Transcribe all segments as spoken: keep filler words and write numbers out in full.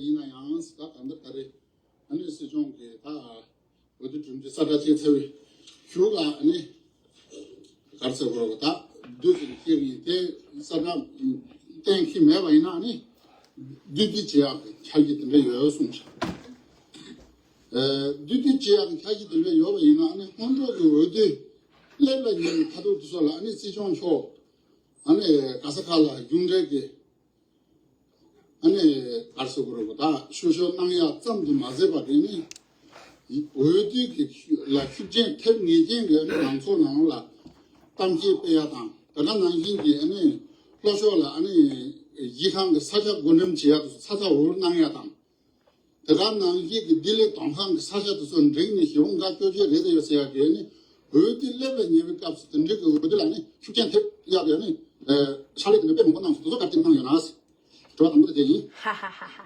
ཡིན་ན་ཡང་ད་གང་ལྟར་ད་རེས་ཨ་ནི་སྲིད་སྐྱོང་གིས་ད་འོས་བསྡུ་གྲུབ་འབྲས་གསལ་བསྒྲགས་བྱས་ཚར་བའི་གཞུག་ལ་ཨ་ནི་ག་རེ་ཟེར་དགོས་རེད། ད་བདུད་ཀྱི་སྐད་ཡིན་དེ་གསལ་བསྒྲགས་གཏན་འཁེལ་མེད་པ་ཡིན་ན་ཨ་ནི་བདུད་བདུད་བྱེད་ཡག་གི་འཆར་གཞི་དེ་འདྲ་ཡོད་གསུངས་ཤག་ཨ་བདུད་བདུད་བྱེད་ཡག་གི་འཆར་གཞི་དེ་འདྲ་ཡོད་པ་ཡིན་ན་ཨ་ནི་སྔོན་འགྲོ་གི་འོས་བསྡུ་སླེབས་ལ་ཉེ་བའི་ཁ་ཐུག་དེ་ཚོ་ལ་ཨ་ནི་སྲིད་སྐྱོང་མཆོག་ཨ་ནི་ག་ས་ག་ལ་གཞུང་འབྲེལ་གྱི་ཨ་ནི་ག་རེ་ཟེར་དགོས་རེད། ད་ཤོ་ཤོ་གནང་ཡག་ཙམ་དུ་མ་ཟད་པ་དེ་ནི་འོས་བསྡུ་གི་ཤུགས་ལ་ཤུགས་རྐྱེན་ཐེབས་ངེས་ཅན་གྱི་ཨ་ནི་མང་ཚོགས་ནང་ལ་གཏམ་བཤད་སྤེལ་ཡག་དང་། དེ་ག་ནང་བཞིན་གྱི་ཨ་ནི་ལྷོ་ཕྱོགས་ལ་ཨ་ནི་གཞི་ཁང་གི་ས་ཆ་བགོ་འགྲེམས་བྱེད་ཡག་དེ་ཚོ་ཚ་ཚ་འུར་འུར་གནང་ཡག་དང་། དེ་ག་ནང་བཞིན་གྱི་ལྡི་ལི་མདོ་ཁམས་ཀྱི་ས་ཆ་དེ་ཚོ་འགྲིག་ནས་གཞི་བོ་འགའ་སྐྱོ་ཆས་རེད་དེ་ཡོད་ཟེར་ཡག་གི་ནི་འོས་བསྡུ་སླེབས་ལ་ཉེ་བའི་སྐབས་སུ་དེ་འགྲིག་གི་འོས་བསྡུ་ལ་ནི་ཤུགས་རྐྱེན་ཐེབས་ཡག་གི་ནི་ཕྱག་ལས་དེ་འདྲ་དཔེ་མང་པོ་གནང་སོང་། དེ་ཚོ་ག་རེ་གནང་ཡོད་ན་ཟེར། དྲི་བ་དང་པོ་དེ་དེ་ཡིན། ཧ་ཧ་ཧ་ཧ།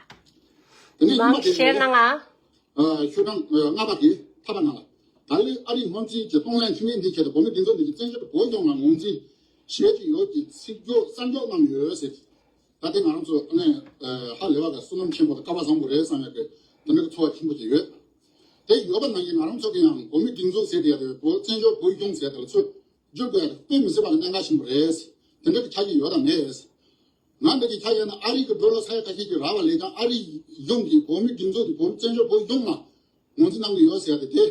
དེ་ནས་ཉི་མ་མང་དེ་ཤེར་གནང་ང་། ཨ་ཤོག་གྲངས་ལྔ་པ་དེ་ཐ་པ་ནང་ལ། ད་ལན་ཨ་རིའི་སྔོན་རྩིས་ཀྱི་གཏོང་ལེན་འཕྲིན་ལས་འདི་ཁྱེད་དང་བོད་མི་སྒྲིག་འཛུགས་འདི་གི་བཙན་བྱོལ་བོད་ལྗོངས་ལ་ངོས་འཛིན་བྱེད་ཀྱི་ཡོད་ཀྱི་ཚིག་སྦྱོར་གསར་འཇོག་གནང་ཡོད་ཟེར། ད་དེ་ང་རང་ཚོ་ནས་ཧ་ལས་པ་ག་བསོད་ནམས་ཆེན་པོ་དང་སྐལ་བ་བཟང་པོ་རེད་བསམ་ཡག་གི་དེ་འདྲ་གི་ཚོར་བ་ཆེན་པོ་ཅིག་ཡོད། དེ་ཡོད་པ་ནང་བཞིན་ང་རང་ཚོ་གི་ཡང་བོད་མི་སྒྲིག་འཛུགས་ཟེར་དེ་ཡ་དེ་བོད་བཙན་བྱོལ་བོད་ལྗོངས་ཟེར་དེ་ལ་ཚོད་བསྒྱུར་དགོས་ཡ་དེ་དཔེ་མི་སྲིད་པ་ལ་གནད་འགག་ཆེན་པོ་རེད། དེ་འདྲ་གི་ཆ་རྐྱེན་ཡོད་དང་མེད། ང་འདི་གི་ཆ་ཡོད་ན་ཨ་རི་གི་ཌོ་ལར་ས་ཡ་ཁ་ཤས་ཀྱི་རག་པ་ལས་ཀྱང་ཨ་རི་གཞུང་གིས་བོད་མི་སྒྲིག་འཛུགས་དེ་བོད་བཙན་བྱོལ་བོད་ལྗོངས་ལ་ངོས་འཛིན་གནང་གི་ཡོད་ཟེར་ཡ་དེ་དེ།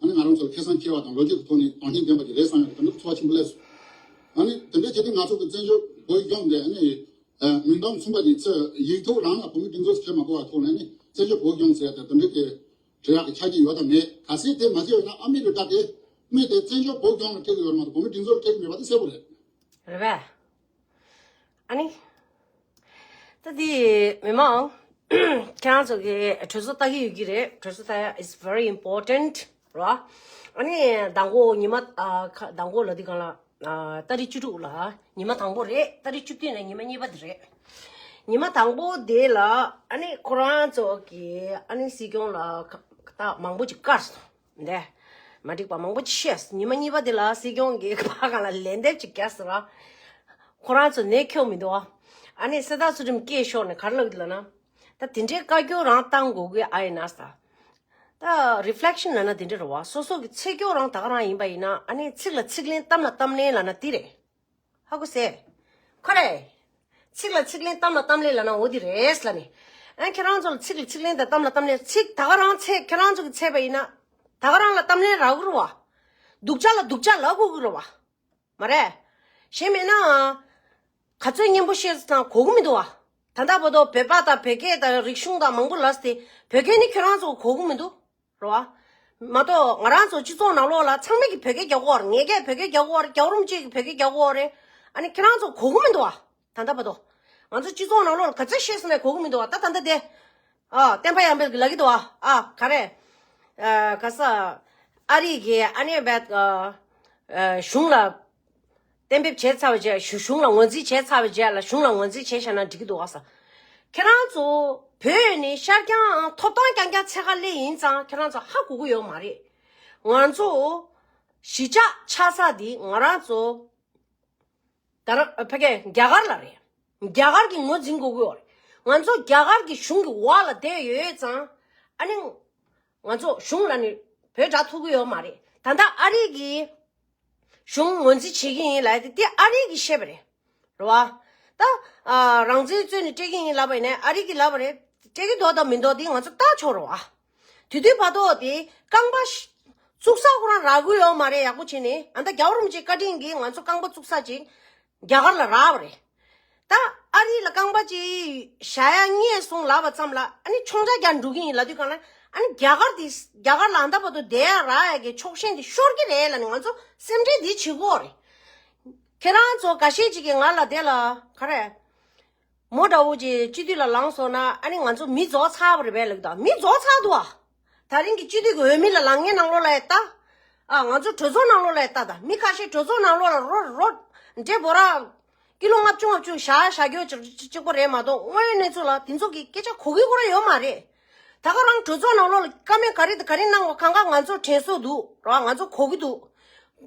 ཨ་ནི་ང་རང་ཚོ་ལ་ཁེ་བཟང་ཁེ་བ་དང་ལོ་རྒྱུས་ཀྱི་ཐོག་ནས་དོན་སྙིང་ལྡན་པ་ཅིག་རེད་བསམ་ཡག་དེ་འདྲ་ཚོར་བ་ཆེན་པོ་སླེབས་སོང་། ཨ་ནི་དེ་འདྲ་བྱེད་དུས་ང་ཚོ་གི་བཙན་བྱོལ་བོད་ལྗོངས་འདི་ཨ་ནི་མི་འདོམས་གསུམ་པ་ནས་ཚོས་ཡིག་ཐོག་རང་ལ་བོད་མི་སྒྲིག་འཛུགས་བྱེད་མ་དགོས་པ་ཐོག་ནས་ཨ་ནི་བཙན་བྱོལ་བོད་ལྗོངས་ཟེར་ཡག་དེ་དེ་འདྲ་གི་འབྲི་ཡག་གི་ཆ་རྐྱེན་ཡོད་དང་མེད། གལ་སྲིད་དེ་མ་བྱས་ཡོད་ན་ཨ་མི་རི་ཀ་དེ་མི་དེ་བཙན་བྱོལ་བོད་ལྗོངས་ལ་སྤྲད་ཀྱི་ཡོད་མ་གཏོགས་བོད་མི་སྒྲིག་འཛུགས་ལ་སྤྲད་ཀྱི་མེད་པ་དེ་གསལ་པོ་རེད། རེད་པས། ཨ་ནི། ད་དེ་མི་མང་། ཁྱེད་རང་ཚོ་གི་གྲོས་ཚོགས་ལྟ་གི་ཡོད་ཀྱི་རེད། གྲོས་ཚོགས་ལྟ་ཡག་is very important ར། ཨ་ནི་མདང་དགོང་ཉི་མ་ཨ་ཁ་མདང་དགོང་ལ་དེ་གང་ལ་ཨ་ཏ་རིག་བཅུ་དྲུག་ལ་ཉི་མ་དང་པོ་རེད། ཏ་རིག་བཅུ་བདུན་ནས་ཉི་མ་གཉིས་པ་དེ་རེད། ཉི་མ་དང་པོ་དེ་ལ་ཨ་ནི་ཁོ་རང་ཚོ་གི་ཨ་ནི་སྲིད་སྐྱོང་ལ་ཁ་ཁ་ཏ་མང་པོ་ཅིག་བཀར་སོང་། འདས། མ་འགྲིག་པ་མང་པོ་ཅིག་བཤད། ཉི་མ་གཉིས་པ་དེ་ལ་སྲིད་སྐྱོང་གིས་ཕ་གང་ལ་ལན་འདེབས་ཅིག་བརྒྱབ་ཟེར་ར། ཁོ་རང་ཚོ་ནད་ཁྱོག་མི་འདུག་ཨ། ཨ་ནི་གསལ་བརྡ་ཚུལ་ཁྲིམས་སྐད་ཤོར་ནས་ག་རེ་ལབ་ཀྱི་འདུག་ལབ་ན། ད་དེ་འདྲའི་བཀའ་བཀྱོན་རང་བཏང་དགོས་ཀྱི་ཨ་ཡིན་ན་ས། ད་རི་ཕི་ལེག་ཤན་ལབ་ན་དེ་འདྲ་རེད་བ། སོ་སོ་གི་ཚེ་སྐྱོ་རང་ད་ག་རང་ཡིན་པ་ཡིན་ན་ཨ་ནི་ཚིག་ལ་ཚིག་ལན་གཏམ་ལ་གཏམ་ལན་ལབ་ན་དེ་རེད། ཧ་གོ་སོང་། ཁོ་རེ། ཚིག་ལ་ཚིག་ལན་གཏམ་ལ་གཏམ་ལན་ལབ་ན་འོ་དེ་རེད་ལབ་ནས། ཨ་ཁྱེད་རང་ཚོ་ལ་ཚིག་ལ་ཚིག་ལན་དང་གཏམ་ལ་གཏམ་ལན་ཚིག་ད་ག་རང་ཚད་ཁྱེད་རང་ཚོ་གི་ཚད་པ་ཡིན་ན། ད་ག་རང་ལ་གཏམ་ལན་རག་གི་རེད་བ། སྡུག་ཅག་ལ་སྡུག་ཅག་ལབ་དགོས་ཀྱི་རེད་བ། མ་རེད། གཞན་མེད་ན། ག་ཚོད་སྙན་པོ་བཤད་ཙང་གོ་གི་མི་འདུག་བ། ད་ལྟ་བར་དུ་བོད་པ་དང་བོད་སྐད་དང་རིག་གཞུང་དང་མང་པོ་ལབ་སྟེ་བོད་སྐད་ནི་ཁྱེད་རང་ཚོ་གོ་གི་མི་འདུག་རེད་བ། མ་གཏོགས་ང་རང་ཚོ་སྤྱི་ཚོགས་ནང་ལོགས་ལ་ཚང་མས་ཀྱི་བོད་སྐད་རྒྱག་གི་ཡོད་རེད། ངའི་སྐད་བོད་སྐད་རྒྱག་གི་ཡོད་རེད། རྒྱལ་བ་རིན་པོ་ཆེ་གི་བོད་སྐད་རྒྱག་གི་ཡོད་རེད། ཨ་ནི་ཁྱེད་རང་ཚོ་གོ་གི་མི་འདུག་བ། ད་ལྟ་བར་དུ། ང་ཚོ་སྤྱི་ཚོགས་ནང་ལོགས་ལ་ག་ཚོད་བཤད་སོང་ནས་གོ་གི་མི་འདུག་བ། ད་ད་ལྟ་དེ། ཨ་བསྟན་པ་ཡར་འཕེལ་གྱི་ལབ་ཀྱི་འདུག་བ། ཨ་ག་རེ། ཨ་ག་ས། ཨ་རི་གི་ཨ་ནེ་བད་ཨ་ཨ་གཞུང་ལ་གཏན་འབེབས་བྱས་ཚར་བའི་རྗེས་གཞུ་གཞུང་ལ་ངོས་འཛིན་བྱས་ཚར་བའི་རྗེས་ལ་གཞུང་ལ་ངོས་འཛིན་བྱས་བཞག་ན་འགྲིག་གི་འདུག་བ་ས། ཁྱེད་རང་ཚོ་བོད་ནས་ཤར་རྐྱང་ཐོབ་ཐང་རྐྱང་རྐྱང་འཚོལ་ག་སླེབས་ཡིན་ཙང་ཁྱེད་རང་ཚོ་ཧ་གོ་གི་ཡོད་མ་རེད། ང་ཚོ་གཞིས་ཆགས་ཆགས་ས་འདི་ང་རང་ཚོ་ད་ར་ཕ་གི་རྒྱ་གར་ལ་རེད། རྒྱ་གར་གྱིས་ངོས་འཛིན་དགོས་ཀྱི་ཡོད་རེད། ང་ཚོ་རྒྱ་གར་གྱི་གཞུང་གི་འོག་ལ་བསྡད་ཡོད་ཙང་ཨ་ནི་ང་ཚོ་གཞུང་ལ་ནི་བོད་དྲག་ཐུབ་ཀྱི་ཡོད་མ་རེད། ད་ལྟ་ཨ་རི་གི་གཞུང་ངོས་འཛིན་བྱེད་ཀྱི་ཡིན་ལབ་དེ་དེ་ཨ་རི་གིས་བཤད་པ་རེད། རེད་བ། ད་ཨ་རང་བཙན་རྩོད་ནས་སྤྲད་ཀྱི་ཡིན་ལབ་པ་ཡིན་ན་ཨ་རི་གིས་ལབ་པ་རེད། སྤྲད་ཀྱི་འདུག་དང་མི་འདུག་དེ་ང་ཚོ་ལྟ་ཆོག་རེད་བ། དེ་དུས་བར་དུ་དེ་རྐང་པ་ཤ་བཙུགས་ས་ཁོ་རང་རག་གི་ཡོད་མ་རེད། ཡག་པོ་བྱས་ནས་ཨ་ད་རྒྱལ་བ་རིན་པོ་ཆེའི་བཀའ་དྲིན་གྱིས་ང་ཚོ་རྐང་པ་བཙུགས་ས་ཅིག་རྒྱ་གར་ལ་རག་པ་རེད། ད་ཨ་རི་ལ་རྐང་པ་ཅིག་བཞག་ཡ་རྙེད་སོང་ལབ་པ་ཙམ་ལ་ཨ་ནི་མཆོང་རྒྱ་རྒྱག་འགྲོ་གི་ཡིན་ལབ་དུས་གང་ལ་ཨ་ནི་རྒྱ་གར་དེ་རྒྱ་གར་ལ་ཨ་ད་བར་དུ་བསྡད་ཡ་རག་ཡ་གི་ཕྱོགས་ཞེན་དེ་ཤོར་གི་རེད་ལབ་ནས་ང་ཚོ་སེམས་ཁྲལ་འདི་བྱེད་དགོས་རེད། ཁྱེད་རང་ཚོ་འགའ་ཤས་ཅིག་གིས་ང་ལ་དེ་ལ་ག་རེ། མོ་འདྲ་བོ་ཅིག་སྤྱི་འཐུས་ལ་ལངས་སོང་ན་ཨ་ནི་ང་ཚོ་མི་རྫོགས་ཚར་བ་རེད་པས་ལབ་ཀྱི་འདུག་མི་རྫོགས་ཚར་འདུག་ཨ། ད་རིང་གི་སྤྱི་འཐུས་ཀྱི་འོས་མི་ལ་ལངས་མཁན་ནང་ལོགས་ལ་ཡ་ལྟ། ཨ་ང་ཚོ་གྲོས་ཚོགས་ནང་ལོགས་ལ་ཡ་ལྟ་ད་མི་ཁ་ཤས་གྲོས་ཚོགས་ནང་ལོགས་ལ་རོ་རོ་འདྲེ་འབོ་ར། ཀི་ལོ་ལྔ་བཅུ་ལྔ་བཅུ་བཞག་བཞག་རྒྱུ་ཅིག་གཅིག་པོ་རེད་མ་གཏོགས་དངོས་ཡོད་གནས་ཚུལ་ལ་དེ་ཚོ་གི་སྐད་ཆ་གོ་གི་ཁོ་རང་ཡོད་མ་རེད། ད་ག་རང་གྲོས་ཚོགས་ནང་ལོགས་ལ་བཀའ་མོལ་ག་རེ་དང་ག་རེ་གནང་བ་གང་ག་ང་ཚོ་དྲན་གསོ་འདུག་ར་ང་ཚོ་གོ་གི་འདུག་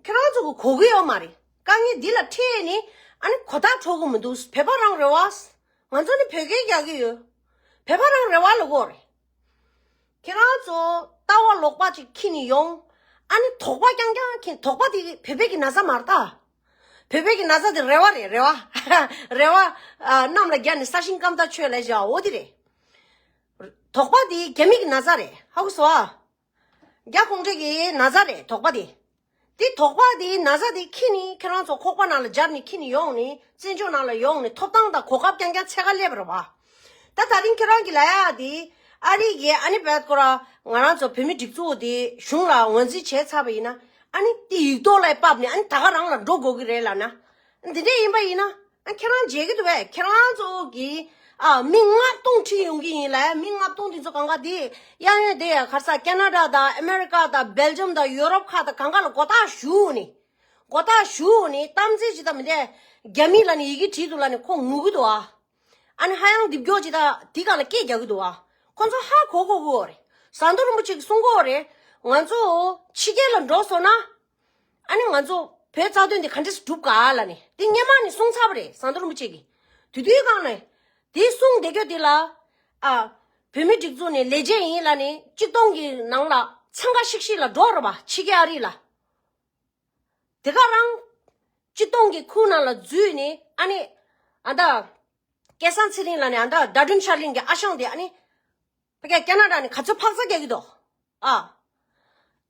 ཁྱེད་རང་ཚོ་གི་གོ་གི་ཡོད་མ་རེད། དཀའ་ངལ་འདི་ལ་འཕྲད་ནས་ཨ་ནི་གོ་བརྡ་འཕྲོད་གི་མི་འདུག་བོད་པ་རང་རེད་བ། ང་ཚོ་ནི་བོད་སྐད་རྒྱག་གི་ཡོད། བོད་པ་རང་རེ་བ་ལ་གོ་རེད། ཁྱེད་རང་ཚོ་ལྟ་བ་ལོག་པ་ཅིག་འཁྱེར་ནས་ཡོང་། ཨ་ནི་དོགས་པ་རྐྱང་རྐྱང་འཁྱེར། དོགས་པ་དེ་བོད་པའི་གི་ན་ཚ་མ་རེད་ད། བོད་པའི་གི་ན་ཚ་དེ་རེ་བ་རེད། རེ་བ། རེ་བ་ཨ་གནམ་ལ་བརྒྱབ་ནས་ས་ཞིང་སྐམ་ཐག་ཆོད་ལབ་བཞག་འོ་དེ་རེད། དོགས་པ་དེ་རྒྱ་མི་གི་ན་ཚ་རེད། ཧ་གོ་སོང་ཨ། རྒྱ་གུང་ཁྲན་གྱི་ན་ཚ་རེད་དོགས་པ་དེ། དེ་དོགས་པ་དེ་ན་ཚ་དེ་འཁྱེར་ནས་ཁྱེད་རང་ཚོ་ཁོག་པ་ནང་ལ་འཇབ་ནས་འཁྱེར་ནས་ཡོང་ནས་བཙན་བྱོལ་ནང་ལ་ཡོང་ནས་ཐོབ་ཐང་དང་གོ་སྐབས་རྐྱང་རྐྱང་འཚོལ་ག་སླེབས་པ་རེད་བ། ད་ད་རིང་ཁྱེད་རང་གི་ལབ་ཡག་དེ་ཨ་རི་གི་ཨ་ནི་བད་ཁོ་ར་ང་རང་ཚོ་བོད་མི་སྒྲིག་འཛུགས་དེ་གཞུང་ལ་ངོས་འཛིན་བྱས་ཚར་བ་ཡིན་ན། ཨ་ནི་དེ་ཡིག་ཐོག་ལ་ཕབ་ནས་ཨ་ནི་ད་ག་རང་ལ་འགྲོ་དགོས་ཀྱི་རེད་ལབ་ན། འདི་འདྲ་ཡིན་པ་ཡིན་ན། ཨ་ཁྱེད་རང་མཇལ་གྱི་འདུག་བས། ཁྱེད་རང་ཚོ་གིས་ཨ་མི་ལྔ་སྟོང་ཁྲིད་ཡོང་གི་ཡིན་ལབ། མི་ལྔ་སྟོང་དེ་ཚོ་གང་ག་དེ་གཡས་གཡོན་དེ་ག་རེ་ཟ་ཀེ་ན་ཌ་དང་ཨ་མེ་རི་ཀ་དང་སྦེལ་ཇམ་དང་ཡོ་རོབ་ཁག་དང་གང་ག་ལ་མགོ་བཏགས་ཞུ་ནས། མགོ་བཏགས་ཞུ་ནས་གཏམ་ཚེ་ཇི་ལྟར་མི་འདྲ་རྒྱ་མི་ལ་ནི་ཡི་གེ་བྲིས་འདུག་ལབ་ནས་ཁོ་ངུ་གི་འདུག་ཨ། ཨ་ནི་ཧ་ཡང་རྡིབ་སྐྱོ་ཇི་ལྟར་དེ་ག་ལ་སྐད་རྒྱག་གི་འདུག་ཨ། ཁོ་ཚོ་ཧ་གོ་གོ་གོ་རེད། ཟམ་གདོང་རིན་པོ་ཆེ་གིས་གསུང་གོ་རེད། ང་ཚོ་ཕྱི་རྒྱལ་ལ་འགྲོ་སོང་ན། ཨ་ནི་ང་ཚོ་བོད་རྩ་དོན་དེ་ག་འདྲས་སྒྲུབ་ག་ལབ་ནས་དེ་སྔོན་མ་ནས་གསུངས་ཚར་བ་རེད། ཟམ་གདོང་རིན་པོ་ཆེ་གིས། དེ་དུས་སྒང་ནས་དེ་གསུངས་བསྡད་རྒྱུ་དེ་ལ། ཨ། བོད་མི་སྒྲིག་འཛུགས་ནས་ལས་བྱེད་ཡིན་ལབ་ནས་སྤྱི་སྟོང་གི་ནང་ལ་འཚང་ཁ་ཤིག་ཤིག་ལ་འགྲོ་རོགས་པ་ཕྱི་རྒྱལ་ཨ་རི་ལ། དེ་ག་རང་སྤྱི་སྟོང་གི་ཁུག་ནང་ལ་འཛུལ་ནས་ཨ་ནི་ཨ་ད་སྐལ་བཟང་ཚེ་རིང་ལབ་ནས་ཨ་ད་ཟླ་སྒྲོན་ཤར་གླིང་གི་ཨ་ཞང་དེ་ཨ་ནི། ཕ་གིར་ཀེ་ན་ཌ་ནས་ག་ཚོད་ཕག་ཚ་རྒྱག་གི་འདུག་ཨ།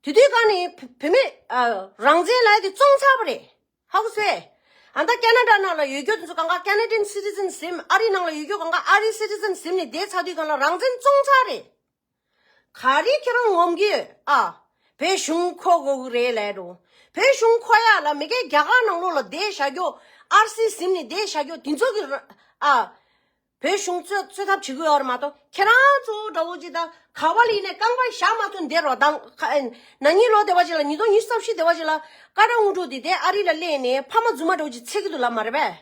དེ་དུས་ག་ནས་བོད་བོད་མི་ཨ་རང་བཙན་ལབ་ཡག་དེ་བཙོངས་ཚར་བ་རེད། ཧ་གོ་སོང་ངས། ཨ་ད་ཀེ་ན་ཌ་ནང་ལ་ཡོད་རྒྱུ་དེ་ཚོ་གང་ག་ཀེ་ན་ཌན་སི་ཊི་ཛན་ཟིན། ཨ་རི་ནང་ལ་ཡོད་རྒྱུ་གང་ག་ཨ་རི་སི་ཊི་ཛན་ཟིན་ནས་བསྡད་ཚར་དུས་གང་ལ་རང་བཙན་བཙོངས་ཚར་རེད། ག་རེ་ཁྱེད་རང་ངོམ་གི་ཡོད་ཨ། བོད་གཞུང་འཁོར་དགོས་ཀྱི་རེད་ལབ་འགྲོ། བོད་གཞུང་འཁོར་ཡག་ལ་མི་སྒེར་རྒྱ་གར་ནང་ལོགས་ལ་བསྡད་བཞག་རྒྱུ། ཨར་སི་ཟིན་ནས་བསྡད་བཞག་རྒྱུ་དེ་ཚོ་གི་ཨ། བོད་གཞུང་རྩོད་རྩོད་ཐབས་བྱེད་ཀྱི་ཡོད་རེད་མ་གཏོགས། ཁྱེད་རང་ཚོ་འདྲ་བོ་ཅིག་དང་ག་བ་ལ་ཡིན་ནའི་རྐང་པ་བཞག་མ་ཐུབ་བསྡད་རོགས་དང་། ཁ་ཨེ་ན་ནིང་ལོ་དེ་བ་ཅིག་ལ་ཉིས་སྟོང་ཉི་ཤུ་རྩ་བཞི་དེ་བ་ཅིག་ལ་ཀ་ཊ་དངོས་གྲུབ་དེ་དེ་ཨ་རི་ལ་སླེབས་ནས་ཕ་མ་རྫུན་མ་འདྲ་བོ་ཅིག་འཚོལ་གྱི་འདུག་ལབ་མ་རེད་པས།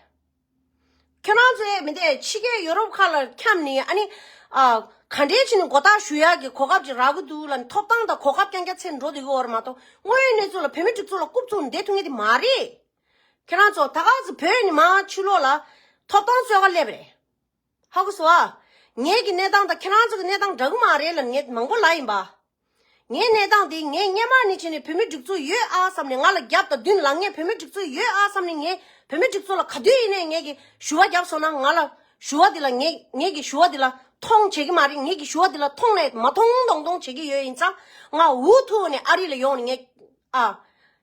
ཁྱེད་རང་ཚོས་མི་འདས་ཕྱི་རྒྱལ་ཡོ་རོབ་ཁག་ལ་འཁྱམས་ནས་ཨ་ནི། ཨ། ག་འདྲས་བྱས་ནས་མགོ་བཏགས་ཞུ་ཡག་གི་གོ་སྐབས་ཅིག་རག་གི་འདུག་ལབ་ནས་ཐོབ་ཐང་དང་གོ་སྐབས་རྐྱང་རྐྱང་འཚོལ་འགྲོ་བསྡད་ཀྱི་ཡོད་རེད་མ་གཏོགས། དངོས་ཡོད་གནས་ཚུལ་ལ་བོད་མི་སྒྲིག་འཛུགས་ལ་རྐུབ་བཙུགས་ནས་བསྡད་ཐུབ་མཁན་དེ་མ་རེད། ཁྱེད་རང་ཚོ་ད་ག་ཚོད་བོད་ནས་མར་ཕྱི་ལོགས་ལ་ཐོབ་ཐང་རྩོད་ག་སླེབས་རེད། ཧ་གོ་སོང་ཨ། ངེད་ཀྱི་གནས་སྟངས་དང་ཁྱེད་རང་ཚོ་གི་གནས་སྟངས་འདྲ་གི་མ་རེད་ལབ་ངས་མང་པོ་ལབ་ཡིན་པ། ངའི་གནས་སྟངས་འདི་ངས་སྔོན་མ་ནས་བྱས་ནས་བོད་མི་སྒྲིག་འཛུགས་ཡོད་ཨ་བསམ་ནས། ང་ལ་རྒྱབ་དང་མདུན་ལངས་མཁན་བོད་མི་སྒྲིག་འཛུགས་ཡོད་ཨ་བསམ་ནས། ངས་བོད་མི་སྒྲིག་འཛུགས་ལ་ག་དུས་ཡིན་ནའི་ངེད་ཀྱིས་ཞུ་བ་བརྒྱབ་སོང་ན། ང་ལ་ཞུ་བ་འདི་ལ་ངེད་ངེད་ཀྱིས་ཞུ་བ་འདི་ལ་མཐོང་བྱེད་ཀྱི་མ་རེད། ངེད་ཀྱིས་ཞུ་བ་འདི་ལ་མཐོང་ནས་མ་མཐོང་མཐོང་མཐོང་བྱེད་ཀྱི་ཡོད་ཡིན་ཙང་། ང་འུ་ཐུག་ནས་ཨ་རི་ལ་ཡོང་ནས་ངས་ཨ་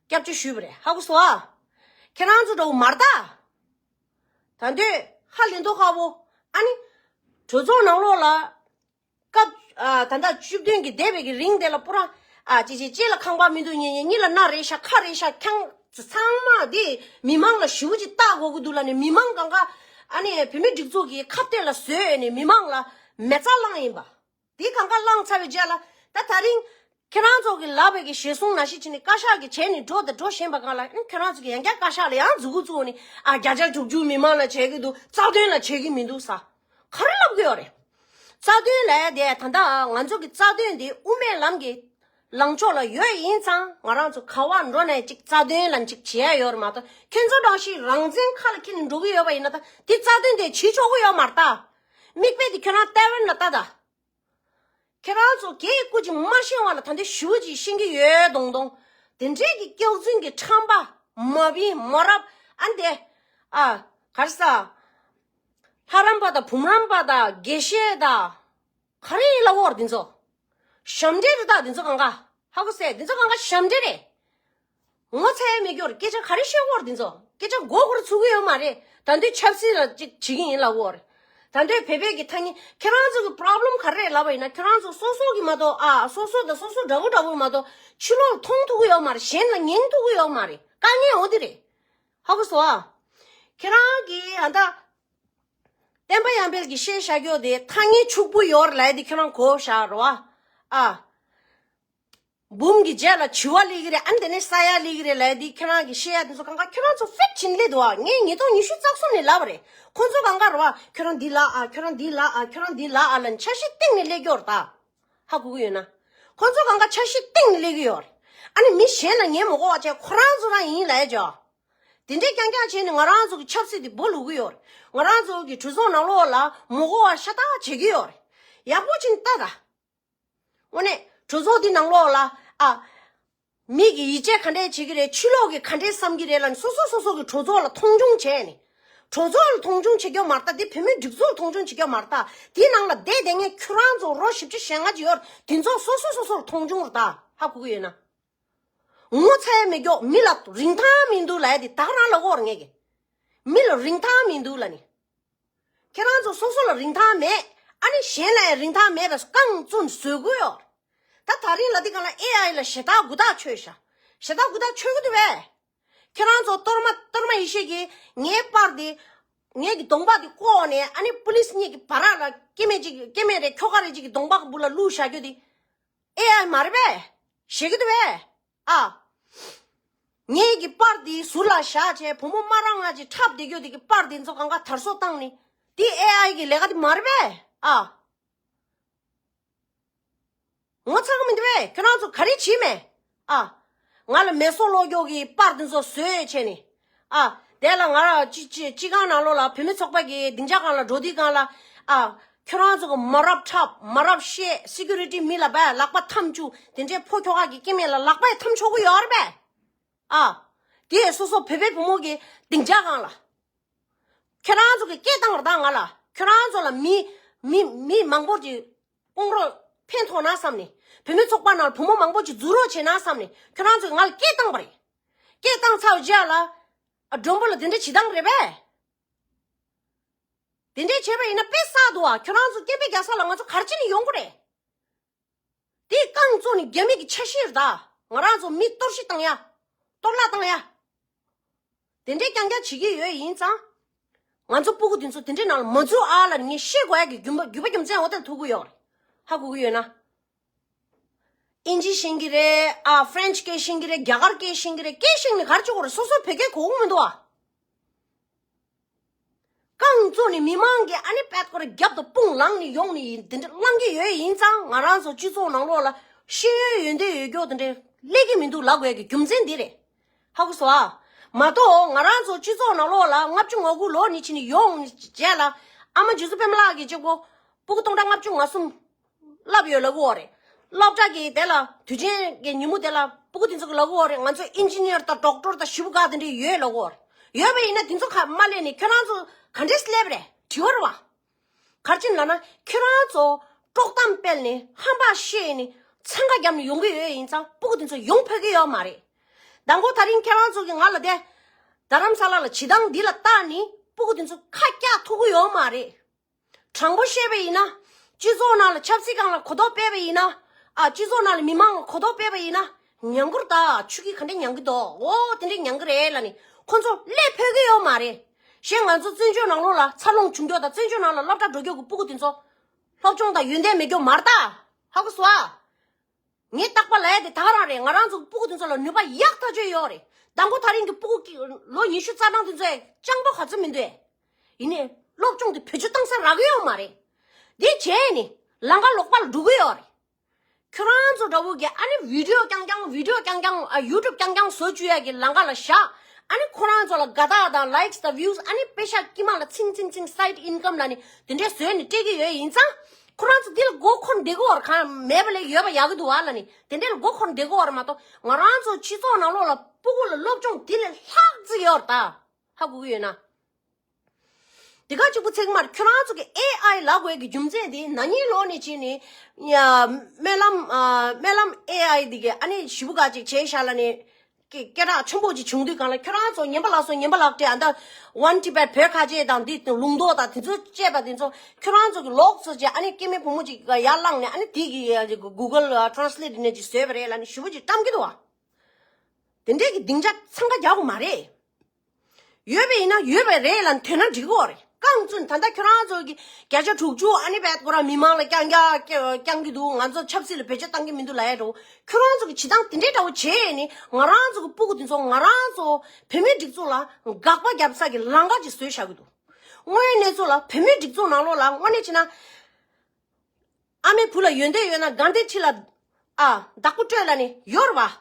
སྐྱབས་བཅོལ་ཞུས་པ་རེད། ཧ་གོ་སོང་ཨ། ཁྱེད་རང་ཚོ་འདྲ་བོ་མ་རེད་ད། ད་དུང་ཧ་ལས་མདོག་ཁ་པོ། ཨ་ནི་གྲོས་ཚོགས་ནང་ལོགས་ལ་སྐབས་ཨ་ད་ལྟ་བཅུ་བདུན་གྱི་འདས་པའི་གི་རིང་དེ་ལ་པུ་ར་ཨ་ཅི་ཅི་ཅི་ལ་ཁང་པ་མི་འདུག་ཉེ་ཉེ་གཉིས་ལ་སྣ་རེད་ཤག་ཁ་རེད་ཤག་ཁྱང་ཚང་མ་དེ་མི་མང་ལ་ཞུ་ཅིག་བལྟ་དགོས་ཀྱི་འདུག་ལབ་ནས་མི་མང་གང་ག་ཨ་ནི་བོད་མི་སྒྲིག་འཛུགས་ཀྱི་ཁ་གཏད་ལ་བཟོས་ནས་མི་མང་ལ་མེ་བཙའ་བླངས་ཡིན་པ། དེ་གང་ག་བླངས་ཚར་བའི་རྗེས་ལ་ད་ད་རིང་ཁྱེད་རང་ཚོ་གི་ལབ་པའི་གི་ཞལ་གསུང་ནང་བཞིན་བྱས་ནས་བཀའ་ཤག་གིས་བྱས་ནས་འགྲོ་དང་འགྲོ་བཞིན་པ་གང་ལ། ཨ་ཁྱེད་རང་ཚོ་གིས་ཡང་བསྐྱར་བཀའ་ཤག་ལ་ཡང་མཛུབ་གུ་བཙུགས་ནས་ཨ་བརྒྱ་ཆ་དྲུག་ཅུ་མི་མང་ལ་བྱེད་ཀྱི་འདུག་རྩ་དོན་ལ་བྱེད་ཀྱི་མི་འདུག་ས། ག་རེ་ལབ་ཀྱི་ཡོད་རེད། རྩ་དོན་ལབ་ཡ་དེ་ད་ལྟ་ང་ཚོ་གི་རྩ་དོན་དེ་དབུ་མའི་ལམ་གྱི་ལངས་ཕྱོགས་ལ་ཡོད་ཡིན་ཙང་། ང་རང་ཚོ་ག་བ་འགྲོ་ནའི་ཅིག་རྩ་དོན་ལ་ཅིག་བྱེད་ཡ་ཡོད་རེད་མ་གཏོགས། ཁྱོད་ཚོ་རང་ཤི་རང་བཙན་ཁ་ལ་འཁྱེར་ནས་འགྲོ་གི་ཡོད་པ་ཡིན་ན་ད་དེ་རྩ་དོན་དེ་བྱེད་ཆོག་གི་ཡོད་མ་རེད་ད། མིག་དཔེ་དེ་ཁྱོད་རང་ལྟ་བར་ན་ལྟ་ད། ཁྱེད་རང་ཚོ་སྐད་སྐུ་ཅིག་མ་ཤེས་པ་ལ་ད་འདི་ཞུ་ཅིག་ཤེས་ཀྱི་ཡོད་མདོག་མདོག་དེ་འདྲས་ཀྱི་སྐྱག་རྫུན་གྱི་ཁྲམ་པ་མ་བིན་མ་རབས་ཨ་འདི་ཨ་ག་རེ་ཟ། ལྷ་རམས་པ་དང་བུམ་རམས་པ་དང་དགེ་བཤེས་དང་ག་རེ་ཡིན་ལབ་འོར་འདི་ཚོ། ཞབས་འདྲེན་རེད་ད་འདི་ཚོ་གང་ག་ཧ་གོ་སོང་། འདི་ཚོ་གང་ག་ཞབས་འདྲེན་རེད། ངོ་ཚ་ཡ་མེད་ཀྱོར་སྐད་ཆ་ག་རེ་བཤད་ཀྱོར་འདི་ཚོ། སྐད་ཆ་མགོ་སྐོར་ཚུགས་ཀྱི་ཡོད་མ་རེད། ད་འདི་ཆབ་སྲིད་ལ་ཅིག་བྱེད་ཀྱི་ཡིན་ལབ་ཀྱོར། ད་འདི་བོད་པའི་གི་ཐ་སྙད་ཁྱེད་རང་ཚོ་གི་པྲོབ་ལེམ་ག་རེ་རེད་ལབ་པ་ཡིན་ན། ཁྱེད་རང་ཚོ་སོ་སོ་གི་མ་གཏོགས་ཨ་སོ་སོ་དང་སོ་སོ་འདྲ་པོ་འདྲ་པོ་མ་གཏོགས་ཕྱི་ལོགས་ལ་མཐོང་ཐུབ་ཀྱི་ཡོད་མ་རེད། གཞན་ལ་ཉན་ཐུབ་ཀྱི་ཡོད་མ་རེད། དཀའ་ངལ་འོ་དེ་རེད། ཧ་གོ་སོང་ཨ། ཁྱེད་རང་གི་ཨ་ད་བསྟན་པ་ཡར་འཕེལ་གྱི་བཤད་བཞག་ཀྱོག་དེ་ཐ་སྙད་ཕྱུག་པོ་ཡོད་རེད་ལབ་ཡ་དེ་ཁྱེད་རང་གོ་བཞག་རོགས་ཨ། ཨ། འབུམ་གྱི་རྗེས་ལ་བྱི་བ་སླེབས་ཀྱི་རེད། ཨ་ནི་དེ་ནས་ས་ཡ་སླེབས་ཀྱི་རེད་ལབ་ཡ་དེ་ཁྱེད་རང་གི་བཤད་ཡ་དེ་ཚོ་གང་ག་ཁྱེད་རང་ཚོ་ཕེག་བྱེད་ནས་སླེབས་འདུག་ཨ། ངས་ཉིས་སྟོང་ཉི་ཤུ་རྩ་གསུམ་ནས་ལབ་པ་རེད། ཁོང་ཚོ་གང་ག་རོགས་ཨ། ཁྱོད་རང་འདི་ལབ་ཨ། ཁྱོད་རང་འདི་ལབ་ཨ། ཁྱོད་རང་འདི་ལབ་ཨ་ལབ་ནས་འཆར་གཞི་སྟེང་ནས་སླེབས་ཀྱོག་རེད་ད། ཧ་གོ་གི་ཡོད་ན། ཁོང་ཚོ་གང་ག་འཆར་གཞི་སྟེང་ནས་སླེབས་ཀྱི་ཡོད་རེད། ཨ་ནི་མི་གཞན་ལ་ཉན་མི་དགོས་པ་བྱས་ཁོ་རང་ཚོ་རང་ཡིན་ལབ་ཡ་ཅོ། དེ་འདྲས་རྐྱང་རྐྱང་བྱས་ནས་ང་རང་ཚོ་གི་ཆབ་སྲིད་དེ་སྦོ་ལུག་གི་ཡོད་རེད། ང་རང་ཚོ་གི་གྲོས་ཚོགས་ནང་ལོགས་ལ་མི་དགོས་པ་ཤ་སྟག་བྱེད་ཀྱི་ཡོད་རེད། ཡག་པོ་ཅིག་ལྟ་ད། དངོས་གནས་གྲོས་ཚོགས་འདི་ནང་ལོགས་ལ་ཨ། མི་གི་ཡིད་ཆེས་ག་འདྲས་བྱེད་ཀྱི་རེད། ཕྱི་ལོགས་ཀྱི་ག་འདྲས་བསམ་གྱི་རེད་ལབ་ནས། སོ་སོ་སོ་སོ་གི་གྲོས་ཚོགས་ལ་མཐོང་ཆུང་བྱས་ནས། གྲོས་ཚོགས་ལ་མཐོང་ཆུང་བྱེད་རྒྱུ་མ་རེད་ད། འདི་བོད་མིའི་སྒྲིག་འཛུགས་ལ་མཐོང་ཆུང་བྱེད་རྒྱུ་མ་རེད་ད། དེའི་ནང་ལ་བསྡད་བསྡད་མཁན་ཁྱོད་རང་ཚོ་རོ་བཞི་བཅུ་ཞེ་ལྔ་ཅིག་ཡོད་རེད། དེ་ཚོ་སོ་སོ་སོ་སོ་ལ་མཐོང་ཆུང་རེད་ད། ཧ་གོ་གི་ཡོད་ན། ངོ་ཚ་ཡ་མེད་རྒྱུ། མི་ལ་རིན་ཐང་མི་འདུག་ལབ་ཡ་དེ་ད་ག་རང་ལབ་ཀྱི་ཡོད་རེད་ངས་ཀྱི། མི་ལ་རིན་ཐང་མི་འདུག་ལབ་ནི། ཁྱེད་རང་ཚོ་སོ་སོ་ལ་རིན་ཐང་མེད། ཨ་ནི་གཞན་ལ་ཡང་རིན་ཐང་མེད་པའི་རྐང་བཙུགས་ནས་བཟོ་གི་ཡོད། ད་དེ་རིང་ལ་འདི་ག་ལ་ཨེ་ཨའི་ལ་ཞེ་དྲག་མགོ་བཏགས་ཆོད་ཤག་ཞེ་དྲག་མགོ་བཏགས་ཆོད་གི་འདུག་པས། ཁྱེད་རང་ཚོ་གཏོར་མ་གཏོར་མ་ཡེ་ཤེས་ཀྱིས་ངའི་པར་འདི། ངའི་གི་གདོང་པ་འདི་བཀོག་ནས། ཨ་ནི་པུ་ལིས་གཉིས་ཀྱི་བར་ལ་སྐྱེ་དམན་ཅིག་སྐྱེ་དམན་རེ་ཁྱོ་ག་རེ་ཅིག་གི་གདོང་པ་གི་སྦུག་ལ་བླུགས་བཞག་རྒྱུ་འདི། ཨེ་ཨའི་མ་རེད་པས། ཞེད་ཀྱི་འདུག་པས། ཨ། ངའི་གི་པར་འདི་ཟུར་ལ་བཞག་བྱས། བུ་མོ་མ་རང་ང་ཅིག་འཁྲབ་བསྡད་རྒྱུ་འདི་གི་པར་འདི་ཚོ་གང་ག་དར་སྲོལ་བཏང་ནི། འདི་ཨེ་ཨའི་གི་ལས་ཀ་འདི་མ་རེད་པས། ཨ། ངོ་ཚ་གི་མི་འདུག་པས། ཁྱོད་རང་ཚོ་ག་རེ་བྱེད་མེད། ཨ། ང་ལ་མེ་སོར་སློག་རྒྱུ་གི་པར་འདི་ཚོ་བཟོས་བྱས་ནི། ཨ། དེ་ལ་ང་རང་སྤྱི་སྤྱི་སྤྱི་ཁང་ནང་ལོགས་ལ། བུད་མེད་ཚོགས་པ་གི་སྡིངས་ཆ་སྒང་ལ་འགྲོ་དུས་སྒང་ལ། ཨ། ཁྱོད་རང་ཚོ་གི་མ་རབས་འཁྲབ། མ་རབས་བཤད། སི་ཀུ་རི་ཊི་མི་ལ་བས་ལག་པ་འཐམ་བཅུག་དེ་འདྲའི་ཕོ་ཁྱོ་ག་གི་སྐྱེ་དམན་ལ་ལག་པས་འཐམ་ཆོག་གི་ཡོད་རེད་པས། ཨ། དེ་སོ་སོ་བོད་པའི་བུ་མོ་གི་སྡིངས་ཆ་སྒང་ལ། ཁྱེད་རང་ཚོ་གི་སྐད་བཏང་ར་ད་ང་ལ། ཁྱེད་རང་ཚོ་ལ་མི་མི་མི་མང་པོ་ཅིག་དཔུང་རོགས་ཕན་ཐོགས་ན་བསམ་ནས། བུད་མེད་ཚོགས་པ་ནང་ལ་བུ་མོ་མང་པོ་ཅིག་འཛུལ་རོགས་བྱས་ན་བསམ་ནས། ཁྱེད་རང་ཚོས་ང་ལ་སྐད་བཏང་པ་རེད། སྐད་བཏང་ཚར་བའི་རྗེས་ལ། ཨ། མགྲོན་པོ་ལ་དེ་འདྲ་བྱེད་སྟངས་རེད་པས། དེ་འདྲས་བྱས་པ་ཡིན་ན་དཔེ་བསགས་འདུག་ཨ། ཁྱོད་རང་ཚོ་སྐད་འབོད་རྒྱག་ས་ལ་ང་ཚོ་ག་རེ་བྱས་ནས་ཡོང་གི་རེད། དེ་རྐང་བཙུགས་ནས་རྒྱ་མི་གི་ཆ་ཤས་རེད་ད། ང་རང་ཚོ་མི་གཏོར་བཤིག་བཏང་ཡ། གཏོར་བརླག་བཏང་ཡ། དེ་འདྲའི་རྐྱང་རྐྱང་བྱེད་ཀྱི་ཡོད་ཡིན་ཙང་། ང་ཚོ་སྤུ་གུ་དེ་ཚོ་དེ་འདྲའི་ནང་ལ་མ་འཛུལ་ཨ་ལབ་ནས་ངས་བཤད་དགོས་ཡ་གི་རྒྱུ་མ་རྒྱུ་མ་རྒྱུ་མཚན་འོ་དེ་ཐུག་གི་ཡོད་རེད། ཧ་གོ་གི་ཡོད་ན། ཨིན་ཇི་ཤེས་ཀྱི་རེད། ཨ། ཧྥ་རན་ཆི་སྐད་ཤེས་ཀྱི་རེད། རྒྱ་གར་སྐད་ཤེས་ཀྱི་རེད། སྐད་ཤེས་ནས་ག་རེ་བྱེད་དགོས་རེད། སོ་སོའི་བོད་སྐད་གོ་གི་མི་འདུག་ཨ། རྐང་བཙུགས་ནས་མི་མང་གིས་ཨ་ནི་པད་ཀོ་ར་རྒྱབ་ཏུ་དཔུང་ལངས་ནས་ཡོང་ནས་དེ་འདྲ་བླང་གི་ཡོད་ཡིན་ཙང་། ང་རང་ཚོ་སྤྱི་ཚོགས་ནང་ལོགས་ལ་ཤེས་ཡོན་ཡོན་ཏན་ཡོད་རྒྱུ་དེ་འདྲ་སླེབས་ཀྱི་མི་འདུག་ལབ་དགོས་ཀྱི་རྒྱུ་མཚན་འདི་རེད། ཧ་གོ་སོང་ཨ། མ་གཏོགས་ང་རང་ཚོ་སྤྱི་ཚོགས་ནང་ལོགས་ལ་ལྔ་བཅུ་ང་དགུ་ལོ་ནས་ཕྱིན་ནས་ཡོང་ནས་རྗེས་ལ། ཨ་མ་རྗེ་བཙུན་པད་མ་ལགས་ཀྱིས་གཅིག་པོ་སྤུ་གུ་སྟོང་ཕྲག་ལྔ་བཅུ་ང་གསུམ་བསླབས་ཡོད་ལབ་ཀྱི་ཡོད་རེད། སློབ་གྲྭ་གི་དེ་ལ་དུས་ཆེན་གྱི་ཉིན་མོ་དེ་ལ་སྤུ་གུ་དེ་ཚོ་གིས་ལབ་ཀྱི་ཡོད་རེད། ང་ཚོ་ཨིན་ཇི་ནི་ཡར་དང་ཌོག་ཊར་དང་ཞེ་པོ་ག་དེ་འདྲ་ཡོད་ལབ་ཀྱི་ཡོད་རེད། ཡོད་པ་ཡིན་ན་དེ་ཚོ་ག་མ་སླེབས་ནས་ཁྱོད་རང་ཚོ་ག་འདྲས་སླེབས་རེད། དྲི་བ་རེད་བ། ག་རེ་བྱས་ནས་ལབ་ན། ཁྱོད་རང་ཚོ་དཀྲོག་གཏམ་སྤེལ་ནས་ཧམ་པ་བཤད་ནས་འཚང་ཁ་བརྒྱབ་ནས་ཡོང་གི་ཡོད་ཡིན་ཙང་། སྤུ་གུ་དེ་ཚོ་ཡོང་ཕོད་ཀྱི་ཡོད་མ་རེད། མདང་དགོང་དེ་རིང་ཁྱེད་རང་ཚོ་གིས་ང་ལ་དེ་རྡ་རམ་ས་ལ་ལ་བྱེད་སྟངས་འདི་ལ་བལྟས་ནས་སྤུ་གུ་དེ་ཚོ་ཁ་སྐྱག་ཐུག་གི་ཡོད་མ་རེད། དྲང་པོ་བཤད་པ་ཡིན་ན། སྤྱི་ཚོགས་ནང་ལ་ཆབ་སྲིད་སྒང་ལ་གོ་རྟོགས་སྤེལ་བ་ཡིན་ན། ཨ། སྤྱི་ཚོགས་ནང་ལ་མི་མང་ལ་གོ་རྟོགས་སྤེལ་བ་ཡིན་ན། ཉན་གི་རེད་ད། ཆོས་སྐྱིད་ག་འདྲས་ཉན་གི་འདུག་འོ་དེ་འདྲས་ཉན་གི་རེད་ལབ་ནས་ཁོ་ཚོ་སླེབས་ཕོད་ཀྱི་ཡོད་མ་རེད། གཞན་ང་ཚོ་བཙན་བྱོལ་ནང་ལོགས་ལ་འཚར་ལོངས་བྱུང་རྒྱུ་དང་། བཙན་བྱོལ་ནང་ལ་སློབ་གྲྭ་འགྲོ་རྒྱུ་གི་སྤུ་གུ་དེ་ཚོ་སློབ་སྦྱོང་དང་ཡོན་ཏན་མེད་རྒྱུ་མ་རེད་ད། ཧ་གོ་སོང་ཨ། ངས་རྟག་པར་ལབ་ཡ་དེ་ད་ག་རང་རེད། ང་རང་ཚོ་གི་སྤུ་གུ་དེ་ཚོ་ལ་ནུས་པ་ཡག་ཐག་ཆོད་ཡོད་རེད། མདང་དགོང་དེ་རིང་གི་སྤུ་གུ་ཀི་ལོ་ཉི་ཤུ་རྩ་གྲངས་དེ་ཚོས་སྤྱང་པོ་ག་ཚོད་མི་འདུག་ཨེ། ཡིན་ནའི་སློབ་སྦྱོང་དེ་བེད་སྤྱོད་བཏང་ས་རག་གི་ཡོད་མ་རེད། དེ་བྱས་ནས་ལམ་ཁ་ལོག་པ་ལ་འགྲོ་གི་ཡོད་རེད། ཁྱོད་རང་ཚོ་འདྲ་བོ་གིས་ཨ་ནི་བི་ཌིའོ་རྐྱང་རྐྱང་། བི་ཌིའོ་རྐྱང་རྐྱང་། ཨ། ཡུ་ཊུབ་རྐྱང་རྐྱང་བཟོ་བཅུག་ཡ་གི་ལམ་ཁ་ལ་བཞག་ཨ་ནི་ཁོ་རང་ཚོ་ལ་དགའ་རྟགས་དང་ལའིཀ་སི་དང་བིའུ་སི། ཨ་ནི་པེ་ཤག་དཀྱིལ་མ་ལ་ཚིང་ཚིང་ཚིང་། སའིཌ་ཨིན་ཀམ་ལབ་ནི་དེ་འདྲས་བཟོས་ནས་སྤྲད་ཀྱི་ཡོད་ཡིན་ཙང་། ཁོ་རང་ཚོ་འདི་ལ་མགོ་འཁོར་བསྡད་ཀྱི་ཡོད་རེད། གང་མེད་པ་ལས་ཡོད་པ་ཡག་གི་འདུག་ཨ་ལབ་ནི་དེ་འདྲས་ལ་མགོ་འཁོར་བསྡད་ཀྱི་ཡོད་རེད་མ་གཏོགས། ང་རང་ཚོ་སྤྱི་ཚོགས་ནང་ལོགས་ལ་སྤུ་གུ་ལ་སློབ་སྦྱོང་དེ་ལས་ལྷག་ཙིག་ཡོད་རེད་ད། ཧ་གོ་གི་ཡོད་ན། དེ་ག་གཅིག་པུ་ཚད་མར་ཁྱོད་རང་ཚོ་གི་ཨེ་ཨའི་ལབ་དགོས་ཀྱི་རྒྱུ་མཚན་དེ། ན་ནིང་ལོ་ནས་བྱས་ནས་ཡ་སྨོན་ལམ། ཨ། སྨོན་ལམ་ཨེ་ཨའི་འདི་གི་ཨ་ནི་ཞེ་པོ་ག་ཅིག་བྱས་ཤག་ལབ་ནས་སྐད་སྐད་གྲགས་ཆེན་པོ་ཅིག་བྱུང་དུས་སྒང་ལ། ཁྱོད་རང་ཚོ་ཉན་པ་ལགས་སོ། ཉན་པ་ལགས་དེ་ཨ་ད་ཝན་ཊི་བེཊ་བོད་ཁ་ཆེ་དང་འདི་ལུང་རྟོགས་དང་དེ་ཚོ་བཅས་པ་དེ་ཚོ་ཁྱོད་རང་ཚོ་གི་ལོག་ཚོ་བྱས། ཨ་ནི་སྐྱེ་དམན་བུ་མོ་ཅིག་ཡར་བླངས་ནས་ཨ་ནི་དེ་གི་གུ་གལ་ཊེ་རན་སི་ལེཊ་ནས་ཅིག་བཟོས་པ་རེད་ལབ་ནས་ཞེ་པོ་ཅིག་བཀྲམ་གྱི་འདུག་བ། དེ་འདྲས་ཀྱི་སྡིངས་ཆ་འཚང་ཁ་རྒྱག་དགོས་མ་རེད། ཡོད་པ་ཡིན་ན་ཡོད་པ་རེད་ལབ་ཐོན་ན་འགྲིག་གི་རེད། རྐང་བཙུགས་ད་ལྟ་ཁྱོད་རང་ཚོ་གི་བརྒྱ་ཆ་དྲུག་ཅུ་ཨ་ནི་བད་ཁོ་རང་མི་མང་ལ་རྐྱང་རྐྱང་རྐྱང་གི་འདུག་ང་ཚོ་ཆབ་སྲིད་ལ་བེད་སྤྱོད་བཏང་གི་མི་འདུག་ལབ་ཡ་འདྲ་བོ། ཁྱོད་རང་ཚོ་གི་བྱེད་སྟངས་དེ་འདྲའི་འདྲ་བོ་བྱས་ནས་ང་རང་ཚོ་གི་སྤུ་གུ་དེ་ཚོ་ང་རང་ཚོ་བོད་མིའི་སྒྲིག་འཛུགས་ལ་དགག་པ་རྒྱབ་ས་གི་ལམ་ཁ་ཅིག་བཟོས་བཞག་གི་འདུག་དངོས་ཡོད་གནས་ཚུལ་ལ་བོད་མིའི་སྒྲིག་འཛུགས་ནང་ལོགས་ལ་དངོས་གནས་བྱས་ན། ཨ་མའི་བུ་ལ་ཡོན་ཏན་ཡོད་ན་དགའ་ལྡན་ཁྲི་ལ་ཨ་བདག་པོ་སྤྲོད་ལབ་ནས་ཡོད་རེད་བ།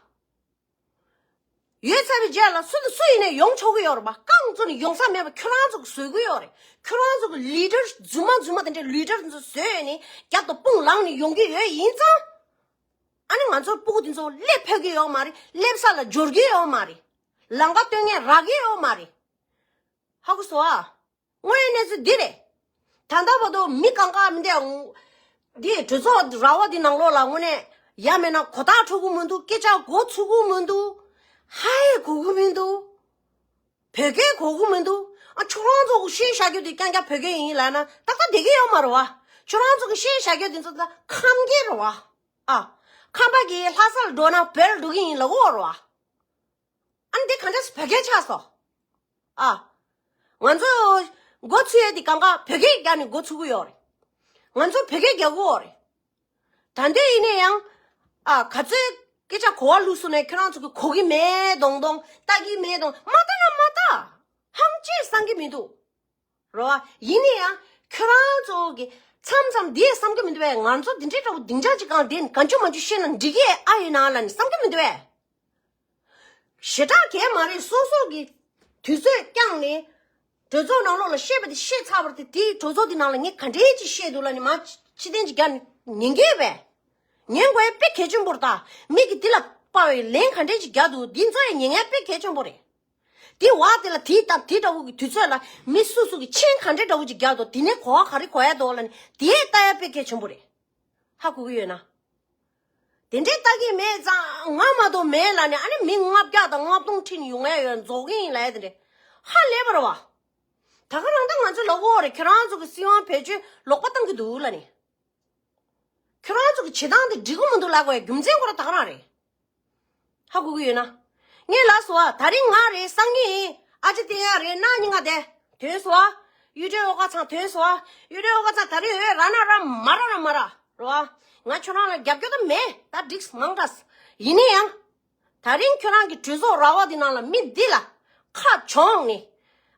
ཡོད་ཚར་བའི་རྗེས་ལ་སུ་དང་སུ་ཡིན་ནའི་ཡོང་ཆོག་གི་ཡོད་རེད་པ། རྐང་བཙུགས་ནས་ཡོང་ས་མེད་པ་ཁྱོད་རང་ཚོ་གིས་བཟོ་གི་ཡོད་རེད། ཁྱོད་རང་ཚོ་གི་ལི་ཌར་རྫུན་མ་རྫུན་མ་དེ་འདྲའི་ལི་ཌར་ཚོ་བཟོས་ནས་རྒྱབ་ཏུ་དཔུང་ལངས་ནས་ཡོང་གི་ཡོད་ཡིན་ཙང་། ཨ་ནི་ང་ཚོ་སྤུ་གུ་དེ་ཚོ་སླེབས་ཕོད་ཀྱི་ཡོད་མ་རེད། སླེབས་ས་ལ་འབྱོར་གྱི་ཡོད་མ་རེད། ལམ་ཁ་སྟོན་མཁན་རག་གི་ཡོད་མ་རེད། ཧ་གོ་སོང་ཨ། དངོས་ཡོད་གནས་ཚུལ་འདི་རེད། ད་ལྟ་བར་དུ་མི་གང་ག་མི་འདི་འདི་གྲོས་ཚོགས་ར་བ་འདི་ནང་ལོགས་ལ་དངོས་གནས་ཡ་མེད་ན་གོ་བརྡ་འཕྲོད་ཀྱི་མི་འདུག་སྐད་ཆ་མགོ་ཚོས་ཀྱི་མི་འདུག་ཧ་ཡེ་གོ་གི་མི་འདུག་བོད་སྐད་གོ་གི་མི་འདུག་ཨ། ཁྱོད་རང་ཚོ་གི་བཤད་བཞག་རྒྱུ་དེ་རྐྱང་རྐྱང་བོད་སྐད་ཡིན་ལབ་ན་ཏག་ཏག་བསྡད་ཀྱི་ཡོད་མ་རེད་བ། ཁྱོད་རང་ཚོ་གི་བཤད་བཞག་རྒྱུ་དེ་ཚོ་ད་ཁམས་སྐད་རེད་བ། ཨ། ཁམས་པ་གིས་ལྷ་སར་འགྲོ་ན་བོད་འགྲོ་གི་ཡིན་ལབ་ཀྱི་ཡོད་རེད་བ། ཨ་ནི་དེ་ག་འདྲས་བོད་སྐད་ཆགས་སོང་། ཨ། ང་ཚོ་མགོ་ཚོས་ཡས་དེ་གང་ག་བོད་སྐད་རྒྱག་ནས་མགོ་ཚོས་ཀྱི་ཡོད་རེད། ང་ཚོ་བོད་སྐད་རྒྱག་གི་ཡོད་རེད། ད་འདོད་ཡིན་ན་ཡང་། ཨ། ག་ཚོད་སྐད་ཆ་གོ་བ་ལོག་སོང་ནས་ཁྱོད་རང་ཚོ་གི་གོ་གི་མེད་མདོག་མདོག་ལྟ་གི་མེད་མདོག་མ་ལྟ་ན་མ་ལྟ། ཧང་ཅེ་བསམ་གི་མི་འདུག་རོ། ཡིན་ན་ཡང་ཁྱོད་རང་ཚོ་གི་མཚམས་མཚམས་འདི་བསམ་གི་མི་འདུག་པས། ང་ཚོ་འདི་འདྲའི་འདྲ་བོ་སྡིངས་ཆ་ཅིག་སྒང་བསྡད་ནས་གང་བྱུང་མང་བྱུང་བཤད་ན་འགྲིག་གི་ཨ་ཡིན་ན་ལབ་ནས་བསམ་གི་མི་འདུག་པས། ཞེ་དྲག་གས་མ་རེད། སོ་སོ་གི་དུས་ཚོད་བསྐྱངས་ནས་གྲོས་ཚོགས་ནང་ལོགས་ལ་བཤད་པ་དེ་བཤད་ཚར་བར་དེ་དེའི་གྲོས་ཚོགས་དེ་ནང་ལ་ངས་ག་འདྲས་ཅིག་བཤད་འདུག་ལབ་ནས་མ་ཕྱི་བསྟན་ཅིག་རྒྱག་ཉན་གི་པས། ཉན་དགོས་ཡ་དཔེ་གལ་ཆེན་པོ་རེད་ད། མི་གིས་འདི་ལ་དཔའ་བའི་ལན་ག་འདྲས་ཅིག་རྒྱག་འདུག་འདི་ཚོ་ཡ་ཉན་ཡ་དཔེ་གལ་ཆེན་པོ་རེད། དེ་བ་དེ་ལ་དེའི་སྟབས་དེ་འདྲ་བོ་གི་དུས་ཚོད་ལ་མི་སུ་སུ་གི་མཆན་ག་འདྲ་འདྲ་བོ་ཅིག་རྒྱག་འདུག་དེ་ནས་གོ་བ་ག་རེ་གོ་ཡ་འདུག་ལབ་ནས་དེ་ལྟ་ཡ་དཔེ་གལ་ཆེན་པོ་རེད། ཧ་གོ་གི་ཡོད་ན། དེ་འདྲའི་ལྟ་གི་མེད་ཙང་ང་མ་གཏོགས་མེད་ལབ་ནས་ཨ་ནི་མི་ལྔ་བརྒྱ་དང་ལྔ་སྟོང་ཁྲིད་ནས་ཡོང་ཡ་ཡོད་རྫོགས་གི་ཡིན་ལབ་ཡ་དེ་འདྲ་ཧ་ལས་པ་རེད་བ། ད་ག་རང་ད་ང་ཚོ་ལབ་ཀྱི་ཡོད་རེད། ཁྱེད་རང་ཚོ་གི་སྲིད་དབང་བེད་སྤྱོད་ལོག་པ་བཏང་གི་འདུག་ལབ་ནས། ཁྱོད་རང་ཚོ་གི་བྱེད་སྟངས་དེ་འགྲིག་གི་མི་འདུག་ལབ་དགོས་ཡ་རྒྱུ་མཚན་ཁོ་རང་ད་ག་རང་རེད། ཧ་གོ་གི་ཡོད་ན། ངས་ལབ་སོང་བ། ད་རིང་ང་རེད། སང་ཉིན་ཨ་ཅེ་བསྟན་ཡག་རེད། གནངས་ཉིན་ང་དེ་ཐོན་སོང་བ། གཡུ་སྒྲོན་ཨོ་ཀ་ཚང་ཐོན་སོང་བ། གཡུ་སྒྲོན་ཨོ་ཀ་ཚང་ད་རིང་འོས་རག་ན་རག་མ་རག་ན་མ་རག་རོ། ང་ཁྱོད་རང་ལ་རྒྱབ་སྐྱོར་ད་མེད། ད་འགྲིག་མང་དྲགས། ཡིན་ན་ཡང་། ད་རིང་ཁྱོད་རང་གི་གྲོས་ཚོགས་ར་བ་འདི་ནང་ལ་མི་འདི་ལ་ཁ་གྱོང་ནས།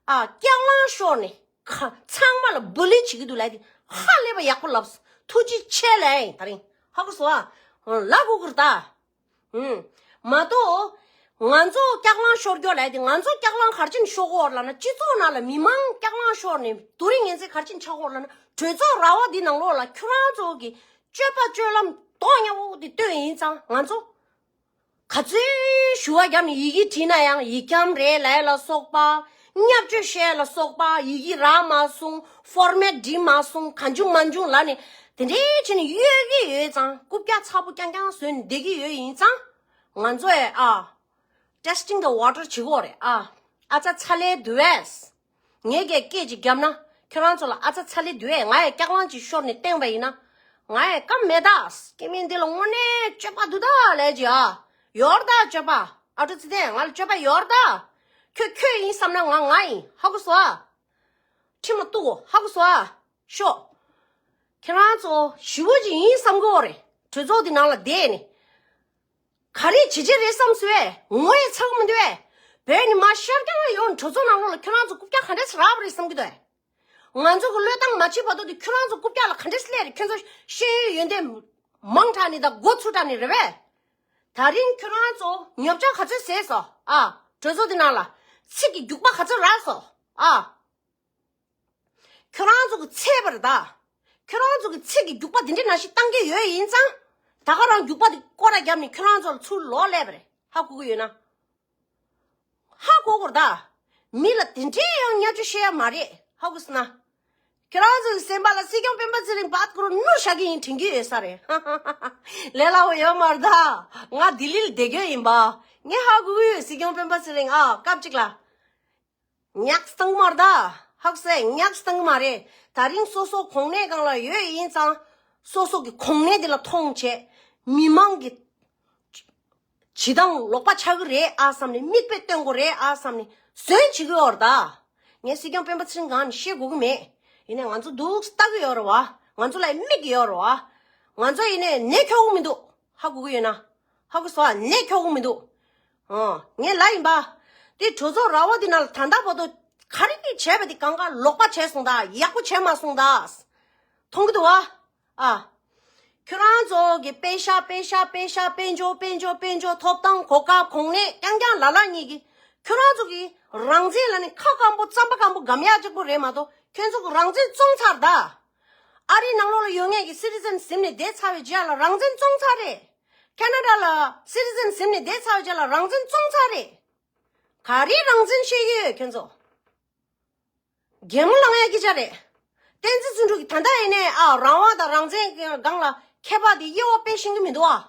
ཨ། སྐྱག་ལང་ཤོར་ནས། ཁ་ཚང་མ་ལ་བུ་ལི་བྱེད་ཀྱི་འདུག་ལབ་དེ་ཧ་ལས་པ་ཡག་པོ་ལབ་སོང་། ཐུགས་རྗེ་ཆེ་ལབ་ཡིན་ད་རིང་། ཧ་གོ་སོང་ཨ། ལབ་དགོས་ཀྱི་རེད་ད། ཧུམ། མ་གཏོགས། ང་ཚོ་སྐྱག་ལང་ཤོར་རྒྱུ་ལབ་དེ་ང་ཚོ་སྐྱག་ལང་ག་རེ་བྱས་ནས་ཤོར་གྱི་ཡོད་རེད་ལབ་ན། སྤྱི་ཚོགས་ནང་ལ་མི་མང་སྐྱག་ལང་ཤོར་ནས་དུས་རིང་ངན་ཚད་ག་རེ་བྱས་ནས་ཆགས་ཀྱི་ཡོད་རེད་ལབ་ན། གྲོས་ཚོགས་ར་བ་འདི་ནང་ལོགས་ལ་ཁྱོད་རང་ཚོ་གི་སྤྱོད་པ་སྤྱོད་ལམ་མདོག་ཉེས་པོ་དེ་སྟོན་ཡིན་ཙང་ང་ཚོ། ག་ཚོད་ཞུ་བ་བརྒྱབ་ནས་ཡི་གེ་བྲིས་ན་ཡང་ཡིག་སྐྱམ་རེད་ལབ་ལ་སོགས་པ། བརྙས་བཅོས་བཤད་ལ་སོགས་པ། ཡི་གེ་རག་མ་སོང་། ཕོར་མེཊ་འགྲིག་མ་སོང་། གང་བྱུང་མང་བྱུང་ལབ་ནས་དེ་འདྲའི་བྱས་ནས་གཡོལ་གྱི་ཡོད་ཙང་རྐུབ་བཀྱག་ཚ་པོ་རྐྱང་རྐྱང་བཟོས་ནས་བསྡད་ཀྱི་ཡོད་ཡིན་ཙང་། ང་ཚོ་ཡ་ཨ། testing the water བྱེད་ཀྱི་ཡོད་རེད་ཨ། ཨ་ཙ་ཚ་ལས་འདུག་གས། ངས་ཀྱི་སྐད་ཅིག་བརྒྱབ་ན་ཁྱོད་རང་ཚོ་ལ་ཨ་ཙ་ཚ་ལེ་དུས་ཨེ་ང་ཡི་སྐྱག་ལང་ཅིག་ཤོར་ནས་བསྟན་པ་ཡིན་ན། ང་ཡི་སྐབས་མེད་ད། སྐྱེ་དམན་འདི་ལ་དངོས་གནས་སྤྱོད་པ་འདུག་ད་ལས་ཀྱི་ཨ། ཡོད་ད་སྤྱོད་པ། ཨ་ཀྲུ་ཚེ་བརྟན་ང་ལ་སྤྱོད་པ་ཡོད་ད། ཁྱོད་ཁྱོད་ཡིན་བསམ་ན་ང་ང་ཡིན་ཧ་གོ་སོང་ཨ། ཁྲིམས་ལ་གཏུག་གོ་ཧ་གོ་སོང་ཨ། ཤོག་ཁྱེད་རང་ཚོ་ཞི་བོ་ཅིག་ཡིན་བསམ་གི་ཡོད་རེད། གྲོས་ཚོགས་འདི་ནང་ལ་བསྡད་ནས། ག་རེ་བྱེད་ཀྱི་རེད་བསམ་སོང་ཨེ། ངོ་ཡི་ཚ་གི་མི་འདུག་ཨེ། བོད་ནས་མར་ཤར་རྒྱག་ལ་ཡོང་གྲོས་ཚོགས་ནང་ལོགས་ལ་ཁྱོད་རང་ཚོ་རྐུབ་བཀྱག་ག་འདྲས་སེ་རག་པ་རེད་བསམ་གྱི་འདུག་ཨེ། ང་ཚོ་གི་བློས་བཏང་མ་བྱས་བར་དུ་དེ་ཁྱོད་རང་ཚོ་རྐུབ་བཀྱག་ལ་ག་འདྲས་སེ་སླེབས་རེད། ཁྱོད་ཚོ་ཤེས་ཡོན་ཡོན་ཏན་མང་དྲགས་ནས་དང་མགོ་ཚོས་དྲགས་ནས་རེད་པས། ད་རིང་ཁྱོད་རང་ཚོ་ཉོབ་ཆ་ག་ཚོད་བཟས་སོང་ཨ། གྲོས་ཚོགས་དེ་ནང་ལ་ཚིག་གི་རྒྱུག་པ་ག་ཚོད་རག་སོང་ཨ། ཁྱོད་རང་ཚོ་གི་ཚད་པ་རེད་ད། ཁྱོད་རང་ཚོ་གི་ཚིག་གི་རྒྱུག་པ་འདི་འདྲ་ནང་བཞིན་བཏང་གི་ཡོད་ཡིན་ཙང་། ད་ག་རང་རྒྱུག་པ་འདི་སྐོར་ར་བརྒྱབ་ནས་ཁྱོད་རང་ཚོ་ལ་ཚུར་ལོག་སླེབས་པ་རེད། ཧ་གོ་གི་ཡོད་ན། ཧ་གོ་དགོས་རེད་ད། མི་ལ་དེ་འདྲའི་ཡང་བརྙས་བཅོས་བཤད་ཡ་མ་རེད། ཧ་གོ་སོང་ན། ཁྱོད་རང་ཚོ་གི་སེམས་པ་ལ་སྲིད་སྐྱོང་སྤེན་པ་ཚེ་རིང་བར་སྐོར་ནུ་བཞག་གི་ཡིན་དྲན་གི་ཡོད་ས་རེད། ལས་སླ་བོ་ཡོད་མ་རེད་ད། ང་ལྡི་ལི་ལ་བསྡད་རྒྱུ་ཡིན་པ། ངས་ཧ་གོ་གི་ཡོད། སྲིད་སྐྱོང་སྤེན་པ་ཚེ་རིང་ཨ་སྐབས་གཅིག་ལ། ཉག་སྟངས་མར་ད། ཧག་སེ་ཉག་སྟངས་མ་རེད། ད་རིང་སོ་སོ་གོང་ནས་གང་ལ་ཡོད་ཡིན་ཙང་། སོ་སོ་གི་གོང་ནས་དེ་ལ་མཐོང་བྱས། མི་མང་གི་བྱེད་སྟངས་ལོག་པ་ཆགས་ཀྱི་རེད་ཨ་བསམ་ནས། མིག་དཔེ་སྟོན་དགོས་རེད་ཨ་བསམ་ནས་བཟོས་བྱེད་ཀྱི་ཡོད་རེད་ད། ངས་སྲིད་སྐྱོང་སྤེན་པ་ཚེ་རིང་སྒང་ནས་བཤད་དགོས་ཀྱི་མེད། ཡིན་ནའི་ང་ཚོ་འདུག་ལྟ་གི་ཡོད་རེད་བ། ང་ཚོ་ལ་དམིགས་ཀྱི་ཡོད་རེད་བ། ང་ཚོ་ཡིན་ནའི་ནད་ཁྱོག་གི་མི་འདུག་ཧ་གོ་གི་ཡོད་ན། ཧ་གོ་སོང་ཨ། ནད་ཁྱོག་གི་མི་འདུག་ཨོ། ངས་ལབ་ཡིན་པ། དེ་གྲོས་ཚོགས་ར་བ་འདི་ནང་ལ་ད་ལྟ་བར་དུ་ག་རེ་བྱས་པ་དེ་གང་ག་ལོག་པ་བྱས་སོང་ད། ཡག་པོ་བྱས་མ་སོང་ད། མཐོང་གི་འདུག་བ། ཨ། ཁྱོད་རང་ཚོ་གི་པེ་ཤ་པེ་ཤ་པེ་ཤ་དཔལ་འབྱོར་དཔལ་འབྱོར་དཔལ་འབྱོར། ཐོབ་ཐང་གོ་སྐབས་གོང་ནས་རྐྱང་རྐྱང་ལ་ལ་གཉིས་ཀྱི། ཁྱོད་རང་ཚོ་གི་རང་བཙན་ལ་ནི་ཁ་སྐམ་པོ་རྩམ་པ་སྐམ་པོ་སྒམ་ཡག་གཅིག་པོ་རེད་མ་གཏོགས། ཁྱོད་ཚོ་གི་རང་བཙན་བཙོང་ཚར་ད། ཨ་རིའི་ནང་ལོགས་ལ་ཡོད་མཁན་གྱི་སི་ཊི་ཛན་ཟིན་ནས་བསྡད་ཚར་བའི་རྗེས་ལ་རང་བཙན་བཙོང་ཚར་རེད། ཁེ་ན་ཌ་ལ་སི་ཊི་ཛན་ཟིན་ནས་བསྡད་ཚར་བའི་རྗེས་ལ་རང་བཙན་བཙོང་ཚར་རེད། ག་རེ་རང་བཙན་བཤད་ཀྱི་ཡོད་ཁྱོད་ཚོ། གད་མོ་ལངས་ཡ་སྐད་ཆ་རེད། བསྟན་འཛིན་བརྩོན་འགྲུས་ཀྱིས་ད་ལྟ་ཡིན་ནའི་ཨ་རང་དབང་དང་རང་བཙན་གྱི་སྒང་ལ་མཁས་པ་དེ་དབྱེ་བ་དཔེ་ཤེས་ཀྱི་མི་འདུག་ཨ།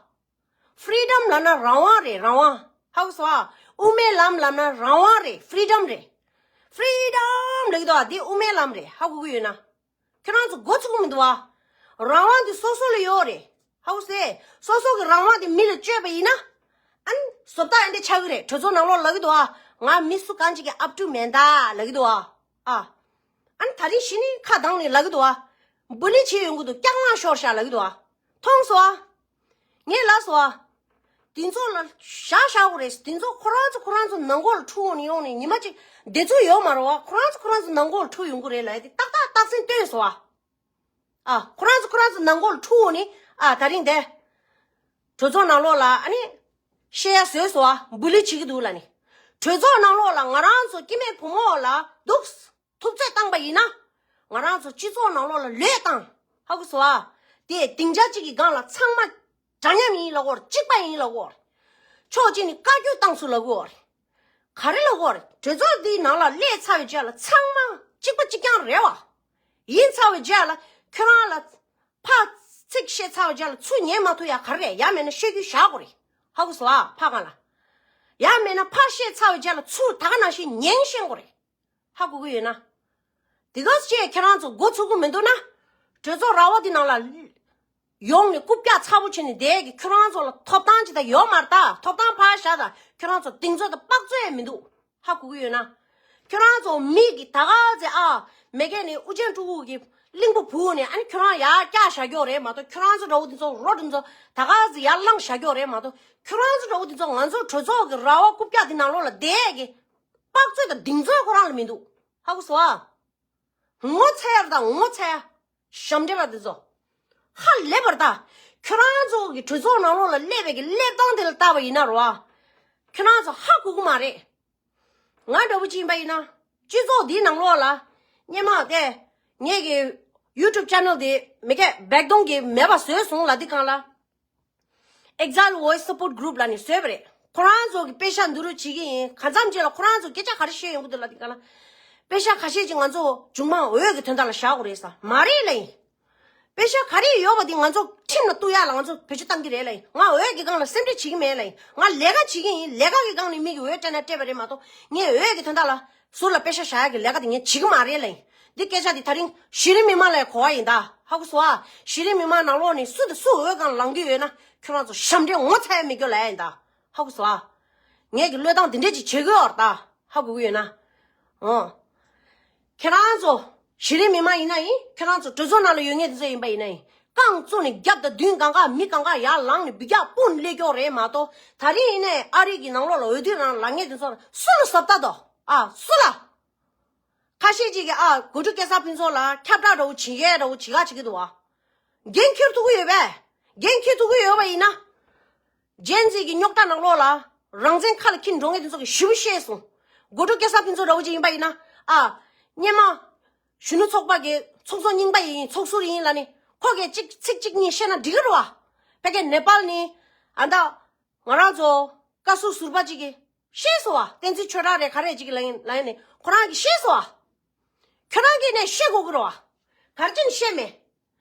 ཕི་རི་ཌམ་ལབ་ན་རང་དབང་རེད། རང་དབང་། ཧ་གོ་སོང་ཨ། དབུ་མའི་ལམ་ལབ་ན་རང་དབང་རེད། ཕི་རི་ཌམ་རེད། ཕི་རི་ཌམ་ལབ་ཀྱི་འདུག་ཨ། དེ་དབུ་མའི་ལམ་རེད། ཧ་གོ་གི་ཡོད་ན། ཁྱོད་རང་ཚོ་མགོ་ཚོས་ཀྱི་མི་འདུག་ཨ། རང་དབང་དེ་སོ་སོ་ལ་ཡོད་རེད། ཧ་གོ་སོང་ཨེ། སོ་སོ་གི་རང་དབང་དེ་མི་ལ་བཅོལ་བ་ཡིན་ན། ཨ་ནི་བཟོ་ལྟ་ཨེ་འདྲ་ཆགས་ཀྱི་རེད། གྲོས་ཚོགས་ནང་ལོགས་ལབ་ཀྱི་འདུག་ཨ། ང་མི་སུ་གང་ཅིག་གི་ཨབ་ཊུ་མེད་ད་ལབ་ཀྱི་འདུག་ཨ། ཨ། ཨ་ནི་ད་རིང་གཞི་ནས་ཁ་གདངས་ནས་ལབ་ཀྱི་འདུག་ཨ། བུ་ལི་བྱེད་ཡོང་གི་འདུག་རྐྱང་ལངས་ཤོར་ཤག་ལབ་ཀྱི་འདུག་ཨ། མཐོང་སོང་ཨ། ངས་ལབ་སོང་ཨ། དེ་ཚོ་ལ་བཞག་བཞག་དགོས་རེད། དེ་ཚོ་ཁོ་རང་ཚོ་ཁོ་རང་ཚོ་ནང་ཁོག་ལ་འཁྲུག་འོང་ནས་ཡོང་ནས་ཉི་མ་གཅིག་བདེ་ཚོད་ཡོད་མ་རེད་བ། ཁོ་རང་ཚོ་ཁོ་རང་ཚོ་ནང་ཁོག་ལ་འཁྲུག་ཡོང་གི་རེད་ལབ་ཡ་དེ་ཏག་ཏག་རྟགས་མཚན་སྟོན་སོང་ཨ། ཨ། ཁོ་རང་ཚོ་ཁོ་རང་ཚོ་ནང་ཁོག་ལ་འཁྲུག་འོང་ནས་ཨ་ད་རིང་དེ། གྲོས་ཚོགས་ནང་ལོགས་ལ་ཨ་ནི། བཤད་ཡ་བཟོས་སོང་ཨ། བུ་ལི་བྱེད་ཀྱི་འདུག་ལབ་ནས། གྲོས་ཚོགས་ནང་ལོགས་ལ་ང་རང་ཚོ་སྐྱེ་དམན་བུ་མོ་ལ་འདུག་ཐུབ་ཚོད་བཏང་པ་ཡིན་ན། ང་རང་ཚོ་སྤྱི་ཚོགས་ནང་ལོགས་ལ་ལོས་བཏང་། ཧ་གོ་སོང་ཨ། དེ་སྡིངས་ཆ་གཅིག་གི་སྒང་ལ་ཚང་མ་འདྲ་མཉམ་ཡིན་ལབ་དགོས་རེད། གཅིག་པ་ཡིན་ལབ་དགོས་རེད། ཕྱོགས་གཅིག་ནས་བཀའ་བཀྱོན་བཏང་ཚུལ་ལབ་དགོས་རེད། ག་རེ་ལབ་དགོས་རེད། གྲོས་ཚོགས་འདིའི་ནང་ལ་སླེབས་ཚར་བའི་རྗེས་ལ་ཚང་མ་གཅིག་པ་གཅིག་རྐྱང་རེད་བ། ཡིན་ཚར་བའི་རྗེས་ལ་ཁྱོད་རང་ལ་ཕར་ཚིག་བཤད་ཚར་བའི་རྗེས་ལ་ཚུར་ཉན་མ་ཐུབ་ཡ་ག་རེ་རེད། ཡང་མེད་ན་བཤད་རྒྱུ་བཞག་དགོས་རེད། ཧ་གོ་སོང་ཨ། ཕ་གང་ལ། ཡང་མེད་ན་ཕར་བཤད་ཚར་བའི་རྗེས་ལ་ཚུར་ད་ག་ནང་བཞིན་ཉན་ཤེས་དགོས་རེད། ཧ་གོ་གི་ཡོད་ན། དེ་ག་ཅེས་ཁྱེད་རང་ཚོ་མགོ་ཚོས་ཀྱི་མི་འདུག་ན། གྲོས་ཚོགས་ར་བ་དེ་ནང་ལ་ཡོང་ནས་རྐུབ་བཀྱག་ཚ་པོ་བྱས་ནས་བསྡད་ཀྱི་ཁྱོད་རང་ཚོ་ལ་ཐོབ་ཐང་ཅིག་ད་ཡོད་མ་རེད་ད། ཐོབ་ཐང་ཕར་བཞག་ད། ཁྱོད་རང་ཚོ་གདེང་ཚོད་ད་དཔག་ཚོད་ཡང་མི་འདུག་ཧ་གོ་གི་ཡོད་ན། ཁྱོད་རང་ཚོ་མི་གི་ད་ག་ཚེ་ཨ་མེ་ཀེ་ནས་ཨུ་རྒྱན་སྤྲུལ་སྐུ་གི་གླིང་བུ་བུག་ནས་ཨ་ནི་ཁྱོད་རང་ཡར་བཀྱག་བཞག་ཀྱོག་རེད་མ་གཏོགས། ཁྱོད་རང་ཚོ་འདྲ་བོ་དེ་ཚོ་རོ་དེ་ཚོ་ད་ག་ཚེ་ཡར་ལངས་བཞག་ཀྱོག་རེད་མ་གཏོགས། ཁྱོད་རང་ཚོ་འདྲ་བོ་དེ་ཚོ་ང་ཚོ་གྲོས་ཚོགས་ཀྱི་ར་བ་རྐུབ་བཀྱག་དེ་ནང་ལོགས་ལ་བསྡད་ཀྱི་དཔག་ཚོད་དང་གདེང་ཚོད་ཁོ་རང་ལ་མི་འདུག་ཧ་གོ་སོང་ཨ། ངོ་ཚ་ཡ་རེད་ད། ངོ་ཚ་ཡ། ཞབས་འདྲེན་པ་དེ་ཚོ། ཧ་ལས་པར་ད། ཁྱོད་རང་ཚོ་གི་གྲོས་ཚོགས་ནང་ལོགས་ལ་སླེབས་པའི་གི་སླེབས་སྟངས་དེ་ལ་བལྟས་པ་ཡིན་ན་རོ། ཁྱོད་རང་ཚོ་ཧ་གོ་གི་མ་རེད། ང་འདྲ་བོ་ཅིག་ཡིན་པ་ཡིན་ན། སྤྱི་ཚོགས་འདིའི་ནང་ལོགས་ལ། སྔོན་མ་དེ། ངེད་ཀྱི་ཡུ་ཊུབ་ཆེ་ནལ་དེ་མི་སྐད་བེག་དོང་གི་མེད་པ་བཟོས་སོང་ལབ་དུས་སྒང་ལ། Exile Voice Support Group ལབ་ནས་བཟོས་པ་རེད། ཁོ་རང་ཚོ་གི་པེ་ཤ་བསྡུ་རུབ་བྱེད་ཀྱི་ཡིན། གང་འཚམ་ཅིག་ལ་ཁོ་རང་ཚོ་སྐད་ཆ་ག་རེ་བཤད་ཡོང་གི་འདུག་ལབ་དུས་སྒང་ལ། པེ་ཤ་ཁ་ཤས་ཅིག་ང་ཚོ་མཇུག་མ་འོས་ཀྱི་དོན་དག་ལ་བཞག་དགོས་རེད་ཟེར། མ་རེད་ལབ་ཡིན། པེ་ཤ་ག་རེ་ཡོད་པ་དེ་ང་ཚོ་ཁྲིམས་ལ་གཏུག་ཡག་ལ་ང་ཚོ་བེད་སྤྱོད་བཏང་གི་རེད་ལབ་ཡིན། ང་འོས་ཀྱི་སྒང་ལ་སེམས་ཁྲལ་བྱེད་ཀྱི་མེད་ལབ་ཡིན། ང་ལས་ཀ་བྱེད་ཀྱི་ཡིན། ལས་ཀ་གི་སྒང་ནས་མི་གིས་འོས་སྤྲད་ན་སྤྲད་པ་རེད་མ་གཏོགས། ངས་འོས་ཀྱི་དོན་དག་ལ་ཟུར་ལ་པེ་ཤ་བཞག་ཡག་གི་ལས་ཀ་དེ་ངས་བྱེད་ཀྱི་མ་རེད་ལབ་ཡིན། འདི་སྐད་ཆ་འདི་ད་རིང་གཞི་རིམ་མི་མང་ལ་གོ་བ་ཡིན་ད། ཧ་གོ་སོང་ཨ། གཞི་རིམ་མི་མང་ནང་ལོགས་ནས་སུ་དང་སུ་འོས་སྒང་ལངས་ཀྱི་ཡོད་ན་ཁྱོད་རང་ཚོ་ཞབས་འདྲེན་ངོ་ཚ་ཡ་མི་སྐྱོ་ལབ་ཡ་ཡིན་ད། ཧ་གོ་སོང་ཨ། ངས་ཀྱི་བློས་བཏང་འདི་འདྲས་ཅིག་བྱེད་ཀྱི་ཡོད་རེད་ད། ཧ་གོ་གི་ཡོད་ན། འོ། ཁྱེད་རང་ཚོ་གཞི་རིམ་མི་མང་ཡིན་ན་ཡིན། ཁྱེད་རང་ཚོ་གྲོས་ཚོགས་ནང་ལ་ཡོད་མཁན་དེ་ཚོ་ཡིན་པ་ཡིན་ན་ཡིན། རྐང་བཙུགས་ནས་རྒྱབ་དང་མདུན་གང་ག་མི་གང་ག་ཡར་ལངས་ནས་འབུད་རྒྱག་སྤུངས་སླེབས་ཀྱོག་རེད་མ་གཏོགས། ད་རིང་ཡིན་ནའི་ཨ་རི་གི་ནང་ལོགས་ལ་འོས་བསྡུ་རང་ལངས་མཁན་དེ་ཚོ་ལ་སུ་ལ་བཟོ་ལྟ་དོ། ཨ། སུ་ལ། ཁ་ཤས་ཅིག་གིས་ཨ་དགོད་བྲོ་སྐལ་བཟང་ཕུན་ཚོགས་ལ་ཁྱབ་བསྒྲགས་འདྲ་བོ་བྱེད་ཡས་འདྲ་བོ་བྱེད་ག་བྱེད་ཀྱི་འདུག་བ། འགན་འཁྱེར་ཐུབ་ཀྱི་ཡོད་པས། འགན་འཁྱེར་ཐུབ་ཀྱི་ཡོད་པ་ཡིན་ན། ཇེན་ཟི་གི་རྙོག་དྲ་ནང་ལོགས་ལ་རང་བཙན་ཁ་ལ་འཁྱེར་འགྲོ་མཁན་དེ་ཚོ་གིས་ཞེ་པོ་ཤེས་སོང་། དགོད་བྲོ་སྐལ་བཟང་ཕུན་ཚོགས་འདྲ་བོ་ཅིག་ཡིན་པ་ཡིན་ན། ཨ། སྔོན་མ། གཞོན་ནུ་ཚོགས་པ་གི་ཚོགས་གཙོ་རྙིང་པ་ཡིན། ཚོགས་ཟུར་ཡིན་ལབ་ནས་ཁོ་གིས་གཅིག་ཚིག་གཅིག་གཉིས་བཤད་ན་འགྲིག་གི་རེད་བ། ཕ་གི་ནེ་པཱལ་ནས་ཨ་ད། ང་རང་ཚོ་བཀའ་ཟུར་ཟུར་པ་གཅིག་གིས་ཤེས་སོང་བ། བསྟན་འཛིན་ཆོས་གྲགས་རེད་ག་རེ་གཅིག་གིས་ལབ་ཡིན་ལབ་ཡིན་ནས་ཁོ་རང་གིས་ཤེས་སོང་བ། ཁྱོད་རང་གིས་ནས་ཤེས་དགོས་ཀྱི་རེད་བ། ག་རེ་བྱས་ནས་ཤེས་མེད།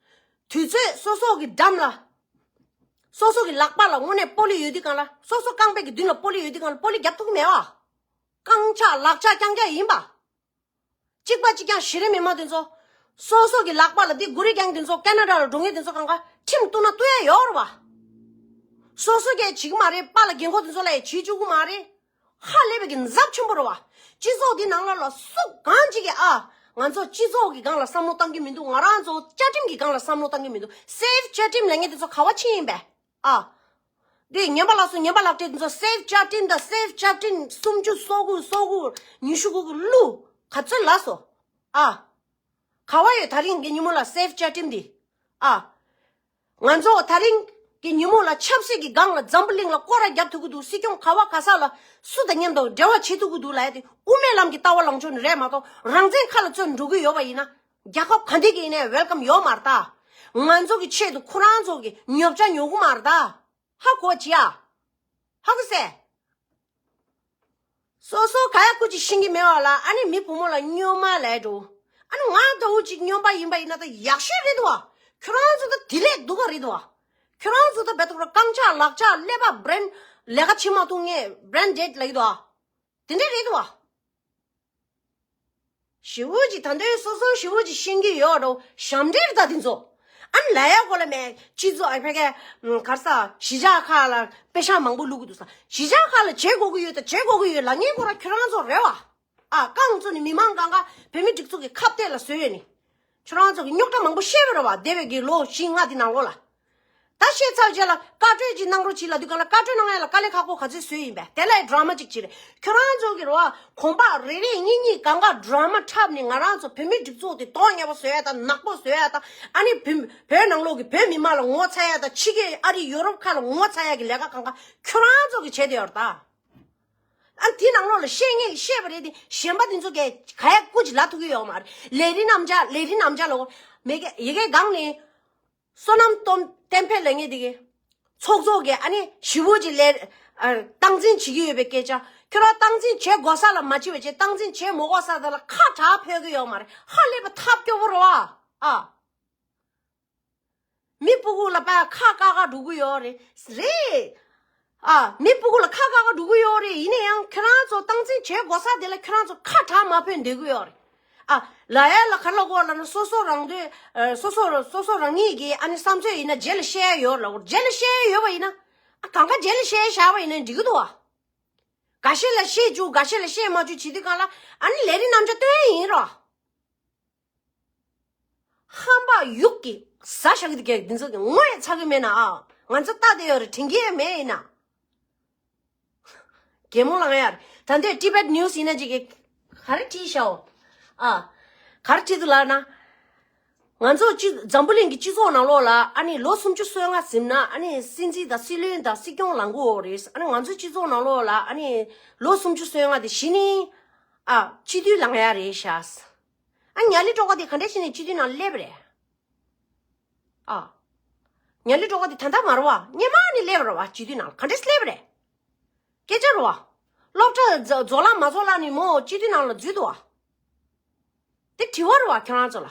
དུས་ཚོད་སོ་སོ་གི་འགྲམ་ལ། སོ་སོ་གི་ལག་པ་ལ་དངོས་གནས་པོ་ལི་ཡོད་དུས་སྒང་ལ། སོ་སོ་རྐང་པའི་གི་མདུན་ལ་པོ་ལི་ཡོད་དུས་སྒང་ལ་པོ་ལི་རྒྱབ་ཐུབ་ཀྱི་མེད་བ། རྐང་ཆག་ལག་ཆག་རྐྱང་རྐྱང་ཡིན་པ། གཅིག་པ་གཅིག་རྐྱང་གཞི་རིམ་མི་མང་དེ་ཚོ། སོ་སོ་གི་ལག་པ་ལ་འདི་སྒུར་རེ་རྐྱང་དེ་ཚོ་ཁེ་ན་ཌ་ལ་འགྲོ་མཁན་དེ་ཚོ་གང་ག་ཁྲིམས་གཏུག་ན་གཏུག་ཡ་ཡོད་རེད་བ། སོ་སོ་གས་བྱེད་ཀྱི་མ་རེད། པཱ་ལགས་རྒན་འཁོགས་དེ་ཚོ་ལ་ཡང་བྱེད་བཅུག་གི་མ་རེད། ཧ་ལས་པའི་གི་འཛབ་ཆེན་པོ་རེད་བ། སྤྱི་ཚོགས་འདི་ནང་ལོགས་ལ་སུ་གང་ཅིག་གིས་ཨ། ང་ཚོ་སྤྱི་ཚོགས་ཀྱི་སྒང་ལ་བསམ་བློ་བཏང་གི་མི་འདུག་ང་རང་ཚོ་བཅའ་ཁྲིམས་ཀྱི་སྒང་ལ་བསམ་བློ་བཏང་གི་མི་འདུག་སེབ་བཅའ་ཁྲིམས་ལབ་མཁན་དེ་ཚོ་ག་བ་ཕྱིན་ཡིན་པས། ཨ། འདི་ངན་པ་ལགས་སོ། ངན་པ་ལག་སྤྲད་དེ་ཚོ་སེབ་བཅའ་ཁྲིམས་དང་སེབ་བཅའ་ཁྲིམས་སུམ་ཅུ་སོ་དགུ་སོ་དགུ་ཉི་ཤུ་དགུ་གི་གླུ་ག་ཚོད་ལབ་སོང་། ཨ། ག་བ་ཡོད་ད་རིང་གི་ཉིན་མོ་ལ་སེབ་བཅའ་ཁྲིམས་འདི། ཨ། ང་ཚོ་དེ་རིང་གི་ཉིན་མོ་ལ་ཆབ་སྲིད་ཀྱི་སྒང་ལ་འཛམ་བུ་གླིང་ལ་སྐོར་ར་རྒྱབ་ཐུབ་ཀྱི་འདུག་སྲིད་སྐྱོང་ག་བ་ག་ས་ལ་སུ་དང་མཉམ་དུ་འབྲེལ་བ་བྱེད་ཐུབ་ཀྱི་འདུག་ལབ་ཡ་དེ་དབུ་མའི་ལམ་གྱི་ལྟ་བ་ལངས་ཕྱོགས་ནས་རེད་མ་གཏོགས། རང་བཙན་ཁ་ལ་བཙོན་འགྲོ་གི་ཡོད་པ་ཡིན་ན། རྒྱལ་ཁབ་ག་འདི་གི་ཡིན་ནའི་ཝེལ་ཀམ་ཡོད་མ་རེད་ད། ང་ཚོ་གི་ཆེད་དུ་ཁོ་རང་ཚོ་གི་ཉོབ་ཆ་ཉོ་གི་མ་རེད་ད། ཧ་གོ་ཅི་ཡ། ཧ་གོ་སེ། སོ་སོ་ག་ཡ་ཀུ་ཅི་ཤེས་ཀྱི་མེད་པ་ལ་ཨ་ནི་མི་བུ་མོ་ལ་སྨྱོན་མ་ལས་འགྲོ། ཨ་ནི་ང་འདྲ་བོ་ཅིག་སྨྱོན་པ་ཡིན་པ་ཡིན་ན་ད་ཡག་ཤོས་རེད་འདུག་བ། ཁྱོད་རང་ཚོ་ད་དེ་ལས་སྡུག་ག་རེད་འདུག་བ། ཁྱོད་རང་ཚོ་ད་བེ་ཐོག་ར་རྐང་ཆག་ལག་ཆག་ཀླད་པ་བྷི་རེན་ལས་ཀ་བྱེད་མ་ཐུབ་ངས་བྷི་རེན་ཌེཌ་ལབ་ཀྱི་འདུག་བ། དེ་འདྲས་རེད་འདུག་བ། ཞི་བོ་ཅིག་ད་འདོད་སོ་སོ་ཞི་བོ་ཅིག་ཤེས་ཀྱི་ཡོད་འགྲོ་ཞབས་འདྲེན་ད་དེ་ཚོ། ཨ་ནི་ལ་ཡ་གོ་ལ་མེད་སྤྱི་ཚོགས་ཨ་ཕ་གའི་གར་ས་གཞིས་ཆགས་ཁག་ལ་པེ་ཤག་མང་པོ་བླུག་གི་འདུག་ས། གཞིས་ཆགས་ཁག་ལ་བྱེད་དགོས་ཀྱི་ཡོད་ད་བྱེད་དགོས་ཀྱི་ཡོད་ལབ་མཁན་ཁོ་རང་ཁྱོད་རང་ཚོ་རེད་བ། ཨ་རྐང་བཙུགས་ནས་མི་མང་གང་ག་བོད་མི་སྒྲིག་འཛུགས་ཀྱི་ཁ་གཏད་ལ་བཟོས་ཡོད་ནི། ཁྱོད་རང་ཚོ་གི་རྙོག་དྲ་མང་པོ་བཤད་པ་རེད་བ་འདས་པའི་གི་ལོ་བཞི་ལྔ་དེ་ནང་ལོགས་ལ། ད་བཤད་ཚར་རྗེས་ལ་བཀའ་གྲོས་ཅིག་གནང་རོགས་གྱིས་ལབ་དུས་གང་ལ་བཀའ་གྲོས་གནང་ཡ་ལ་དཀའ་ལས་ཁག་པོ་ག་ཚོད་བཟོས་ཡིན་པས་དེ་ལ་ཡི་ཌ་ར་མ་ཅིག་བྱེད་རེད། ཁྱོད་རང་ཚོ་གི་རེད་བ་གོམ་པ་རེ་རེ་གཉིས་གཉིས་གང་ག་ཌ་ར་མ་འཁྲབ་ནས་ང་རང་ཚོ་བོད་མི་སྒྲིག་འཛུགས་དེ་དོན་གཉེར་པོ་བཟོ་ཡ་དང་ནག་པོ་བཟོ་ཡ་དང་ཨ་ནི་བོད་བོད་ནང་ལོགས་ཀྱི་བོད་མི་མང་ལ་ངོ་ཚ་ཡ་དང་ཕྱི་རྒྱལ་ཨ་རི་ཡོ་རོབ་ཁག་ལ་ངོ་ཚ་ཡ་གི་ལས་ཀ་གང་ག་ཁྱོད་རང་ཚོ་གི་བྱས་དེ་ཡོད་རེད་ད། ཨ་དེ་ནང་ལོགས་ལ་བཤད་ངེས་བཤད་པ་རེད་དེ་གཞན་པ་དེ་ཚོ་གས་ག་ཡ་ཀུ་ཅི་ལབ་ཐུབ་ཀྱི་ཡོད་མ་རེད། ལས་རིགས་རྣམ་གཞག་ལས་རིགས་རྣམ་གཞག་ལ་མེ་གེ་ཡི་གེ་སྒང་ནས་བསོད་ནམས་སྟོན་བསྟན་འཕེལ་ལབ་མཁན་དེ་གས་ཚོགས་གཙོ་གས་ཨ་ནི་ཞི་བོ་ཅིག་ལས་ཨ་སྟངས་འཛིན་བྱེད་ཀྱི་ཡོད་པའི་སྐད་ཆ་ཁྱོད་རང་སྟངས་འཛིན་བྱེད་དགོས་ས་ལ་མ་བྱེད་པ་བྱེད་སྟངས་འཛིན་བྱེད་མ་དགོས་ས་དེ་ལ་ཁ་གྲག་ཕོད་ཀྱི་ཡོད་མ་རེད། ཧ་ལས་པ་ཐབས་སྐྱོ་བོ་རེད་བ། ཨ། མི་སྤུ་གུ་ལ་པ་ཁ་བཀག་ག་འགྲོ་གི་ཡོད་རེད། རེད། ཨ། མི་སྤུ་གུ་ལ་ཁ་བཀག་ག་འགྲོ་གི་ཡོད་རེད། ཡིན་ན་ཡང་ཁྱེད་རང་ཚོ་སྟངས་འཛིན་བྱེད་དགོས་ས་དེ་ལ་ཁྱེད་རང་ཚོ་ཁ་གྲག་མ་ཕོད་འདོད་གི་ཡོད་རེད། ཨ། ལ་ཡ་ལ་ག་ལ་གོ་ལ་ན་སོ་སོ་རང་འདོད་ཨ། སོ་སོ་སོ་སོ་རང་ཉིད་ཀྱི་ཨ་ནི་བསམ་ཚོད་ཡིན་ན་རྗེས་ལ་བཤད་ཡ་ཡོད་ལ་འོ་རྗེས་ལ་བཤད་ཡ་ཡོད་པ་ཡིན་ན། ཨ། གང་ག་རྗེས་ལ་བཤད་ཡ་བཞག་པ་ཡིན་ན་འགྲིག་གི་འདུག་ཨ། འགའ་ཤས་ལ་བཤད་བཅུག་འགའ་ཤས་ལ་བཤད་མ་བཅུག་བྱེད་དུས་གང་ལ་ཨ་ནི་ལས་རིགས་རྣམ་གཞག་སྟོན་ཡ་ཡིན་རོགས། ཧམ་པ་ཡུག་གི་ཟ་ཤ་གི་དེ་གས་འདི་ཚོ་གི་ངོ་ཡ་ཚ་གི་མེད་ན་ཨ། ང་ཚོ་ལྟ་དེ་ཡོད་རེད་དྲན་གི་ཡ་མེད་ཡིན་ན། གད་མོ་ལངས་ཡ་རེད། ད་འདོད་Tibet News ཡིན་ན་ཅིག་གི་ག་རེ་བྲིས་ཤག་ཨ། ག་རེ་བྲིས་འདུག་ལབ་ན། ང་ཚོ་སྤྱི་འཛམ་བུ་གླིང་གི་སྤྱི་ཚོགས་ནང་ལོགས་ལ་ཨ་ནི་ལོ་སུམ་ཅུ་སོ་ལྔ་ཟིན་ན་ཨ་ནི་སྲིད་འཛིན་དང་སྲིད་བློན་དང་སྲིད་སྐྱོང་ལངས་དགོས་རེད། ཨ་ནི་ང་ཚོ་སྤྱི་ཚོགས་ནང་ལོགས་ལ་ཨ་ནི་ལོ་སུམ་ཅུ་སོ་ལྔ་དེ་གཞི་ནས་ཨ་སྤྱི་འཐུས་ལངས་ཡ་རེད་ཤག་ཨ་ཉ་ལི་ཀྲོ་ག་དེ་ག་འདྲ་བྱས་ནས་སྤྱི་འཐུས་ནང་སླེབས་རེད། ཨ། ཉ་ལི་ཀྲོ་ག་དེ་ད་ལྟ་མ་རེད་བ། སྔོན་མ་ནས་སླེབས་རེད་བ། སྤྱི་འཐུས་ནང་ག་འདྲ་སླེབས་རེད། སྐད་ཆ་རེད་བ། སློབ་གྲྭ་རྫོགས་ལ་མ་རྫོགས་ལ་ནས་མོ་སྤྱི་འཐུས་ནང་ལ་འཛུལ་འདུག་བ། དེ་དྲི་བ་རེད་བ་ཁྱོད་རང་ཚོ་ལ།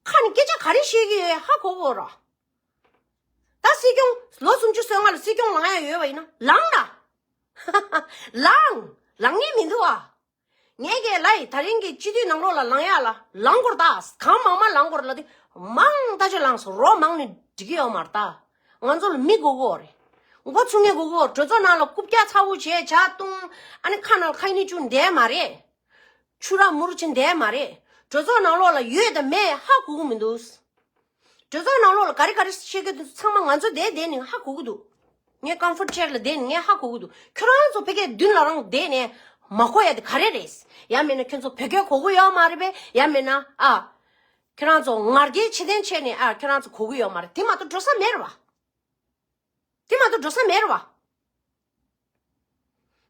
ཁ་ནས་སྐད་ཆ་ག་རེ་བཤད་ཀྱི་ཡོད་ཧ་གོ་གོ་རེད་བ། ད་སྲིད་སྐྱོང་ལོ་སུམ་ཅུ་སོ་ལྔ་ལ་སྲིད་སྐྱོང་ལངས་ཡ་ཡོད་པ་ཡིན་ན་ལངས་ན། ལངས། ལངས་ངེས་མི་འདུག་བ། ངས་ཀྱི་ལ་ཡི་ད་རིང་གི་སྤྱི་འཐུས་ནང་ལོགས་ལ་ལངས་ཡག་ལ་ལངས་དགོས་རེད་ད། གང་མང་མང་ལངས་དགོས་རེད་ལབ་དུས་མང་ད་ཆ་ལངས་སོང་རོ་མང་ནས་འགྲིག་གི་ཡོད་མ་རེད་ད། ང་ཚོ་ལ་མི་དགོས་གོ་རེད། མགོ་ཚུགས་མཁན་དགོས་གོ་རེད། གྲོས་ཚོགས་ནང་ལ་རྐུབ་བཀྱག་ཚ་བོ་བྱས་ཇ་བཏུང་ཨ་ནི་ཁ་ནང་ལ་ཁ་ཉིན་བཅུག་བསྡད་མ་རེད། ཆུ་རགས་མུར་ཕྱིན་བསྡད་མ་རེད། གྲོས་ཚོགས་ནང་ལོགས་ལ་ཡོད་དང་མེད་ཧ་གོ་གི་མི་འདུག་གྲོས་ཚོགས་ནང་ལོགས་ལ་ག་རེ་ག་རེ་བཤད་ཀྱི་འདུག་ཚང་མ་ང་ཚོ་བསྡད་བསྡད་ནས་ཧ་གོ་གི་འདུག་ངས་ཀམ་ཕོར་ཊི་ཅེར་ལ་བསྡད་ནས་ངས་ཧ་གོ་གི་འདུག་ཁྱོད་རང་ཚོ་ཕ་གིའི་མདུན་ལ་རང་བསྡད་ནས་མ་གོ་ཡ་དེ་ག་རེ་རེད། ཡང་མིན་ན་ཁྱོད་ཚོ་བོད་སྐད་གོ་གི་ཡོད་མ་རེད་པས། ཡང་མིན་ན་ཨ། ཁྱོད་རང་ཚོ་ང་རྒྱལ་ཆེ་ལྡན་བྱས་ནས་ཨ་ཁྱོད་རང་ཚོ་གོ་གི་ཡོད་མ་རེད། དེ་མ་གཏོགས་འགྲོ་ས་མེད་རེད་བ། དེ་མ་གཏོགས་འགྲོ་ས་མེད་རེད་བ།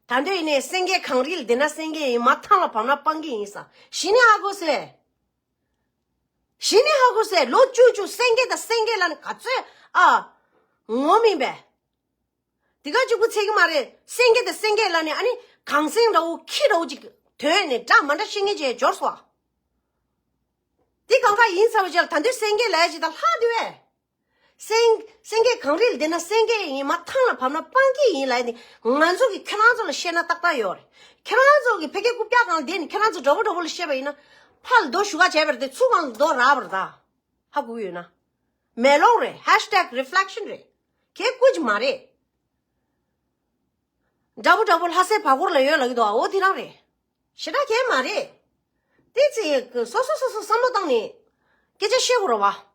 ད་འདོད་ཡིན་ནའི་སེང་གེ་གངས་རི་ལ་བསྡད་ན་སེང་གེ་ཡིན། མར་ཐང་ལ་བབས་ན་སྤང་གི་ཡིན་ས། གཞི་ནས་ཧ་གོ་སོང་། གཞི་ནས་ཧ་གོ་སོང་། ལོ་བཅུ་བཅུ་སེང་གེ་དང་སེང་གེ་ལབ་ནས་ག་ཚོད་ཨ། ངོ་མིན་པས། དེ་ག་གཅིག་པུ་ཚད་ཀྱི་མ་རེད། སེང་གེ་དང་སེང་གེ་ལབ་ནས་ཨ་ནི་གངས་སེང་འདྲ་བོ་ཁྱི་འདྲ་བོ་ཅིག་དོན་ནས་འདྲ་མ་འདྲ་བཤད་མཁན་ཅིག་འབྱོར་སོང་། དེ་གང་ག་ཡིན་ཚར་བ་ཅིག་ལ་ད་འདོད་སེང་གེ་ལབ་ཡ་ཅིག་དང་ལྷག་འདུག་བས། སེང་སེང་གེ་གངས་རི་ལ་བསྡད་ན་སེང་གེ་ཡིན། མར་ཐང་ལ་བབས་ན་སྤང་གི་ཡིན་ལབ་ནི་ང་ཚོ་གི་ཁྱེད་རང་ཚོ་ལ་བཤད་ན་ཏག་ཏག་ཡོད་རེད། ཁྱེད་རང་ཚོ་གི་ཕ་གི་རྐུབ་བཀྱག་སྒང་ལ་བསྡད་ནི་ཁྱེད་རང་ཚོ་འདྲ་པོ་འདྲ་པོ་ལ་བཤད་པ་ཡིན་ན་ཕར་ལ་རྡོ་གཞུ་ག་བྱས་པ་རེད་དེ་ཚུར་སྒང་ལ་རྡོ་རག་པ་རེད་ད། ཧ་གོ་གི་ཡོད་ན། མེ་ལོང་རེད། ཧེཤ་ཊེག་རི་ཕི་ལེག་ཤན་རེད། གལ་ཀུ་ཅི་མ་རེད། འདྲ་པོ་འདྲ་པོ་ལྷ་སའི་བར་སྐོར་ལ་ཡོད་ལབ་ཀྱི་འདུག་འོ་དེ་རང་རེད། ཞེ་དྲག་གལ་མ་རེད། དེ་ཚེ་སོ་སོ་སོ་སོ་བསམ་བློ་བཏང་ནས་སྐད་ཆ་བཤད་དགོས་རེད་བ།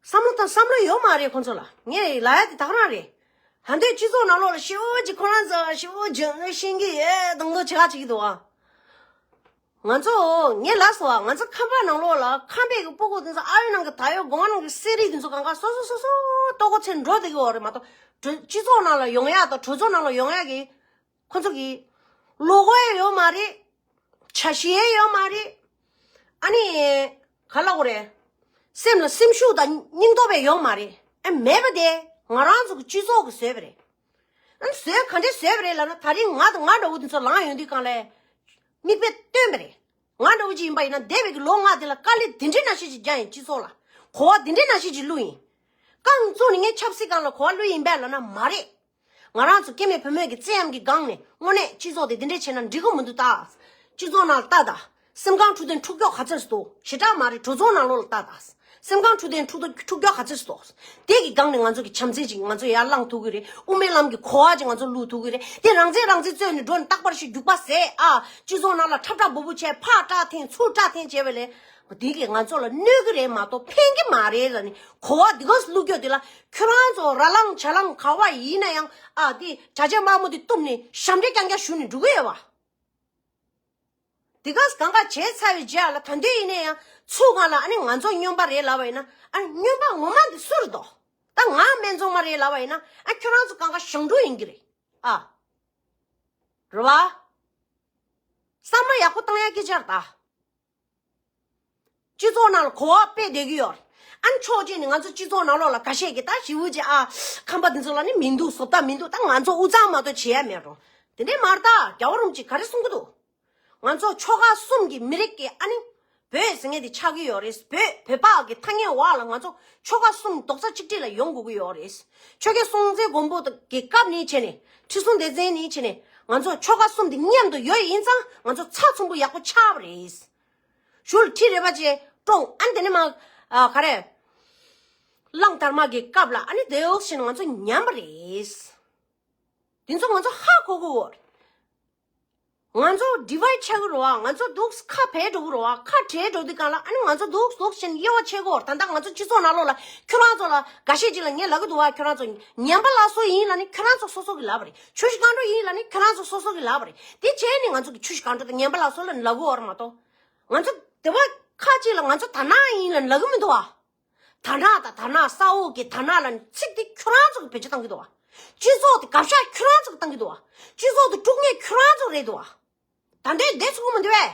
བསམ་བློ་བཏང་བསམ་བློ་ཡོད་མ་རེད་ཁོང་ཚོ་ལ། ངས་ལབ་ཡ་དེ་ད་ག་རང་རེད། ད་འདོད་སྤྱི་ཚོགས་ནང་ལོགས་ལ་ཞེ་པོ་ཅིག་ཁོ་རང་ཚོ་ཞེ་པོ་ཅིག་ཤེས་ཀྱི་ཡོད་མདོག་མདོག་བྱེད་ག་བྱེད་ཀྱི་འདུག་ཨ། ང་ཚོ་ངས་ལབ་སོང་བ། ང་ཚོ་ཁམས་པ་ནང་ལོགས་ལ་ཁམས་པའི་གི་སྤུ་གུ་དེ་ཚོ་ཨ་ཡོད་ནང་གི་ད་ཡོད་སྒོ་ནང་གི་སེ་རི་དེ་ཚོ་གང་ག་སོ་སོ་སོ་སོ་ལྟོ་གོ་ཚེ་འགྲོ་བསྡད་ཀྱི་ཡོད་རེད་མ་གཏོགས། གྲོས་སྤྱི་ཚོགས་ནང་ལ་ཡོང་ཡག་དང་གྲོས་ཚོགས་ནང་ལ་ཡོང་ཡག་གི་ཁོ་ཚོ་གི་བློ་ཁོག་ཡོད་མ་རེད། འཆར་གཞི་ཡོད་མ་རེད། ཨ་ནི་ག་ལབ་དགོས་རེད། སེམས་ལ་སེམས་ཤུགས་དང་སྙིང་སྟོབས་ཡོད་མ་རེད། ཨ་མེད་པ་དེ་ང་རང་ཚོ་གི་སྤྱི་ཚོགས་ཀྱིས་བཟོས་པ་རེད། ཨ་ནི་བཟོས་ག་འདྲས་བཟོས་པ་རེད་ལབ་ན། ད་རིང་ང་དང་ང་འདྲ་བོ་དེ་ཚོ་ལངས་ཡོང་དུས་སྒང་ལ་མིག་དཔེ་སྟོན་པ་རེད། ང་འདྲ་བོ་ཅིག་ཡིན་པ་ཡིན་ན་འདས་པའི་གི་ལོ་ལྔ་དེ་ལ་དཀའ་ལས་དེ་འདྲའི་ནང་བཞིན་ཅིག་བརྒྱབ་ཡིན། སྤྱི་ཚོགས་ལ་གོ་བ་དེ་འདྲའི་ནང་བཞིན་ཅིག་བླུགས་ཡིན། རྐང་བཙུགས་ནས་ངས་ཆབ་སྲིད་སྒང་ལ་གོ་བ་བླུགས་ཡིན་པས་ལབ་ན་མ་རེད། ང་རང་ཚོ་སྐྱེ་དམན་བུད་མེད་ཀྱི་བཙན་གཡེམ་གྱི་སྒང་ནས་དངོས་གནས་སྤྱི་ཚོགས་དེ་འདི་འདྲས་བྱས་ན་འགྲིག་གི་མི་འདུག་ད། སྤྱི་ཚོགས་ནང་ལ་ལྟ་ད། སེམས་ཁམས་འཁྲུག་དོན་འཁྲུག་ཀྱོག་ག་ཚོད་ཞིག་འདུག་ཞེ་དྲག་མ་རེད། གྲོས་ཚོགས་ནང་ལོགས་ལ་ལྟ་ད། སེམས་ཁམས་འཁྲུག་དོན་འཁྲུག་དོན་འཁྲུག་ཀྱོག་ག་ཚོད་ཞིག་འདུག་དེ་གི་སྒང་ནས་ང་ཚོ་གི་བྱམས་བརྩེ་ཅིག་ང་ཚོ་ཡར་བསླངས་ཐུབ་ཀྱི་རེད། དབུ་མའི་ལམ་གྱི་གོ་བ་ཅིག་ང་ཚོ་བླུགས་ཐུབ་ཀྱི་རེད། དེ་རང་བཙན་རང་བཙན་རྩོད་ནས་འགྲོ་ནས་རྟག་པར་ཞིག་རྒྱུག་པ་ཟས་ཨ། སྤྱི་ཚོགས་ནང་ལ་ཁྲབ་ཁྲབ་འབུ་འབུ་བྱས་ཕར་སྐྲག་འཐེན་ཚུར་སྐྲག་འཐེན་བྱས་པ་ལས། དེ་གིས་ང་ཚོ་ལ་གནོད་ཀྱི་རེད་མ་གཏོགས་ཕན་གྱི་མ་རེད་ལབ་ནས་གོ་བ་འདི་ག་བླུགས་རྒྱུ་དེ་ལ། ཁྱོད་རང་ཚོ་ར་ལངས་ཇ་ལངས་ག་བ་ཡིན་ན་ཡང་ཨ། དེ་དྲ་རྒྱ་དམར་མོ་དེ་བཏུམས་ནས་ཞབས་འདྲེན་རྐྱང་རྐྱང་ཞུ་ནས་འགྲོ་གི་ཡོད་པ། དེ་ག་གང་ག་བྱས་ཚར་བའི་རྗེས་ལ་ད་དུང་ཡིན་ན་ཡང་ཚུར་སྒང་ལ་ཨ་ནི་ང་ཚོ་སྨྱོན་པ་རེད་ལབ་པ་ཡིན་ན། ཨ་ནི་སྨྱོན་པ་ངོ་མ་འདི་སུ་རེད་དོ། ད་ང་སྨན་བཙོང་མ་རེད་ལབ་པ་ཡིན་ན། ཨ་ཁྱོད་རང་ཚོ་གང་ག་ཞང་འབྲུག་ཡིན་གྱི་རེད་ཨ། རེད་བ། བསམ་བློ་ཡག་པོ་བཏང་ཡག་སྐད་ཆ་རེད་ད། སྤྱི་ཚོགས་ནང་ལ་གོ་བ་སྤེལ་བསྡད་ཀྱི་ཡོད་རེད། ཨ་ནི་ཕྱོགས་གཅིག་ནས་ང་ཚོ་སྤྱི་ཚོགས་ནང་ལོགས་ལ་འགའ་ཤས་ཀྱིས་ད་ཞེ་པོ་ཅིག་ཨ། ཁམས་པ་འདི་ཚོ་ལ་ནི་མི་འདུག་བཟོ་ལྟ་མི་འདུག་ད་ང་ཚོ་དབུ་གཙང་མ་གཏོགས་བྱེད་ཡ་མེད་འགྲོ། དེ་འདྲས་མ་རེད་ད། རྒྱལ་བ་རིན་པོ་ཆེས་ག་རེ་གསུང་གི་འདུག་ང་ཚོ་ཆོལ་ཁ་གསུམ་གྱི་མི་རིགས་ཀྱི་ཨ་ནི་བོད་ཟེར་མཁན་དེ་ཆགས་ཀྱི་ཡོད་རེད། བོད་བོད་པ་གི་ཐ་སྙད་འོག་ལ་ང་ཚོ་ཆོལ་ཁ་གསུམ་རྡོག་རྩ་གཅིག་སྒྲིལ་ལ་ཡོང་དགོས་ཀྱི་ཡོད་རེད། ཆོས་རྒྱལ་སྲོང་བཙན་སྒམ་པོ་གི་སྐབས་ནས་བྱས་ནས་ཁྲི་སྲོང་ལྡེ་བཙན་ནས་བྱས་ནས་ང་ཚོ་ཆོལ་ཁ་གསུམ་དེ་མཉམ་དུ་ཡོད་ཡིན་ཙང་ང་ཚོ་ཚགས་ཚུད་པོ་ཡག་པོ་ཆགས་པ་རེད། ཞུ་ལ་ཁྲི་རལ་པ་ཅིག་བཀྲོངས། ཨ་ནི་དེ་ནས་མ་ཨ་ག་རེ། གླང་དར་མ་གི་སྐབས་ལ་ཨ་ནི་དེ་འོག་ཕྱིན་ང་ཚོ་ཉམས་པ་རེད། དེ་ཚོ་ང་ཚོ་ཧ་གོ་གི་ཡོད་རེད། ང་ཚོ་divide་ཆགས་ཀྱི་རེད་བ། ང་ཚོ་འདུག་ཁ་བྲལ་འགྲོ་གི་རེད་བ། ཁ་བྲལ་འགྲོ་དུས་སྒང་ལ་ཨ་ནི་ང་ཚོ་འདུག་འདུག་བྱས་ནས་དབྱེ་བ་ཕྱེ་གི་ཡོད་རེད། ད་ལྟ་ང་ཚོ་སྤྱི་ཚོགས་ནང་ལོགས་ལ་ཁྱོད་རང་ཚོ་ལ་འགའ་ཤས་ཅིག་ལ་ངས་ལབ་ཀྱི་འདུག་བ། ཁྱོད་རང་ཚོ་ཉམས་པ་སླར་གསོ་ཡིན་ལབ་ནས་ཁྱོད་རང་ཚོ་སོ་སོ་གིས་ལབ་པ་རེད། ཆུ་བཞི་སྒང་དྲུག་ཡིན་ལབ་ནས་ཁྱོད་རང་ཚོ་སོ་སོ་གིས་ལབ་པ་རེད། དེ་བྱས་ནས་ང་ཚོ་གིས་ཆུ་བཞི་སྒང་དྲུག་དང་ཉམས་པ་སླར་གསོ་ལབ་ནས་ལབ་ཀྱི་ཡོད་རེད་མ་གཏོགས། ང་ཚོ་སྡེ་བ་ཁ་ཅིག་ལ་ང་ཚོ་དར་ནག་ཡིན་ལབ་ནས་ལབ་ཀྱི་མི་འདུག་བ། དར་ནག་དང་དར་ནག་ས་འོག་གི་དར་ནག་ལབ་ནས་ཚིག་དེ་ཁྱོད་རང་ཚོ་གིས་བེད་སྤྱོད་བཏང་གི་འདུག་བ། སྤྱི་ཚོགས་དེ་དགག་བཞག་ཁྱོད་རང་ཚོ་གིས་བཏང་གི་འདུག་བ། སྤྱི་ཚོགས་དེ་དཀྲུག་མཁན་ཁྱོད་རང་ཚོ་རེད་འདུག་བ། ད་ལྟའི་བསྡད་ཚུགས་ཀྱི་མི་འདུག་བས།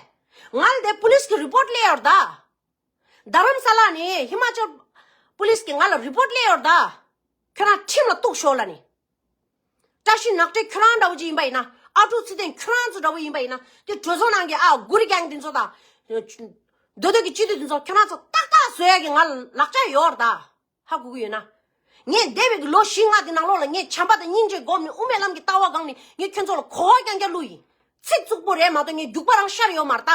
ང་ལ་དེ་པུ་ལིས་ཀྱི་རི་པོར་ཊི་སླེབས་ཡོད་རེད་ད། རྡ་རམ་ས་ལ་ནས་ཧི་མ་ཅལ་པུ་ལིས་ཀྱིས་ང་ལ་རི་པོར་ཊི་སླེབས་ཡོད་རེད་ད། ཁྱོད་རང་ཁྲིམས་ལ་གཏུགས་ཤོག་ལབ་ནས། བཀྲ་ཤིས་ནག་ཁྲེལ་ཁྱོད་རང་འདྲ་བོ་ཅིག་ཡིན་པ་ཡིན་ན། ཨ་ཀྲུག་ཚེ་བརྟན་ཁྱོད་རང་ཚོ་འདྲ་བོ་ཡིན་པ་ཡིན་ན། དེ་གྲོས་ཚོགས་ནང་གི་ཨ་གུ་རི་གེང་དེ་ཚོ་དང་། མདོ་སྟོད་ཀྱི་སྤྱི་འཐུས་དེ་ཚོ་ཁྱོད་རང་ཚོ་ཏག་ཏག་བཟོ་ཡ་གི་ང་ལ་ལག་ཆ་ཡོད་རེད་ད། ཧ་གོ་གི་ཡོད་ན། ངས་འདས་པའི་གི་ལོ་བཞི་ལྔ་དེ་ནང་ལོགས་ལ་ངས་བྱམས་པ་དང་སྙིང་རྗེ་སྒོམ་ནས་དབུ་མའི་ལམ་གྱི་ལྟ་བ་སྒང་ནས་ངས་ཁྱོད་ཚོ་ལ་གོ་བ་རྐྱང་རྐྱང་བླུགས་ཡིན། ཚིག་རྩུབ་པོ་རེད་མ་གཏོགས་ངས་རྒྱུག་པ་རང་ཤར་ཡོད་མ་རེད་ད།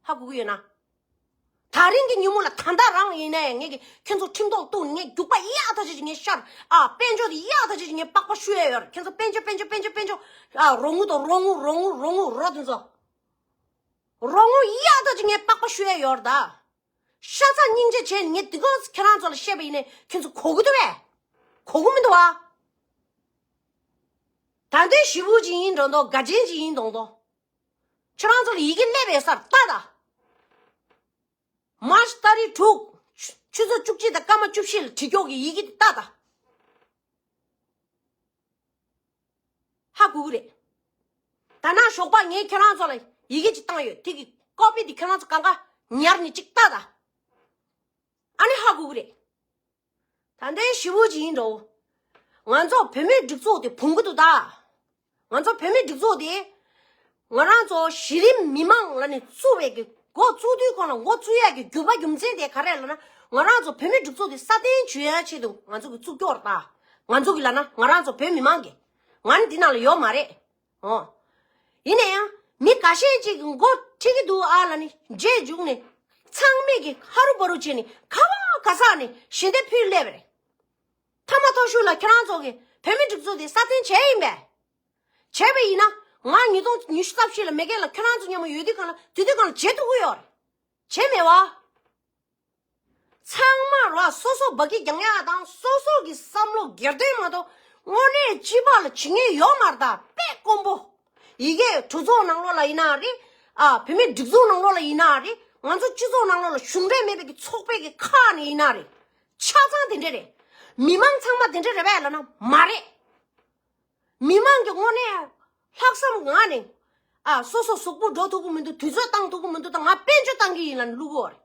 ཧ་གོ་གི་ཡོད་ན། ད་རིང་གི་ཉིན་མོ་ལ་ད་ལྟ་རང་ཡིན་ན་ཡང་ངས་ཀྱི་ཁྱོད་ཚོ་ཁྲིམས་ཐོག་གཏུགས་ནས་ངས་རྒྱུག་པ་ཡག་ཐག་ཆོད་ཅིག་ངས་ཤར། ཨ་དཔལ་འབྱོར་དེ་ཡག་ཐག་ཆོད་ཅིག་ངས་པགས་པ་བཤུ་ཡ་ཡོད་རེད། ཁྱོད་ཚོ་དཔལ་འབྱོར་དཔལ་འབྱོར་དཔལ་འབྱོར་དཔལ་འབྱོར། ཨ་རོགས་དངུལ་དང་རོགས་དངུལ་རོགས་དངུལ་རོགས་དངུལ་རོགས་དེ་ཚོ། རོགས་དངུལ་ཡག་ཐག་ཆོད་ངས་པགས་པ་བཤུ་ཡ་ཡོད་རེད་ད། ཤ་ཚ་སྙིང་རྗེ་བྱས་ནས་ངས་འདི་ག་ཁྱེད་རང་ཚོ་ལ་བཤད་པ་ཡིན་ནའི་ཁྱོད་ཚོ་གོ་གི་འདུག་བས། གོ་གི་མི་འདུག་བ། ད་ལྟའི་ཞི་བུ་ཅིག་ཡིན་འགྲོ་འདུག་དགའ་ཆེན་ཅིག་ཡིན་འགྲོ་འདུག་ཁྱོད་རང་ཚོ་ལ་ཡི་གེ་སླེབས་པའི་སར་ལྟ་ད། མར་ཆི་ཏ་རིག་དྲུག་ཆུ་ཚོད་བཅུ་གཅིག་དང་སྐར་མ་བཅུ་བཞི་ལ་བྲིས་ཀྱོག་གི་ཡི་གེ་དེ་ལྟ་ད། ཧ་གོ་གི་རེད། ད་ནང་ཞོགས་པ་ངས་ཁྱེད་རང་ཚོ་ལ་ཡི་གེ་ཅིག་བཏང་ཡོད། དེ་གི་ཀོ་པི་དེ་ཁྱེད་རང་ཚོ་གང་ག་ཉར་ནས་ཅིག་ལྟ་ད། ཨ་ནི་ཧ་གོ་གི་རེད། ད་ལྟའི་ཞི་བུ་ཅིག་ཡིན་འགྲོ། ང་ཚོ་བོད་མིའི་སྒྲིག་འཛུགས་དེ་ཕུང་གི་འདུག་ད། ང་ཚོ་བོད་མིའི་སྒྲིག་འཛུགས་དེ། ང་རང་ཚོ་གཞི་རིམ་མི་མང་ལ་ནི་བཙུགས་པའི་གི་འགོ་བཙུགས་དུས་ཁོ་ན་འགོ་བཙུགས་ཡས་ཀྱི་རྒྱུ་བ་རྒྱུ་མཚན་དེ་ག་རེ་ལབ་ན། ང་རང་ཚོ་བོད་མིའི་སྒྲིག་འཛུགས་དེ་སྲ་བརྟན་བྱུང་ཡ་ཆེད་དུ་ང་ཚོ་གི་བཙུགས་ཀྱོག་རེད་ད། ང་ཚོ་གི་ལབ་ན་ང་རང་ཚོ་བོད་མི་མང་གི། ང་ནི་འདི་ནང་ལ་ཡོད་མ་རེད། ཨོ། ཡིན་ན་ཡང་མི་འགའ་ཤས་ཅིག་གི་མགོ་ཁྲིད་ཀྱི་འདུག་ཨ་ལབ་ནི་རྗེས་འཇུག་ནས་ཚང་མས་ཀྱི་ཧ་རུ་བ་རུ་བྱས་ནས་ག་བ་ག་ས་ནས་ཞལ་འདེབས་ཕུལ་སླེབས་པ་རེད། མཐའ་མ་ཐོ་ཤུ་ལ་ཁྱེད་རང་ཚོ་གི་བོད་མི་སྒྲིག་འཛུགས་དེ་སྲ་བརྟན་བྱས་ཡིན་པས། བྱས་པ་ཡིན་ན་ང་ཉིས་སྟོང་ཉི་ཤུ་རྩ་བཞི་ལ་མེ་རྒྱལ་ལ་ཁྱེད་རང་ཚོ་མཉམ་པོ་ཡོད་དུས་གང་ལ་དུས་དུས་གང་ལ་བྱེད་ཐུབ་ཀྱི་ཡོད་རེད། བྱས་མེད་བ། ཚང་མ་ར་སོ་སོ་འབག་གི་རྒྱང་ཡག་དང་སོ་སོ་གི་བསམ་བློ་སྒེར་དོན་མ་གཏོགས་དངོས་གནས་སྤྱི་པ་ལ་བྱེད་ངེས་ཡོད་མ་རེད་ད། དཔེ་དཀོན་པོ། ཡི་གེ་གྲོས་ཚོགས་ནང་ལོགས་ལ་ཡིན་ན་རེད། ཨ། བོད་མིའི་སྒྲིག་འཛུགས་ནང་ལོགས་ལ་ཡིན་ན་རེད། ང་ཚོ་སྤྱི་ཚོགས་ནང་ལོགས་ལ་གཞུང་འབྲེལ་མེད་པའི་གི་ཚོགས་པའི་གི་ཁག་ནས་ཡིན་ན་རེད། ཆ་ཚང་དེ་འདྲ་རེད། མི་མང་ཚང་མ་དེ་འདྲ་རེད་པས་ལབ་ན་མ་རེད། མི་མང་གི་དངོས་གནས་ལྷག་བསམ་ངང་ནས། ཨ། སོ་སོ་གཟུགས་པོ་འགྲོ་ཐུབ་ཀྱི་མི་འདུག་དུས་ཚོད་བཏང་ཐུབ་ཀྱི་མི་འདུག་ད་ང་དཔལ་འབྱོར་བཏང་གི་ཡིན་ལབ་ནས་བླུག་གི་ཡོད་རེད།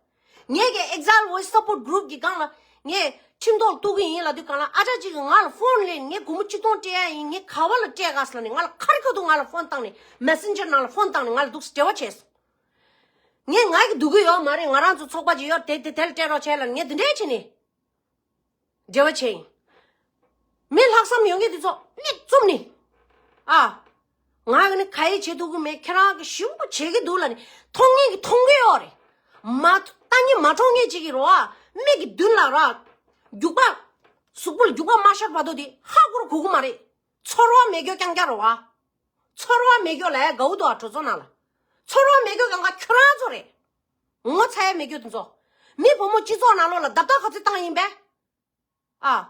ངེད་ཀྱི་Exile Voice Support Group གི་སྒང་ལ་ངས་ཁྲིམས་ཐོག་གཏུག་གི་ཡིན་ལབ་དུས་སྒང་ལ་ཨ་ཅག་ཅིག་གིས་ང་ལ་ཕོན་སླེབས་ནས། ངས་སྒོར་མོ་གཅིག་སྟོང་སྤྲད་ཡ་ཡིན། ངས་ག་བ་ལ་སྤྲད་ག་ཟེར་ལབ་ནས། ང་ལ་ཁ་རི་ཁ་ཐུག་ང་ལ་ཕོན་བཏང་ནས། Messenger ནང་ལ་ཕོན་བཏང་ནས་ང་ལ་འདུག་སེ་འབྲེལ་བ་བྱས་སོང་། ངས་ང་གིས་སྡུག་གི་ཡོད་མ་རེད། ང་རང་ཚོ་ཚོགས་པ་ཅིག་ཡོད་དེ། དེ་དེ་ལ་སྤྲད་རོགས་བྱས་ལབ་ནས་ངས་དེ་འདྲ་བྱས་ནས། འབྲེལ་བ་བྱས་ཡིན། མི་ལྷག་བསམ་ཡོད་མཁན་དེ་ཚོ་མིག་བཙུམ་ནས། ཨ། ང་གིས་ནི་ག་ཡེ་བྱེད་ཐུབ་ཀྱི་མེད། ཁྱེད་རང་གིས་ཞིམ་པོ་བྱེད་ཀྱི་འདུག་ལབ་ནས། མཐོང་མཁན་གྱིས་མཐོང་གི་ཡོད་རེད། མ་ལྟ་མཁན་མ་མཐོང་མཁན་ཅིག་གིས་རོ། ཨ། མིག་གི་མདུན་ལ་ར་རྒྱུག་པ། གཟུགས་པོ་ལ་རྒྱུག་པ་མ་བཞག་བར་དུ་དེ་ཧ་གོ་ར་གོ་གི་མ་རེད། ཚོར་བ་མེད་རྒྱུ་རྐྱང་རྐྱང་རེད་བ། ཚོར་བ་མེད་རྒྱུ་ལ་དགའ་བོ་འདུག་ཨ། གྲོས་ཚོགས་ནང་ལ་ཚོར་བ་མེད་རྒྱུ་གང་ག་ཁྱོད་རང་ཚོ་རེད། ངོ་ཚ་ཡ་མེད་རྒྱུ་དེ་ཚོ། མི་བུ་མོ་སྤྱི་ཚོགས་ནང་ལོགས་ལ་རྡབ་རྡབ་ག་ཚོད་བཏང་ཡིན་པས། ཨ།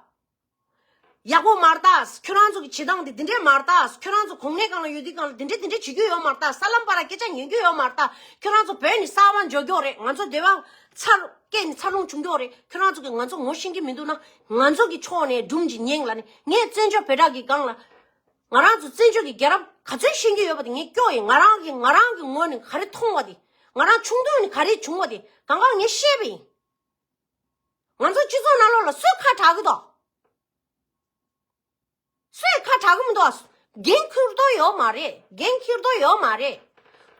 ཡག་པོ་མ་རེད་ད། ཁྱོད་རང་ཚོ་གི་བྱེད་སྟངས་དེ་འདི་འདྲས་མ་རེད་ད། ཁྱོད་རང་ཚོ་གོ་གནས་སྒང་ལ་ཡོད་དུས་སྒང་ལ་འདི་འདྲས་འདི་འདྲས་བྱེད་རྒྱུ་ཡོད་མ་རེད་ད། ས་ལམ་བར་སྐད་ཆ་ཉན་རྒྱུ་ཡོད་མ་རེད་ད། ཁྱོད་རང་ཚོ་བོད་ནས་གསར་པ་འབྱོར་རྒྱུ་རེད། ང་ཚོ་འདི་པར་ཚར་སྐད་ནས་འཚར་ལོངས་བྱུང་རྒྱུ་རེད། ཁྱོད་རང་ཚོ་གིས་ང་ཚོ་ངོ་ཤེས་ཀྱི་མི་འདུག་ན། ང་ཚོ་གི་ཕྱོགས་ནས་སྒྲུང་ཅིག་ཉན་ལབ་ནས། ངས་བཙན་བྱོལ་བོད་གྲགས་ཀྱི་སྒང་ལ། ང་རང་ཚོ་བཙན་བྱོལ་གྱི་རྒྱལ་རབས་ག་ཚོད་ཤེས་ཀྱི་ཡོད་པ་དེ་ངས་སྐྱོ་ཡིན། ང་རང་གི་ང་རང་གི་ངོས་ནས་ག་རེ་མཐོང་བ་དེ། ང་རང་ཆུང་དུས་ནས་ག་རེ་བྱུང་བ་དེ་གང་ག་ངས་ཤེས་པ་ཡིན། ང་ཚོ་སྤྱི་ཚོགས་ནང་ལོགས་ལ་སུས་ཁ་གྲག་གི་འདུག་སུས་ཁ་གྲག་གི་མི་འདུག་འགན་འཁྱེར་དོ་ཡོད་མ་རེད། འགན་འཁྱེར་དོ་ཡོད་མ་རེད།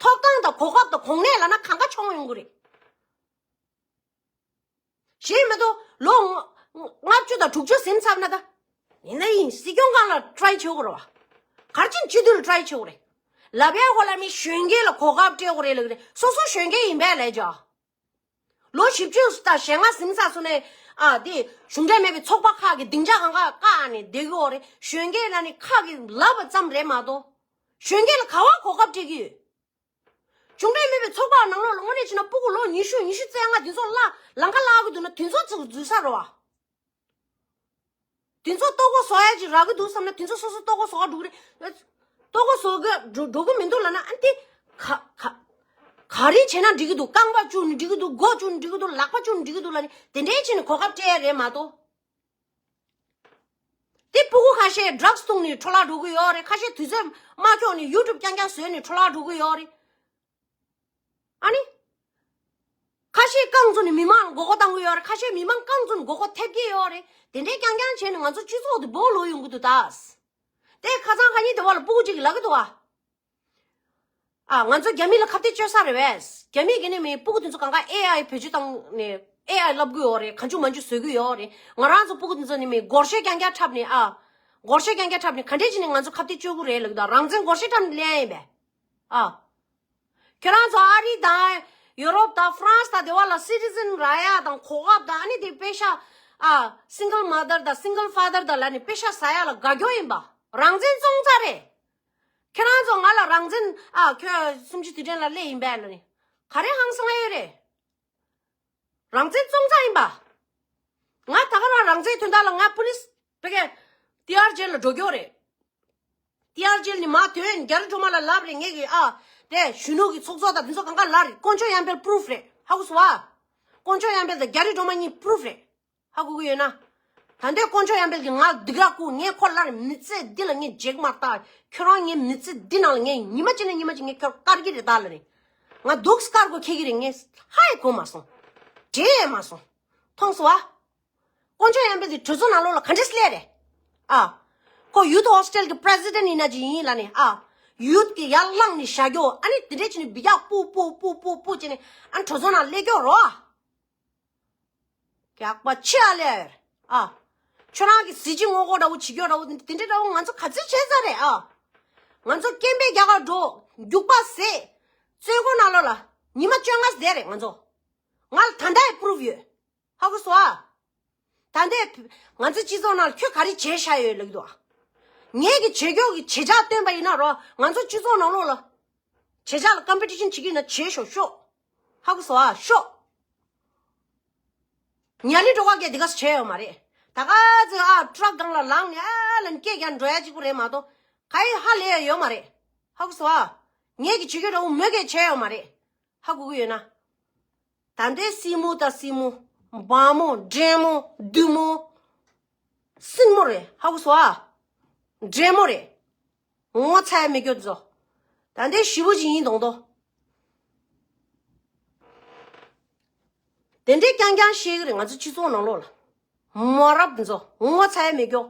ཐོབ་ཐང་དང་གོ་སྐབས་དང་གོ་གནས་ལབ་ན་གང་ག་མཆོང་ཡོང་གི་རེད། གཞན་མ་གཏོགས་ལོ་ལྔ་བཅུ་དང་དྲུག་ཅུ་ཟིན་ཚར་ན་ད། ཡིན་ན་ཡིན། སྲིད་སྐྱོང་སྒང་ལ་ཊ་རའི་བྱེད་དགོས་རེད་བ། ག་རེ་བྱས་ནས་སྤྱི་འཐུས་ལ་ཊ་རའི་བྱེད་དགོས་རེད། ལབ་ཡ་གོ་ལ་མི་གཞོན་སྐྱེས་ལ་གོ་སྐབས་སྤྲད་དགོས་རེད་ལབ་ཀྱི་རེད། སོ་སོ་གཞོན་སྐྱེས་ཡིན་པས་ལས་ཀྱང་། ལོ་བཞི་བཅུ་དང་ཞེ་ལྔ་ཟིན་ཚར་སོང་ནས། ཨ། དེ་གཞུང་འབྲེལ་མེད་པའི་ཚོགས་པ་ཁག་གི་སྡིངས་ཆ་གང་ག་བཀག་ནས་བསྡད་ཀྱི་ཡོད་རེད། གཞོན་སྐྱེས་ལ་ནི་ཁག་གིས་ལབ་པ་ཙམ་རེད་མ་གཏོགས། གཞོན་སྐྱེས་ལ་ག་བ་གོ་སྐབས་སྤྲད་ཀྱི་ཡོད། གཞུང་འབྲེལ་མེད་པའི་ཚོགས་པ་ནང་ལོགས་ལ་དངོས་གནས་བྱས་ན་སྤུ་གུ་ལོ་ཉི་ཤུ་ཉི་ཤུ་རྩ་ལྔ་དེ་ཚོ་ལ་ལམ་ཁ་བརླག་གི་འདུག་ན་དེ་ཚོ་ཚོ་འཛུལ་ས་རེད་བ། དེ་ཚོ་ལྟོ་གོས་བཟོ་ཡ་ཅིག་རག་གི་འདུག་བསམ་ན་དེ་ཚོ་སོ་སོ་ལྟོ་གོས་བཟོ་ག་འགྲོ་གི་རེད། ལྟོ་གོས་བཟོ་གི་འགྲོ་འགྲོ་གི་མི་འདུག་ལབ་ན། ཨ་ནི་དེ་ག་ག་ག་རེ་བྱས་ན་འགྲིག་གི་འདུག་རྐང་པ་བཅུག་ནས་འགྲིག་གི་འདུག་མགོ་བཅུག་ནས་འགྲིག་གི་འདུག་ལག་པ་བཅུག་ནས་འགྲིག་གི་འདུག་ལབ་ནས་དེ་འདྲའི་བྱས་ནས་གོ་སྐབས་སྤྲད་ཡ་རེད་མ་གཏོགས། དེ་སྤུ་གུ་ཁ་ཤས་ཌྲག་སི་བཏུང་ནས་འཕྲོ་བརླག་འགྲོ་གི་ཡོད་རེད། ཁ་ཤས་དུས་ཚོད་མ་འཁྱོག་ནས་ཡུ་ཊུབ་རྐྱང་རྐྱང་བཟོས་ནས་འཕྲོ་བརླག་འགྲོ་གི་ཡོད་རེད། ཨ་ནི། ཁ་ཤས་རྐང་བཙུགས་ནས་མི་མང་ལ་མགོ་སྐོར་བཏང་གི་ཡོད་རེད། ཁ་ཤས་མི་མང་རྐང་བཙུགས་ནས་མགོ་སྐོར་ཐེབས་ཀྱི་ཡོད་རེད། དེ་འདྲའི་རྐྱང་རྐྱང་བྱས་ནས་ང་ཚོ་སྤྱི་ཚོགས་དེ་སྦོ་ལོག་ཡོང་གི་འདུག་ད། དེ་ཁ་སང་ཁ་ཉིན་དེ་བ་ལ་སྤུ་གུ་གཅིག་གིས་ལབ་ཀྱི་འདུག་ཨ། ཨ། ང་ཚོ་རྒྱ་མི་ལ་ཁ་གཏད་གཅོག་ས་རེད་པས། རྒྱ་མི་གིས་ནི་མི་སྤུ་གུ་དེ་ཚོ་གང་ག་ཨེ་ཨའི་བེད་སྤྱོད་བཏང་ནས་ཨེ་ཨའི་བསླབ་གི་ཡོད་རེད། གང་བྱུང་མང་བྱུང་བཟོ་གི་ཡོད་རེད། ང་རང་ཚོ་སྤུ་གུ་དེ་ཚོ་ནི་མི་སྒོར་གཞས་རྐྱང་རྐྱང་འཁྲབ་ནས། ཨ། སྒོར་གཞས་རྐྱང་རྐྱང་འཁྲབ་ནས་ག་འདྲས་བྱས་ནས་ང་ཚོ་ཁ་གཏད་གཅོག་གི་རེད་ལབ་ཀྱི་འདུག་རང་བཙན་སྒོར་གཞས་འཁྲབ་ནས་ལེན་ཡ་ཡིན་པས། ཨ། ཁྱེད་རང་ཚོ་ཨ་རི་དང་ཡུ་རོབ་དང་ཧྥ་རན་སི་དང་དེ་བ་ལ་སི་ཊི་ཛན་རག་ཡ་དང་གོ་སྐབས་དང་། ཨ་ནི་དེ་པེ་ཤ། ཨ། སིང་གལ་མ་དར་དང་སིང་གལ་ཕ་དར་དང་ལབ་ནས་པེ་ཤ་ཟ་ཡ་ལ་དགའ་སྐྱོ་ཡིན་པ། རང་བཙན་བཙོང་ཚར་རེད། ཁྱེད་རང་ཚོ་ང་ལ་རང་བཙན། ཨ། ཁྱོད་སུམ་ཅུ་དུས་དྲན་ལ་སླེབས་ཡིན་པས་ལབ་ནས་ག་རེ་ཧང་སང་ཡོད་རེད། རང་བཙན་བཙོང་ཚར་ཡིན་པ། ང་ད་ག་རང་རང་བཙན་དོན་དག་ལ་ང་པུ་ལིས་ཕ་གིའི་ཏི་ཨར་ཇེལ་ལ་འགྲོ་རྒྱུ་རེད། ཏི་ཨར་ཇེལ་ནས་མར་ཐོན། རྒྱ་རི་སྒྲོལ་མ་ལ་ལབ་རེད། ངེད་ཀྱི། ཨ། དེ་གཞོན་ནུ་གི་ཚོགས་གཙོ་དང་དེ་ཚོ་གང་ག་ལབ་རེད། དཀོན་མཆོག་གཡང་འཕེལ་པུ་རུབ་རེད། ཧ་གོ་སོང་ཨ། དཀོན་མཆོག་གཡང་འཕེལ་དང་རྒྱ་རི་སྒྲོལ་མ་གཉིས་པུ་རུབ་རེད། ཧ་གོ་གི་ཡོད་ན། ད་ལྟའི་དཀོན་མཆོག་གཡང་འཕེལ་གྱིས་ང་སྡིགས་ར་བསྐུལ། ངས་ཁོ་ལ་ལབ་རེད། མི་ཚེ་འདི་ལ་ངས་བརྗེད་མ་ད། ཁྱོད་རང་ངའི་མི་ཚེ་འདི་ནང་ལ་ངས་ཉི་མ་གཅིག་ན་ཉི་མ་གཅིག་ངས་ཁྱོད་བཀར་གྱི་རེད་ད་ལབ་རེད། ང་སྡུག་སྐར་གོ་ཁེ་གི་རེད། ངས་ཧ་ཡང་གོ་མ་སོང་། དྲན་ཡང་མ་སོང་། མཐོང་སོང་ཨ། དཀོན་མཆོག་གཡང་འཕེལ་དེ་གྲོས་ཚོགས་ནང་ལོགས་ལ་ག་འདྲས་སླེབས་རེད། ཨ། ཁོ་ཡུ་ཐི་ཧོ་སི་ཊེལ་གྱི་པི་རེ་སི་ཌེན་ཊ་ཡིན་ན་ཅིག་ཡིན་ལབ་ནས། ཨ། ཡུ་ཐི་གི་ཡར་བསླངས་ནས་བཞག་རྒྱུ། ཨ་ནི་དེ་འདྲས་བྱས་ནས་འབུད་རྒྱག་སྤུ་སྤུ་སྤུ་སྤུ་སྤུ་བྱས་ནས་ཨ་ནི་གྲོས་ཚོགས་ནང་སླེབས་རྒྱུ་རོ། ཨ། རྒྱག་པ་ཆེ་ཨ་ལས། ཨ། ཁྱོད་རང་གི་གཟི་བརྗིད་ངོ་རྒོལ་འདྲ་བོ་བྱེད་རྒྱུ་འདྲ་བོ་དེ་འདྲས་འདྲ་བོ་ང་ཚོ་ག་ཚོད་བྱས་ཚར་རེད། ཨ། ང་ཚོ་སྐད་འབོད་རྒྱག་གར་འགྲོ། རྒྱུག་པ་བཟེད། བཙོན་ཁང་ནང་ལོགས་ལ་ཉི་མ་བཅོ་ལྔ་བསྡད་རེད་ང་ཚོ། ང་ལ་ད་ལྟ་ཡང་པུ་རུབ་ཡོད། ཧ་གོ་སོང་ཨ། ད་ལྟའི་ང་ཚོའི་སྤྱི་ཚོགས་ནང་ལ་ཁྱོད་ག་རེ་བྱས་བཞག་ཡོད་ལབ་ཀྱི་འདུག་ཨ། ངེད་ཀྱིས་བྱེད་རྒྱུ་གི་བྱེད་བྱ་བཏོན་པ་ཡིན་ན་རོ། ང་ཚོ་སྤྱི་ཚོགས་ནང་ལོགས་ལ་བྱེད་བྱ་ལ་ཀམ་པི་ཊི་ཤན་བྱེད་ཀྱི་ཡིན་ན་བྱེད་ཤོག་ཤོག་ཧ་གོ་སོང་ཨ། ཤོག་ཉ་ལི་སྒྲོལ་དཀར་གྱིས་འདི་ག་བྱས་ཡོད་མ་རེད། ད་ག་ཚོད་ཨ་ཊ་རག་སྒང་ལ་ལངས་ནས་ཨ་ལ་སྐད་རྒྱག་འགྲོ་ཡ་གཅིག་པུ་རེད་མ་གཏོགས་ག་ཡེ་ཧ་ལས་ཡ་ཡོད་མ་རེད། ཧ་གོ་སོང་ཨ། ངས་ཀྱི་བྱེད་ཀྱི་རེད་འོ་མོས་ཀྱི་བྱས་ཡོད་མ་རེད། ཧ་གོ་གི་ཡོད་ན། ད་ལྟའི་སྲིན་མོ་དང་སྲིན་མོ། འབག་མོ། འདྲེ་མོ། བདུད་མོ། སྲིན་མོ་རེད་ཧ་གོ་སོང་ཨ། འདྲེ་མོ་རེད། ངོ་ཚ་ཡ་མེད་རྒྱུ་ཚོ། ད་ལྟའི་ཞི་བོ་ཅིག་ཡིན་དོང་དོ། དེ་འདྲས་རྐྱང་རྐྱང་བཤད་གི་རེད་ང་ཚོ་སྤྱི་ཚོགས་ནང་ལོགས་ལ། མ་རབས་འདི་ཚོ་ངོ་ཚ་ཡ་མེད་རྒྱུ།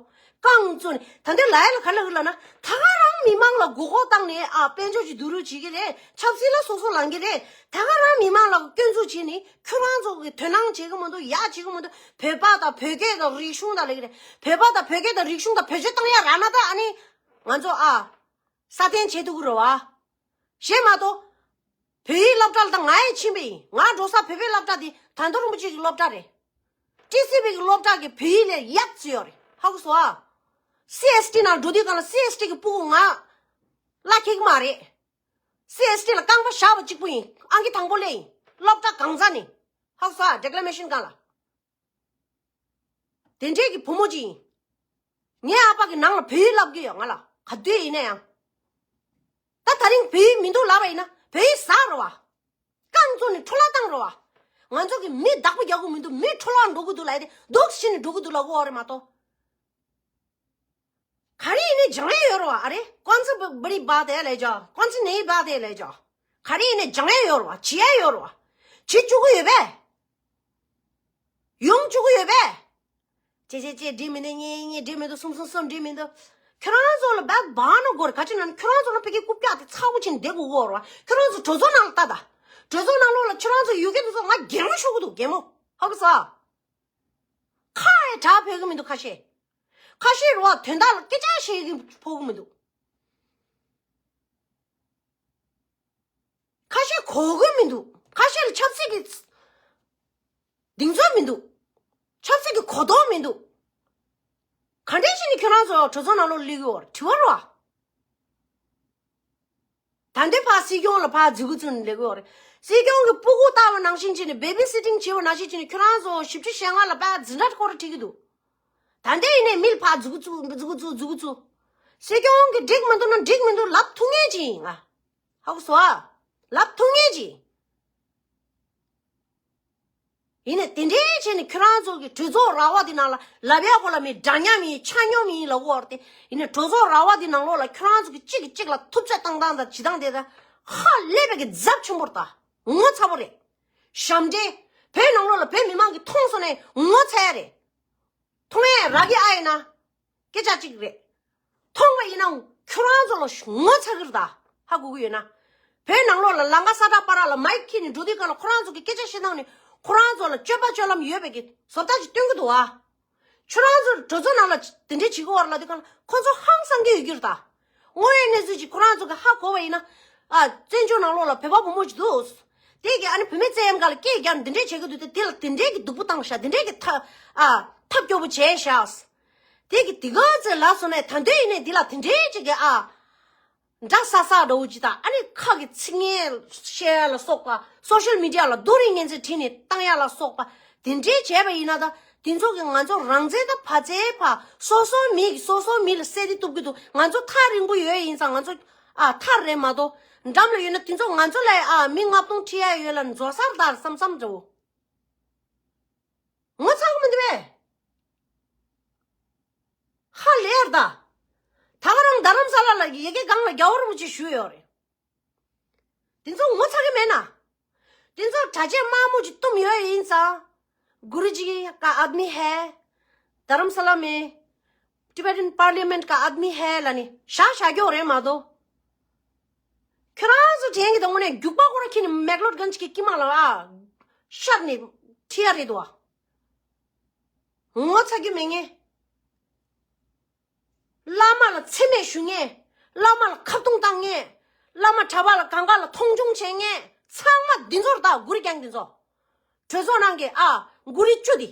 རྐང་བཙུགས་ནས་ད་ལྟའི་ལ་ཡ་ལ་ག་ལ་གི་ལ་ན་ད་ག་རང་མི་མང་ལ་མགོ་སྐོར་བཏང་ནས་ཨ་དཔལ་འབྱོར་གྱི་བསྡུ་རུབ་བྱེད་ཀྱི་རེད། ཆབ་སྲིད་ལ་སོ་སོ་ལངས་ཀྱི་རེད། ད་ག་རང་མི་མང་ལ་སྐྱོན་འཛུགས་བྱས་ནས་ཁྱོད་རང་ཚོ་གི་དོ་སྣང་བྱེད་ཀྱི་མི་འདུག་ཡག་བྱེད་ཀྱི་མི་འདུག་བོད་པ་དང་བོད་སྐད་དང་རིག་གཞུང་དང་ལས་ཀྱི་རེད། བོད་པ་དང་བོད་སྐད་དང་རིག་གཞུང་དང་བེད་སྤྱོད་བཏང་ཡ་རག་ན་ད་ཨ་ནི་ང་ཚོ་ཨ་སྲ་བརྟན་བྱེད་ཐུབ་ཀྱི་རེད་བ། གཞན་མ་གཏོགས། བོད་ཡིག་སློབ་གྲྭ་ལ་ད་ང་ཡང་ཕྱིན་པ་ཡིན། ང་འགྲོ་ས་བོད་པའི་སློབ་གྲྭ་དེ་དར་མདོ་རིན་པོ་ཆེ་གི་སློབ་གྲྭ་རེད། ཊི་སི་བྷི་གི་སློབ་གྲྭ་གི་བོད་ཡིག་ལས་ཡག་ཙི་ཡོད་རེད་ཧ་གོ་སོང་ཨ། སི་ཨེས་ཊི་ནང་འགྲོ་དུས་གང་ལ་སི་ཨེས་ཊི་གི་སྤུ་གུ་ང་བླ་ཁེག་མ་རེད། སི་ཨེས་ཊི་ལ་རྐང་པ་བཞག་པ་གཅིག་པུ་ཡིན། ཨང་ཀི་དང་པོ་སླེབས་ཡིན། སློབ་གྲྭ་གང་ཟག་ནས་ཧ་གོ་སོང་ཨ་ཌི་ཀི་ལེ་མེ་ཤན་སྒང་ལ། དེ་འདྲས་ཀྱི་བུ་མོ་ཅིག་ཡིན། ངའི་ཨ་ཕ་གི་ནང་ལ་བོད་ཡིག་བསླབ་ཀྱི་ཡོད་ང་ལ་ག་དུས་ཡིན་ན་ཡང་། ད་ད་རིང་བོད་ཡིག་མི་འདུག་ལབ་པ་ཡིན་ན་བོད་ཡིག་ཟ་རོ་བ། རྐང་བཙུགས་ནས་འཕྲོ་བརླག་བཏང་རོ་བ། ང་ཚོ་གི་མི་བདག་པོ་རྒྱག་གི་མི་འདུག་མི་འཕྲོ་བརླག་འགྲོ་གི་འདུག་ལབ་ཡ་དེ་འདུག་ཕྱིན་ནས་འགྲོ་གི་འདུག་ལབ་གོ་བ་རེད་མ་གཏོགས། ག་རེ་ཡིན་ནའི་སྦྱང་ཡ་ཡོད་རེད་བ་ཨ་རེ། ཀོན་ཚི་བ་རི་བ་དེ་ལས་ཇོ། ཀོན་ཚི་ནེ་བ་དེ་ལས་ཇོ། ག་རེ་ཡིན་ནའི་སྦྱང་ཡ་ཡོད་རེད་བ། བྱེད་ཡ་ཡོད་རེད་བ། བྱེད་བཅུག་གི་ཡོད་པས། ཡོང་བཅུག་གི་ཡོད་པས། ཅེ་ཅེ་ཅེ་འགྲིག་མི་འདུག་གཉིས་གཉིས་འགྲིག་མི་འདུག་གསུམ་གསུམ་གསུམ་འགྲིག་མི་འདུག་ཁྱོད་རང་ཚོ་ལ་བད་བང་ནོ་གོ་རེ་ག་ཅི་ན་ཁྱོད་རང་ཚོ་ལ་ཕ་གི་རྐུབ་བཀྱག་དེ་ཚ་བོ་ཕྱིན་བསྡད་དགོས་གོ་རེད་བ། ཁྱོད་རང་ཚོ་གྲོས་ཚོགས་ནང་ལ་ལྟ་ད། གྲོས་ཚོགས་ནང་ལོགས་ལ་ཁྱོད་རང་ཚོ་ཡུལ་སྐད་དེ་ཚོ་ང་གད་མོ་ཤོར་གི་འདུག་གད་མོ། ཧ་གོ་སོང་ཨ། ཁ་ཡི་གྲགས་ཕོད་གི་མི་འདུག་ཁ་ཤས། ཁ་ཤས་རེད་བ་དོན་དག་ལ་སྐད་ཆ་བཤད་གི་ཕོད་གི་མི་འདུག་ཁ་ཤས་གོ་གི་མི་འདུག་ཁ་ཤས་ལ་ཆབ་སྲིད་ཀྱི་གདེང་ཚོད་མི་འདུག་ཆབ་སྲིད་ཀྱི་གོ་རྟོགས་མི་འདུག་ག་འདྲས་བྱས་ནས་ཁྱོད་རང་ཚོ་གྲོས་ཚོགས་ནང་ལོགས་སླེབས་ཀྱི་ཡོད་རེད་དྲི་བ་རེད་བ། ད་འདི་ཕར་སྲིད་སྐྱོང་ལ་ཕར་འཛུལ་གི་བཙུགས་ནས་སླེབས་ཀྱི་ཡོད་རེད། སྲིད་སྐྱོང་གི་སྤུ་གུ་ལྟ་བ་ནང་བཞིན་བྱས་ནས་བེ་བི་སི་ཊིང་བྱས་པ་ནང་བཞིན་བྱས་ནས་ཁྱོད་རང་ཚོ་བཞི་བཅུ་ཞེ་ལྔ་ལ་ཕར་འཛིན་གྲྭ་སྐོར་ཁྲིད་ཀྱི་འདུག་ད་འདི་ཡིན་ནའི་མི་ལ་ཕར་འཛུལ་གི་བཙུགས་འཛུལ་གི་བཙུགས་འཛུལ་གི་བཙུགས། སྲིད་སྐྱོང་གིས་འགྲིག་མི་འདུག་ན་འགྲིག་མི་འདུག་ལབ་ཐུབ་མཁན་ཅིག་ཡིན་ང་། ཧ་གོ་སོང་ཨ། ལབ་ཐུབ་མཁན་ཅིག་ཡིན། ཡིན་ནའི་དེ་འདྲའི་བྱས་ནས་ཁྱོད་རང་ཚོ་གི་གྲོས་ཚོགས་ར་བ་དེ་ནང་ལ་ལབ་ཡ་གོ་ལ་མི་འདྲ་མཉམ་ཡིན་ཆ་སྙོམས་ཡིན་ལབ་གོ་བར་ཏེ། ཡིན་ནའི་གྲོས་ཚོགས་ར་བ་དེ་ནང་ལོགས་ལ་ཁྱོད་རང་ཚོ་གི་གཅིག་གིས་གཅིག་ལ་ཐུབ་ཚོད་བཏང་སྟངས་དང་བྱེད་སྟངས་དེ་དང་ཧ་ལས་པའི་གི་རྫབ་ཆེན་པོ་རེད་ད། ངོ་ཚ་པོ་རེད། ཞབས་འདྲེན། བོད་ནང་ལོགས་ལ་བོད་མི་མང་གིས་མཐོང་སོང་ནས་ངོ་ཚ་ཡ་རེད། མཐོང་ཡ་རག་གི་ཨ་ཡིན་ན། སྐད་ཆ་གཅིག་རེད། མཐོང་བ་ཡིན་ན་ཁྱོད་རང་ཚོ་ལ་ངོ་ཚ་གི་རེད་ད། ཧ་གོ་གི་ཡོད་ན། བོད་ནང་ལོགས་ལ་ལམ་ཁ་ས་ཁྲ་པ་ར་ལ་མའིག་འཁྱེར་ནས་འགྲོ་དུས་གང་ལ་ཁོ་རང་ཚོ་གི་སྐད་ཆ་བཤད་སྟངས་ནི་ཁོ་རང་ཚོ་ལ་སྤྱོད་པ་སྤྱོད་ལམ་ཡོད་པའི་གི་བཟོ་ལྟ་ཞིག་སྟོན་གི་འདུག་བ། ཁྱོད་རང་ཚོ་གྲོས་ཚོགས་ནང་ལ་དེ་འདྲས་བྱེད་གི་ཡོད་རེད་ལབ་དུས་གང་ལ་ཁོ་ཚོ་ཧང་སང་གི་ཡོད་ཀྱི་རེད་ད། དངོས་ཡོད་གནས་ཚུལ་ཅིག་ཁོ་རང་ཚོ་གི་ཧ་གོ་བ་ཡིན་ན། ཨ། བཙན་བྱོལ་ནང་ལོགས་ལ་བོད་པ་བུ་མོ་ཅིག་འདུག་དེ་གི་ཨ་ནི་བུད་མེད་བཙན་གཡེམ་སྒང་ལ་སྐད་རྒྱབ་ནས་འདི་འདྲས་བྱེད་ཀྱི་འདུག་སྟེ་དེ་ལ་དེ་འདྲས་ཀྱི་སྡུག་པོ་བཏང་ཤག་དེ་འདྲས་ཀྱི་ཐབས་ཨ་ཐབས་སྐྱོ་པོ་བྱས་ཤག་དེ་གི་དེ་ག་ཚོད་ལབ་སོང་ནས་ད་འདོད་ཡིན་ནས་འདི་ལ་དེ་འདྲས་ཅིག་གི་ཨ་འདྲ་ས་ས་འདྲ་བོ་ཅིག་དང་ཨ་ནི་ཁ་གི་ཚིག་ངན་བཤད་ཡ་ལ་སོགས་པ་སོ་ཤལ་མི་ཌི་ཡ་ལ་རྡོ་རིང་ངན་ཚིག་བྲིས་ནས་བཏང་ཡ་ལ་སོགས་པ་དེ་འདྲས་བྱས་པ་ཡིན་ན་ད་དེ་ཚོ་གི་ང་ཚོ་རང་བཙན་དང་བར་ཆད་ཕ་སོ་སོ་མི་གི་སོ་སོ་མི་ལ་སེལ་ཏེ་གཏུབ་ཀྱི་འདུག་ང་ཚོ་ཐག་རིང་པོ་ཡོད་ཡིན་ཙང་ང་ཚོ། ཨ་ཐར་རེད་མ་གཏོགས། འགྲམ་ལ་ཡོད་ན་དེ་ཚོ་ང་ཚོ་ལ་ཨ་མི་ལྔ་སྟོང་ཁྲིད་ཡ་ཡོད་ལ་འཛོ་སར་དར་བསམ་བསམ་འདྲ་བོ། ངོ་ཚ་གི་མི་འདུག་པས། ཧ་ལས་ད། ད་ག་རང་རྡ་རམ་ས་ལ་ལ་ཡ་གི་སྒང་ལ་རྒྱལ་བ་རིན་པོ་ཆེ་བཞུགས་ཡོད་རེད། དེ་ཚོ་ངོ་ཚ་གི་མེད་ན། དེ་ཚོ་གྲྭ་ཆས་དམར་མོ་ཅིག་བཏུམས་ཡོད་ཡིན་ཙང་། गुरु जी का आदमी है, धर्मशाला में Tibetan Parliament का आदमी है ལབ་ནི་ཤ་ཤ་རྒྱོ་རེད་མ་གཏོགས། ཁྱོད་རང་ཚོ་དྲན་གི་དང་དངོས་གནས་རྒྱུག་པ་ཁོ་ར་ཁྱེར་ནས་མེག་ལོད་གན་ཅིག་གི་དཀྱིལ་མ་ལ་ཨ་ཤར་ནས་ཁྲིད་ཡ་རེད་དོ། ངོ་ཚ་རྒྱུ་མེད་ངེས། བླ་མ་ལ་མཚན་སྨད་ཞུ་མཁན། བླ་མ་ལ་ཁ་རྡུང་བཏང་མཁན། བླ་མ་གྲྭ་པ་ལ་གང་ག་ལ་མཐོང་ཆུང་བྱེད་མཁན། ཚང་མ་འདི་ཚོར་ད་མགོ་རིལ་རྐྱང་འདི་ཚོ། གྲོས་ཚོགས་ནང་གི་ཨ་མགོ་རིལ་བཅུ་འདི།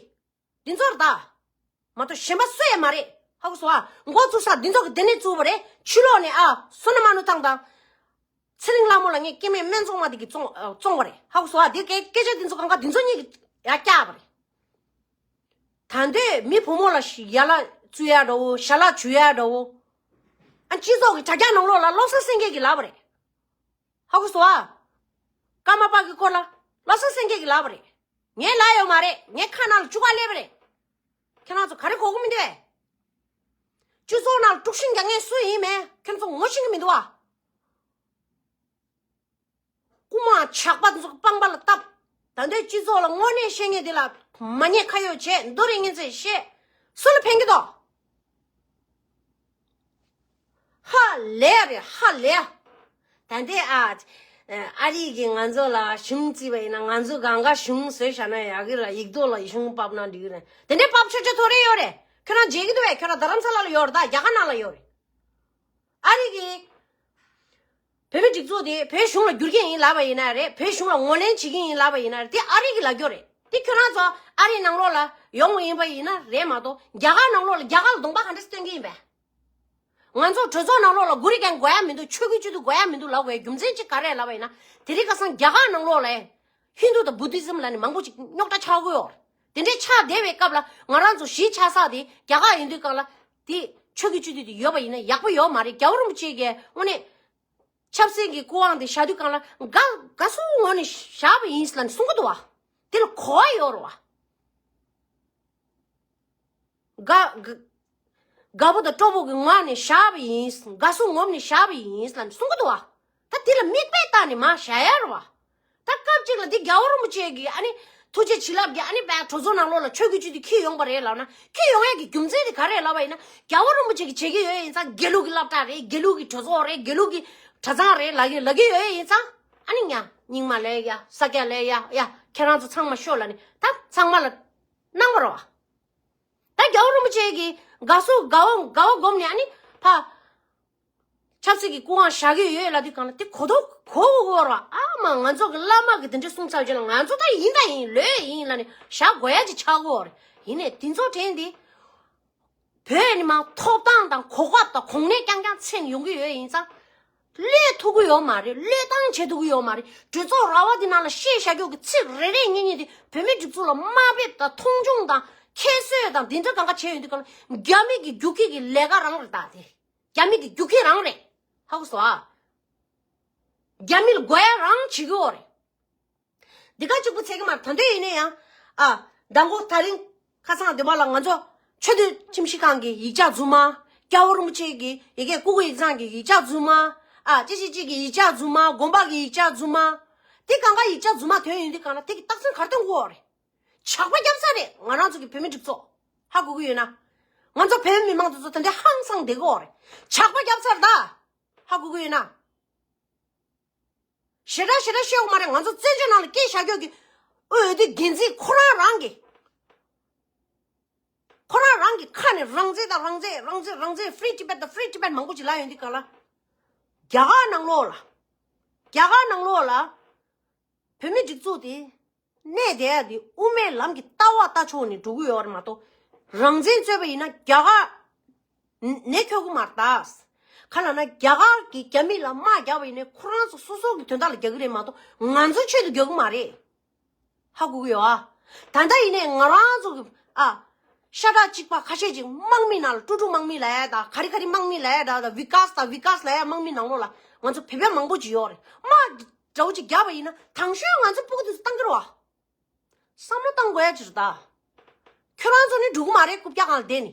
འདི་ཚོར་ད། མ་གཏོགས་གཞན་པ་སུ་ཡང་མ་རེད། ཧ་གོ་སོང་ཨ། མགོ་བཙུགས་ས་འདི་ཚོ་གི་འདི་ནས་བཙུགས་པ་རེད། ཕྱི་ལོགས་ནས་ཨ་བསོད་ནམས་མ་ནུ་ཐང་དང་། ཚེ་རིང་ལྷ་མོ་ལ་ངས་སྐྱེ་དམན་སྨན་བཙོང་མ་འདི་གི་བཙོང་ཨ་བཙོང་བ་རེད། ཧ་གོ་སོང་ཨ། འདི་སྐད་སྐད་ཆ་འདི་ཚོ་གང་ག་འདི་ཚོ་གཉིས་ཀྱི་ཡ་བཀྱག་པ་རེད། ད་འདོད་མི་བུ་མོ་ལ་ཞི་ཡ་ལ་བཙུགས་ཡ་འདྲ་བོ་ཞ་ལག་བྱུག་ཡ་འདྲ་བོ། ཨ་སྤྱི་ཚོགས་ཀྱི་དྲ་རྒྱ་ནང་ལོགས་ལ་བློ་གསལ་སེང་གེ་གིས་ལབ་པ་རེད། ཧ་གོ་སོང་ཨ། ཀརྨ་པ་གི་སྐོར་ལ་བློ་བཟང་སེང་གེ་གིས་ལབ་པ་རེད། ངས་ལབ་ཡོད་མ་རེད། ངའི་ཁ་ནང་ལ་བཅུག་ག་སླེབས་པ་རེད། ཁྱེད་རང་ཚོ་ག་རེ་གོ་གི་མི་འདུག་ཨེ། སྤྱི་ཚོགས་ནང་ལ་དཀྲུག་ཤིང་རྒྱག་མཁན་སུ་ཡིན་མིན་ཁྱེད་ཚོ་ངོ་ཤེས་ཀྱི་མི་འདུག་ཨ། རྐུན་མ་ཇག་པ་ཚོ་སྤང་པ་ལ་བཏབ། ད་ལྟའི་སྤྱི་ཚོགས་ལ་དངོས་གནས་བཤད་མཁན་དེ་ལ་མ་ཉེས་ཁ་གཡོགས་བྱས་མདོ་རིགས་ངན་ཚད་བཤད། སུ་ལ་ཕན་གྱི་འདུག་ཧ་ལས་རེད་ཧ་ལས། ད་ལྟའི་ཨ། ཨ་རི་གིས་ང་ཚོ་ལ་གཞུང་བརྩིས་པ་ཡིན་ན། ང་ཚོ་གང་ག་གཞུང་བཟོས་བཞག་ན་ཡག་གི་ར། ཡིག་ཐོག་ལ་གཞུང་ཕབ་ན་འགྲིག་གི་རེད། དེ་འདྲའི་ཕབ་ཆོག་ཆོག་ཐོ་རེ་ཡོད་རེད། ཁྱོད་རང་མཇལ་གྱི་འདུག་བས། ཁྱོད་རང་རྡ་རམ་ས་ལ་ལ་ཡོད་རེད། ད་རྒྱ་གར་ནང་ལ་ཡོད་རེད། ཨ་རི་གིས་བོད་མི་སྒྲིག་འཛུགས་དེ་བོད་གཞུང་ལ་བསྒྱུར་གྱི་ཡིན་ལབ་པ་ཡིན་ན་རེད། བོད་གཞུང་ལ་ངོས་ལེན་བྱེད་ཀྱི་ཡིན་ལབ་པ་ཡིན་ན་རེད། དེ་ཨ་རི་གི་ལབ་རྒྱུ་རེད། དེ་ཁྱོད་རང་ཚོ་ཨ་རི་ནང་ལོགས་ལ་ཡོང་བ་ཡིན་པ་ཡིན་ན་རེད་མ་གཏོགས། རྒྱ་གར་ནང་ལོགས་ལ་རྒྱ་གར་ལ་གདོང་པ་ག་འདྲ་སྟོན་གྱི་ཡིན་པས། ང་ཚོ་གྲོས་ཚོགས་ནང་ལོགས་ལ་གུ་རུ་རྒྱན་དགོས་ཡ་མི་འདུག་ཆོས་ཀྱི་བཅུད་དེ་དགོས་ཡ་མི་འདུག་ལབ་དགོས་རྒྱུ་མཚན་གཅིག་ག་རེ་ལབ་པ་ཡིན་ན། དེ་རིང་ཁ་སང་རྒྱ་གར་ནང་ལོགས་ལ་ཧིན་དུ་དང་བུ་དྷི་ཛིམ་ལབ་ནས་མང་པོ་ཅིག་རྙོག་དྲ་ཆགས་ཀྱི་ཡོད་རེད། དེ་འདྲའི་ཆགས་བསྡད་པའི་སྐབས་ལ་ང་རང་ཚོ་གཞིས་ཆགས་ས་དེ་རྒྱ་གར་ཡིན་དུས་སྒང་ལ། དེ་ཆོས་ཀྱི་བཅུད་དེ་དེ་ཡོད་པ་ཡིན་ན་ཡག་པོ་ཡོད་མ་རེད། རྒྱལ་བ་རིན་པོ་ཆེ་གིས་དངོས་གནས་ཆབ་སྲིད་ཀྱི་སྐུ་དབང་དེ་བཞག་དུས་སྒང་ལ་དགའ་དགའ་བསུ་ངོས་ནས་བཞག་པ་ཡིན་ལབ་ནས་གསུང་གི་འདུག་བ། དེ་ལ་གོ་བ་ཡོད་རེད་བ། དགའ་དགའ་དགའ་པོ་དང་སྤྲོ་པོ་གི་ངང་ནས་བཞག་པ་ཡིན། དགའ་བསུ་ངོམ་ནས་བཞག་པ་ཡིན་ལབ་ནས་གསུང་གི་འདུག་བ། ད་དེ་ལ་མིག་དཔེ་བལྟས་ནས་མར་བཞག་ཡ་རེད་བ། ད་སྐབས་གཅིག་ལ་འདི་རྒྱལ་བ་རིན་པོ་ཆེ་གི་ཨ་ནི་ཐུགས་རྗེ་བྱིན་རླབས་ཀྱིས་ཨ་ནི་བས་གྲོས་ཚོགས་ནང་ལོགས་ལ་ཆོས་ཀྱི་བཅུད་དེ་འཁྱེར་ཡོང་པ་རེད་ལབ་ན། འཁྱེར་ཡོང་ཡ་གི་རྒྱུ་མཚན་དེ་ག་རེ་རེད་ལབ་པ་ཡིན་ན། རྒྱལ་བ་རིན་པོ་ཆེ་གིས་བྱེད་ཀྱི་ཡོད་ཡིན་ཙང་། དགེ་ལུགས་ཀྱི་སློབ་གྲྭ་རེད། དགེ་ལུགས་ཀྱི་གྲོས་ཚོགས་རེད། དགེ་ལུགས་ཀྱི་གྲྭ་ཚང་རེད་ལབ་ཀྱི་ལབ་ཀྱི་ཡོད་ཡིན་ཙང་། ཨ་ནི་ཡ་རྙིང་མ་ལབ་ཡ་ས་སྐྱ་ལབ་ཡ་ཡ་ཁྱེད་རང་ཚོ་ཚང་མ་ཤོག་ལབ་ནས་ད་ཚང་མ་ལ་གནང་བ་རེད་བ། ད་རྒྱལ་བ་རིན་པོ་ཆེ་གིས་དགའ་བསུ་དགའ་བོ་དགའ་བོ་སྒོམ་ནས་ཨ་ནི་ཕ། ཆབ་སྲིད་ཀྱི་སྐུ་དབང་བཞག་གི་ཡོད་ལབ་དུས་སྒང་ལ་དེ་གོ་ཐོས་གོ་གོ་ར། ཨ་མ་ང་ཚོ་གི་བླ་མ་གི་དེ་འདྲ་གསུང་ཚར་རྗེས་ལ་ང་ཚོ་ད་ཡིན་ད་ཡིན་ལོས་ཡིན་ལབ་ནས་བཞག་དགོས་ཡ་ཅིག་ཆགས་གོ་རེད། ཡིན་ནས་དེ་ཚོ་དྲན་དེ་བོད་ནི་མ་ཐོབ་ཐང་དང་གོ་སྐབས་དང་གོང་ནས་རྐྱང་རྐྱང་འཚོལ་ཡོང་གི་ཡོད་ཡིན་ཙང་། བློས་ཐུབ་གི་ཡོད་མ་རེད། བློས་བཏང་བྱེད་ཐུབ་གི་ཡོད་མ་རེད། གྲོས་ཚོགས་ར་བ་དེ་ནང་ལ་བཤད་བཞག་རྒྱུ་གི་ཚིག་རེ་རེ་གཉིས་གཉིས་དེ་བོད་མི་སྒྲིག་འཛུགས་ལ་དམའ་འབེབས་དང་མཐོང་ཆུང་དང་ཁྱད་གསོད་དང་དེ་འདྲ་གང་ག་བྱས་ཡོང་དུས་སྒང་ལ་རྒྱ་མི་གི་རྒྱུག་ཁྱི་གི་ལས་ཀ་རང་རེད་ད་དེ། རྒྱ་མི་གི་རྒྱུག་ཁྱི་རང་རེད། ཧ་གོ་སོང་ཨ། རྒྱ་མི་ལ་དགོས་ཡ་རང་བྱེད་ཀྱི་ཡོད་རེད། འདི་ག་གཅིག་པུ་ཚད་ཀྱི་མ་རེད། ད་འདོད་ཡིན་ན་ཡང་ཨ། མདང་དགོང་དེ་རིང་ཁ་སང་འདི་པ་ལ་ང་ཚོ་ཆོས་དོན་ཁྲིམས་ཞིབ་ཁང་གི་ཡིག་ཆ་རྫུན་མ། རྒྱལ་བ་རིན་པོ་ཆེ་གི་ཡི་གེ་སྐུ་ཁུག་ཡིག་ཚང་གི་ཡིག་ཆ་རྫུན་མ། ཨ་ཅི་ཞིག་ཅིག་གི་ཡིག་ཆ་རྫུན་མ། དགོན་པ་གི་ཡིག་ཆ་རྫུན་མ། འདི་གང་ག་ཡིག་ཆ་རྫུན་མ་ཐོན་ཡོང་དུས་སྒང་ལ་དེ་གི་རྟགས་མཚན་ག་རེ་སྟོན་དགོས་རེད། ཇག་པ་བརྒྱབ་ཚར་རེད་ང་རང་ཚོ་གི་བོད་མི་སྒྲིག་འཛུགས། ཧ་གོ་གི་ཡོད་ན། ང་ཚོ་བོད་མི་མང་དེ་ཚོ་ད་འདི་ཧང་སང་བསྡད་ཀྱི་ཡོད་རེད། ཇག་པ་བརྒྱབ་ཚར་ད། ཧ་གོ་གི་ཡོད་ན། ཞེ་དྲག་ཞེ་དྲག་བཤད་དགོས་མ་རེད། ང་ཚོ་བཙན་བྱོལ་ནང་ལ་སྐད་བཞག་རྒྱུ་གི་འོས་བསྡུ་འགན་འཛིན་ཁོ་རང་རང་གི། ཁོ་རང་རང་གི་ཁ་ནས་རང་བཙན་དང་རང་བཙན་རང་བཙན་རང་བཙན། Free Tibet དང་Free Tibet མང་པོ་ཅིག་ལབ་ཡོང་དུས་སྒང་ལ། རྒྱ་གར་ནང་ལོགས་ལ། རྒྱ་གར་ནང་ལོགས་ལ། བོད་མི་སྒྲིག་འཛུགས་དེ། གནས་བསྡད་ཡ་དེ་དབུ་མའི་ལམ་གྱི་ལྟ་བ་ལྟ་ཕྱོགས་ནས་འགྲོ་གི་ཡོད་རེད་མ་གཏོགས། རང་བཙན་རྩོད་པ་ཡིན་ན་རྒྱ་གར་ནས་འཁྱོག་གི་མ་རེད་ད། ག་ལབ་ན་རྒྱ་གར་གྱིས་རྒྱ་མི་ལ་དམག་རྒྱག་པ་ཡིན་ནའི་ཁོ་རང་ཚོ་སོ་སོ་གི་དོན་དག་ལ་རྒྱག་གི་རེད་མ་གཏོགས་ང་ཚོའི་ཆེད་དུ་རྒྱག་གི་མ་རེད། ཧ་གོ་གི་ཡོད་ཨ། ད་ལྟ་ཡིན་ནའི་ང་རང་ཚོ་གི་ཨ། ཤ་ཁྲག་གཅིག་པ་ཁ་ཤས་ཅིག་དམག་མི་ནང་ལ་ཀྲུ་ཀྲུ་དམག་མི་ལབ་ཡ་ད། ག་རེ་ག་རེ་དམག་མི་ལབ་ཡ་ད། ད་བི་ཀཱས་ད་བི་ཀཱས་ལབ་ཡ་དམག་མི་ནང་ལོགས་ལ་ང་ཚོ་བོད་པ་མང་པོ་ཅིག་ཡོད་རེད། དམག་འདྲ་བོ་ཅིག་བརྒྱབ་པ་ཡིན་ན་དང་ཤོས་ང་ཚོ་སྤུ་གུ་དེ་ཚོ་བཏང་གི་རེད་བ། བསམ་བློ་བཏང་དགོས་ཡ་ཅིག་རེད་ད། ཁྱོད་རང་ཚོ་ནི་འགྲོ་གི་མ་རེད། རྐུབ་བཀྱག་སྒང་ལ་བསྡད་ནི།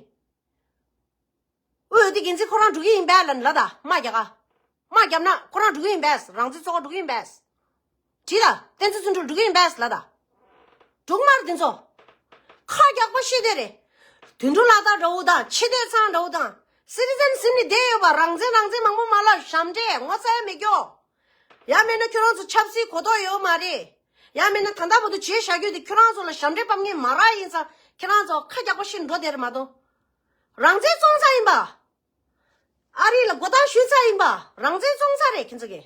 འོས་བསྡུ་འགན་འཛིན་ཁོ་རང་འགྲོ་གི་ཡིན་པས་ལབ་ནི་ལབ་ད། དམག་རྒྱག་ག་དམག་བརྒྱབ་ན་ཁོ་རང་འགྲོ་གི་ཡིན་པས། རང་བཙན་ཚོགས་པ་འགྲོ་གི་ཡིན་པས། དྲིས་ད། བསྟན་འཛིན་བརྩོན་འགྲུས་འགྲོ་གི་ཡིན་པས་ལབ་ད། འགྲོ་གི་མ་རེད་དེ་ཚོ། ཁ་རྒྱག་པ་ཤེས་དེ་རེད། དོན་གྲུབ་ལགས་དང་འདྲ་བོ་དང་ཆེ་བསྟོད་ཚང་འདྲ་བོ་དང་། སི་ཊི་ཛེན་ཤིབ་ནི་བསྡད་ཡོད་པ། རང་བཙན་རང་བཙན་མང་པོ་མ་ལབ། ཞབས་འདྲེན་ངོ་ཚ་ཡ་མེད་ཀྱོ། ཡང་མིན་ན་ཁྱོད་རང་ཚོ་ཆབ་སྲིད་གོ་རྟོགས་ཡོད་མ་རེད། ཡང་མིན་ན་ད་ལྟ་བར་དུ་བྱས་བཞག་རྒྱུ་དེ་ཁྱོད་རང་ཚོ་ལ་ཞབས་འདྲེན་ཕབ་མཁན་མ་རག་ཡིན་ཙང་ཁྱེད་རང་ཚོ་ཁ་རྒྱག་པ་ཤེས་འགྲོ་དེ་རེད་མ་གཏོགས། རང་བཙན་བཙོང་ཚར་ཡིན་པ། ཨ་རི་ལ་མགོ་བཏགས་གཞུས་ཚར་ཡིན་པ། རང་བཙན་བཙོང་ཚར་རེད་ཁྱེད་ཚོ་གིས།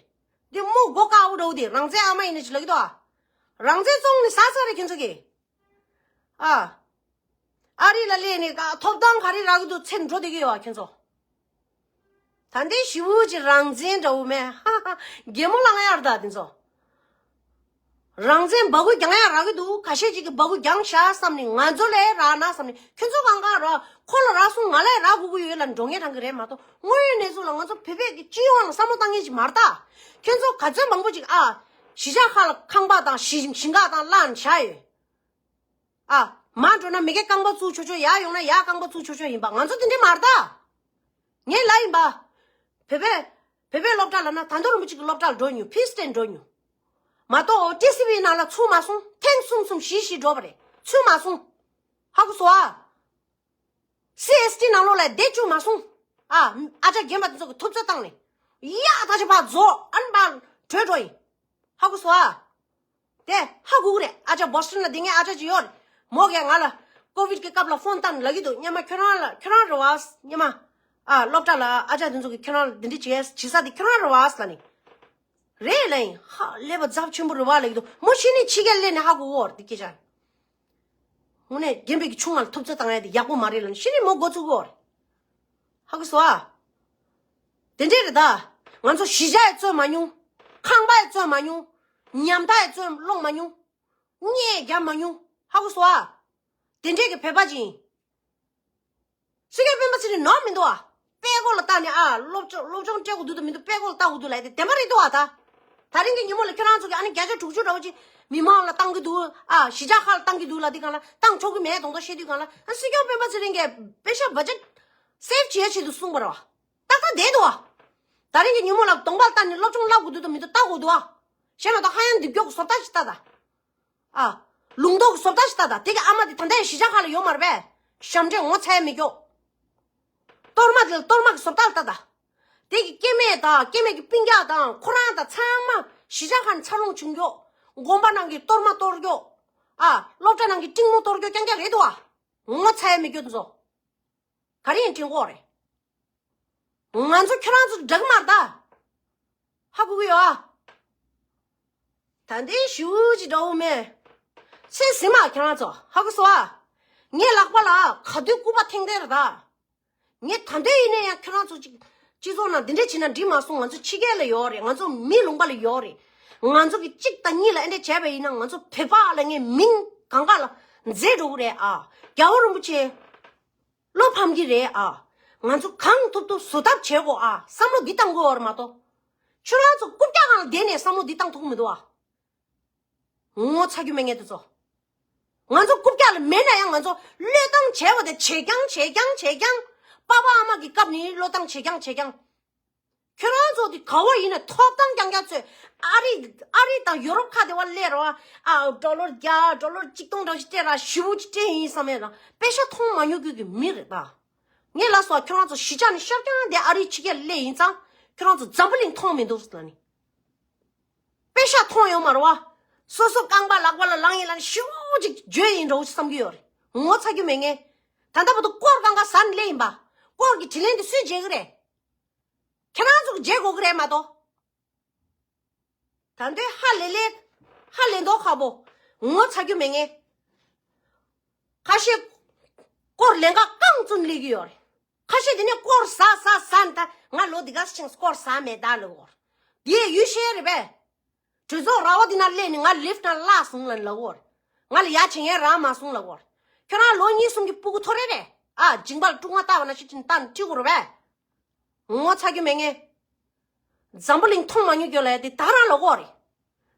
འདི་མོ་མགོ་དཀར་པོ་འདྲ་བོ་དེ་རང་བཙན་ཨ་མ་ཡིན་ནི་ཅིག་ལབ་ཀྱི་འདུག་ཨ། རང་བཙན་བཙོང་ནི་ཟ་ཚར་རེད་ཁྱེད་ཚོ་གིས། ཨ། ཨ་རི་ལ་སླེབས་ནས་ཀ་ཐོབ་ཐང་ག་རེ་རག་གི་འདུག་ཚེ་འགྲོ་བསྡད་ཀྱི་ཡོད་ཨ་ཁྱེད་ཚོ། ད་འདི་ཞི་བོ་ཅིག་རང་བཙན་འདྲ་བོ་མེད། ཧ་ཧ། གད་མོ་ལངས་ཡར་ད་དེ་ཚོ། རང་བཙན་འབག་གུ་རྒྱང་ཡ་རག་གི་འདུག་ཁ་ཤས་ཅིག་གིས་འབག་གུ་རྒྱང་བཞག་བསམ་ནས། ང་ཚོ་ལས་རག་ན་བསམ་ནས། ཁྱོད་ཚོ་གང་ག་རག་ཁོ་ལ་རག་སོང་། ང་ལས་རག་དགོས་ཀྱི་ཡོད་ལ་འགྲོ་ངེས་དྲང་གི་རེད་མ་གཏོགས། དངོས་ཡོད་གནས་ཚུལ་ལ་ང་ཚོ་བོད་པས་ཀྱི་སྤྱི་ཡོངས་ལ་བསམ་བློ་བཏང་མཁན་ཅིག་མ་རེད་ད། ཁྱོད་ཚོ་ག་ཚོད་མང་པོ་ཅིག་ཨ། གཞིས་ཆགས་ཁག་ལ་ཁང་པ་དང་ཞིང་ཞིང་ཁ་དང་བླངས་བཞག་ཡོད། ཨ། མར་འགྲོ་ན་མི་སྒེར་རྐང་པ་བཙུགས་ཆོག་ཆོག་ཡར་ཡོང་ན་ཡར་རྐང་པ་བཙུགས་ཆོག་ཆོག་ཡིན་པ། ང་ཚོ་དེ་འདྲ་མ་རེད་ད། ངས་ལབ་ཡིན་པ། བོད་པའི་བོད་པའི་སློབ་གྲྭ་ལབ་ན་དར་མདོ་རིན་པོ་ཆེ་གི་སློབ་གྲྭ་ལ་འགྲོ་མྱོང་། ཕིས་ཏེ་འགྲོ་མྱོང་། མ་གཏོགས་ཊི་སི་ཝི་ནང་ལ་ཚུད་མ་སོང་། ཐེངས་གསུམ་གསུམ་བཞི་བཞི་འགྲོ་བ་རེད། ཚུད་མ་སོང་། ཧ་གོ་སོང་ཨ། སི་ཨེས་ཊི་ནང་ལོགས་ལ་བསྡད་བཅུག་མ་སོང་། ཨ། ཨ་ཅག་རྒན་པ་དེ་ཚོ་གི་ཐུབ་ཚོད་བཏང་ནས། ཡ་ད་ཆ་ཕར་རྫོགས། ཨ་ནི་ཕར་བྲོས་འགྲོ་ཡིན། ཧ་གོ་སོང་ཨ། དེ་ཧ་གོ་གི་རེད། ཨ་ཅག་བོ་སི་ཊོན་ལ་བསྡད་མཁན་ཨ་ཅག་ཅིག་ཡོད་རེད། མོ་གིས་ང་ལ་ཀོ་ཝིཌ་གི་སྐབས་ལ་ཕོན་བཏང་ལབ་ཀྱི་འདུག་སྔོན་མ་ཁྱོད་རང་ལ་ཁྱོད་རང་རེད་བ། སྔོན་མ། ཨ། སློབ་གྲྭ་ལ་ཨ་ཅག་དེ་ཚོ་གིས་ཁྱོད་རང་ལ་འདི་འདྲ་བྱེད་བྱེད་ས་དེ་ཁྱོད་རང་རེད་བ་ལབ་ནས། རེད་ལབ་ཡིན། ཧ་ཀླད་པ་རྫབ་ཆེན་པོ་རེད་བ་ལབ་ཀྱི་འདུག་མོ་ཤི་ནས་ཕྱི་རྒྱལ་སླེབས་ནས་ཧ་གོ་གོ་རེད་དེ་སྐད་ཆ། དངོས་གནས་རྒན་པའི་གི་ཆུང་མ་ལ་ཐུབ་ཚོད་བཏང་ཡ་དེ་ཡག་པོ་མ་རེད་ལབ་ནས་ཤི་ནས་མོ་མགོ་ཚུགས་གོ་རེད། ཧ་གོ་སོང་ཨ། དེ་འདྲས་རེད་ད། ང་ཚོ་གཞིས་ཆགས་ཡི་བཙོན་མ་མྱོང་། ཁང་པ་ཡི་བཙོན་མ་མྱོང་། ཉམ་ཐག་ཡི་བཙོན་སློང་མ་མྱོང་། གཉེན་རྒྱབ་མ་མྱོང་། ཧ་གོ་སོང་ཨ། དེ་འདྲས་ཀྱི་བོད་པ་ཅིག་ཡིན། སྲིད་སྐྱོང་སྤེན་པ་ཚེ་རིང་ནོར་མི་འདུག་ཨ། དཔྲལ་ཀོ་ལ་བལྟས་ནས་ཨ། སློབ་སྦྱོང་སློབ་སྦྱོང་སྤྲད་དགོས་འདུག་དང་མི་འདུག་དཔྲལ་ཀོ་ལ་བལྟ་དགོས་འདུག་ལབ་ཡ་དེ་བདེན་པ་རེད་འདུག་ཨ་ད། ད་རིང་གི་ཉིན་མོ་ལ་ཁྱོད་རང་ཚོ་གི་ཨ་ནི་བརྒྱ་ཆ་དྲུག་ཅུ་འདྲ་བོ་ཅིག་མི་མང་ལ་བཏང་གི་འདུག་ཨ། གཞིས་ཆགས་ཁག་ལ་བཏང་གི་འདུག་ལབ་དུས་སྒང་ལ་བཏང་ཆོག་གི་མེད་དོག་དོག་བཤད་དུས་སྒང་ལ། ཨ། སྲིད་སྐྱོང་སྤེན་པ་ཚེ་རིང་གིས་པེ་ཤ་བ་ཇེཊ་སེབ་བྱེད་ཡ་ཆེད་དུ་གསུངས་པ་རེད་བ། ཏག་ཏག་བསྡད་འདུག་བ། ད་རིང་གི་ཉིན་མོ་ལ་གདོང་པ་ལྟ་ནས་སློབ་སྦྱོང་བསླབ་དགོས་འདུག་དང་མི་འདུག་ལྟ་དགོས་འདུག་བ། གཞན་མ་གཏོགས་ཧ་ཡང་འདི་མགྱོགས་བཟོ་ལྟ་ཞིག་ལྟ་ད། ཨ། ལུང་རྟོགས་བཟོ་ལྟ་ཞིག་ལྟ་ད། དེ་གི་ཨ་མ་དེ་ད་ལྟ་ཡང་གཞིས་ཆགས་ཁག་ལ་ཡོད་མ་རེད་པས། ཞབས་འདྲེན་ངོ་ཚ་ཡ་མི་མགྱོགས། གཏོར་མ་དེ་ལ་གཏོར་མ་གི་བཟོ་ལྟ་ལ་ལྟ་ད། དེ་གི་སྐྱེ་དམན་དང་སྐྱེ་དམན་གྱི་སྤུན་ཀྱག་དང་ཁོ་རང་དང་ཚང་མ་གཞིས་ཆགས་ཁག་ནས་འཚར་ལོངས་བྱུང་མགྱོགས། དགོན་པ་ནང་གི་གཏོར་མ་གཏོར་མགྱོགས། ཨ། སློབ་གྲྭ་ནང་གི་སྤྲིང་མོ་གཏོར་མགྱོགས་རྐྱང་རྐྱང་རེད་འདུག་བ། ངོ་ཚ་ཡ་མི་མགྱོགས་དེ་ཚོ། ག་རེ་ཡིན་དྲན་གོ་རེད། ང་ཚོ་ཁྱོད་རང་ཚོ་འདྲ་གི་མ་རེད་ད། ཧ་གོ་གི་ཡོད་ཨ། ད་འདི་ཞུ་ཅི་འདྲ་བོ་མེད། ཚེ་ཟིན་མ་ཁྱོད་རང་ཚོ་ཧ་གོ་སོང་ཨ། ངའི་ལག་པ་ལ་ག་དུས་སྐུད་པ་འཐེན་བསྡད་རེད་ད། ངས་ད་འདོད་ཡིན་ན་ཡང་ཁྱོད་རང་ཚོ་ཅིག་སྤྱི་ཚོགས་ནང་འདི་འདྲས་བྱས་ན་འགྲིག་མ་སོང་། ང་ཚོ་ཕྱི་རྒྱལ་ལ་ཡོད་རེད། ང་ཚོ་མི་ལུང་པ་ལ་ཡོད་རེད། ང་ཚོ་གི་གཅིག་དང་གཉིས་ལ་ཨེ་འདྲས་བྱས་པ་ཡིན་ན་ང་ཚོ་བོད་པ་ལ་ངས་མིང་གང་ག་ལ་མཛེས་འགྲོ་གི་རེད་ཨ། རྒྱལ་བ་རིན་པོ་ཆེ། བློ་ཕམ་གྱི་རེད་ཨ། ང་ཚོ་གང་ཐུབ་ཐུབ་བཟོ་ཐབས་བྱེད་དགོས་ཨ། བསམ་བློ་འདི་བཏང་དགོས་བར་མ་གཏོགས། ཁྱོད་རང་ཚོ་རྐུབ་བཀྱག་སྒང་ལ་བསྡད་ནས་བསམ་བློ་འདི་བཏང་ཐུབ་ཀྱི་མི་འདུག་ཨ། ངོ་ཚ་རྒྱུ་མེད་ངས་དེ་ཚོ། ང་ཚོ་རྐུབ་བཀྱག་ལ་མེད་ན་ཡང་ང་ཚོ་བློས་བཏང་བྱས་པ་དེ་བྱས་རྐྱང་བྱས་རྐྱང་བྱས་རྐྱང་། པ་ཕ་ཨ་མ་གི་སྐབས་ནས་བློས་བཏང་བྱས་རྐྱང་བྱས་རྐྱང་། ཁྱོད་རང་ཚོ་དེ་ག་བ་ཡིན་ན་ཐོབ་ཐང་རྐྱང་རྐྱང་ཚོས། ཨ་རི་ཨ་རི་དང་ཡོ་རོབ་ཁ་དེ་བ་སླེབས་རོགས་ཨ། ཌོ་ལར་བརྒྱ་ཌོ་ལར་གཅིག་སྟོང་འདྲ་ཞིག་སྤྲད་ར་ཞེ་པོ་ཅིག་སྤྲད་ཡིན་བསམ་ཡས་དང་པེ་ཤ་མཐོང་མ་མྱོང་རྒྱུ་གི་མི་རེད་ད། ངས་ལབ་སོང་ཁྱོད་རང་ཚོ་གཞིས་ཆགས་ནས་ཤར་རྐྱང་དེ་ཨ་རིའི་ཕྱི་རྒྱལ་སླེབས་ཡིན་ཙང་ཁྱོད་རང་ཚོ་འཛམ་བུ་གླིང་མཐོང་མི་འདུག་ལབ་ནི། པེ་ཤ་མཐོང་ཡོད་མ་རེད་བ། སོ་སོ་རྐང་པ་ལག་པ་ལ་ལངས་ཡིན་ལབ་ནས་ཞེ་པོ་ཅིག་བརྗོད་ཡིན་འགྲོ་བསམ་གྱི་ཡོད་རེད། ངོ་ཚ་རྒྱུ་མེད་ངས། ད་ལྟ་བར་དུ་སྐོར་གང་ག་ཟ་ནས་སླེབས་ཡིན་པ། སྐོར་གྱི་དྲིན་ལན་དེ་སུས་འཇལ་གི་རེད། ཁྱེད་རང་ཚོ་གིས་འཇལ་དགོས་ཀྱི་རེད་མ་གཏོགས། ད་འདོད་ཧ་ལས་ལས། ཧ་ལས་མདོག་ཁ་པོ། ངོ་ཚ་རྒྱུ་མེད་ངས། ཁ་ཤས་སྐོར་ལེན་ག་རྐང་བཙུགས་ནས་སླེབས་ཀྱི་ཡོད་རེད། ཁ་ཤས་དེ་ནས་སྐོར་ཟ་ཟ་ཟ་ནས་ད་ང་ལོ་འདི་ག་ཕྱིན་སྐོར་ཟ་མེད་ད་ལབ་ཀྱི་ཡོད་རེད། དེ་ཡུལ་ཤེས་རེད་པས། གྲོས་ཚོགས་ར་བ་འདི་ན་སླེབས་ནས་ང་ལིཕ་ཊི་ནང་བརླག་སོང་ལབ་ལབ་ཀྱི་ཡོད་རེད། ང་ལ་ཡ་བྱེད་མཁན་རག་མ་སོང་ལབ་ཀྱི་ཡོད་རེད། ཁྱོད་རང་ལོ་གཉིས་གསུམ་གྱི་སྤུ་གུ་ཐོ་རེ་རེད། ཨ། མཇིང་པ་ལ་དཀྲུག་མ་བཏགས་པ་ནང་བཞིན་ཅིག་བཏགས་ནས་ཁྲིད་དགོས་རེད་པས། ངོ་ཚ་རྒྱུ་མེད་ངས། འཛམ་བུ་གླིང་མཐོང་མ་མྱོང་རྒྱུ་ལ་དེ་ད་རང་ལབ་ཀྱི་ཡོད་རེད།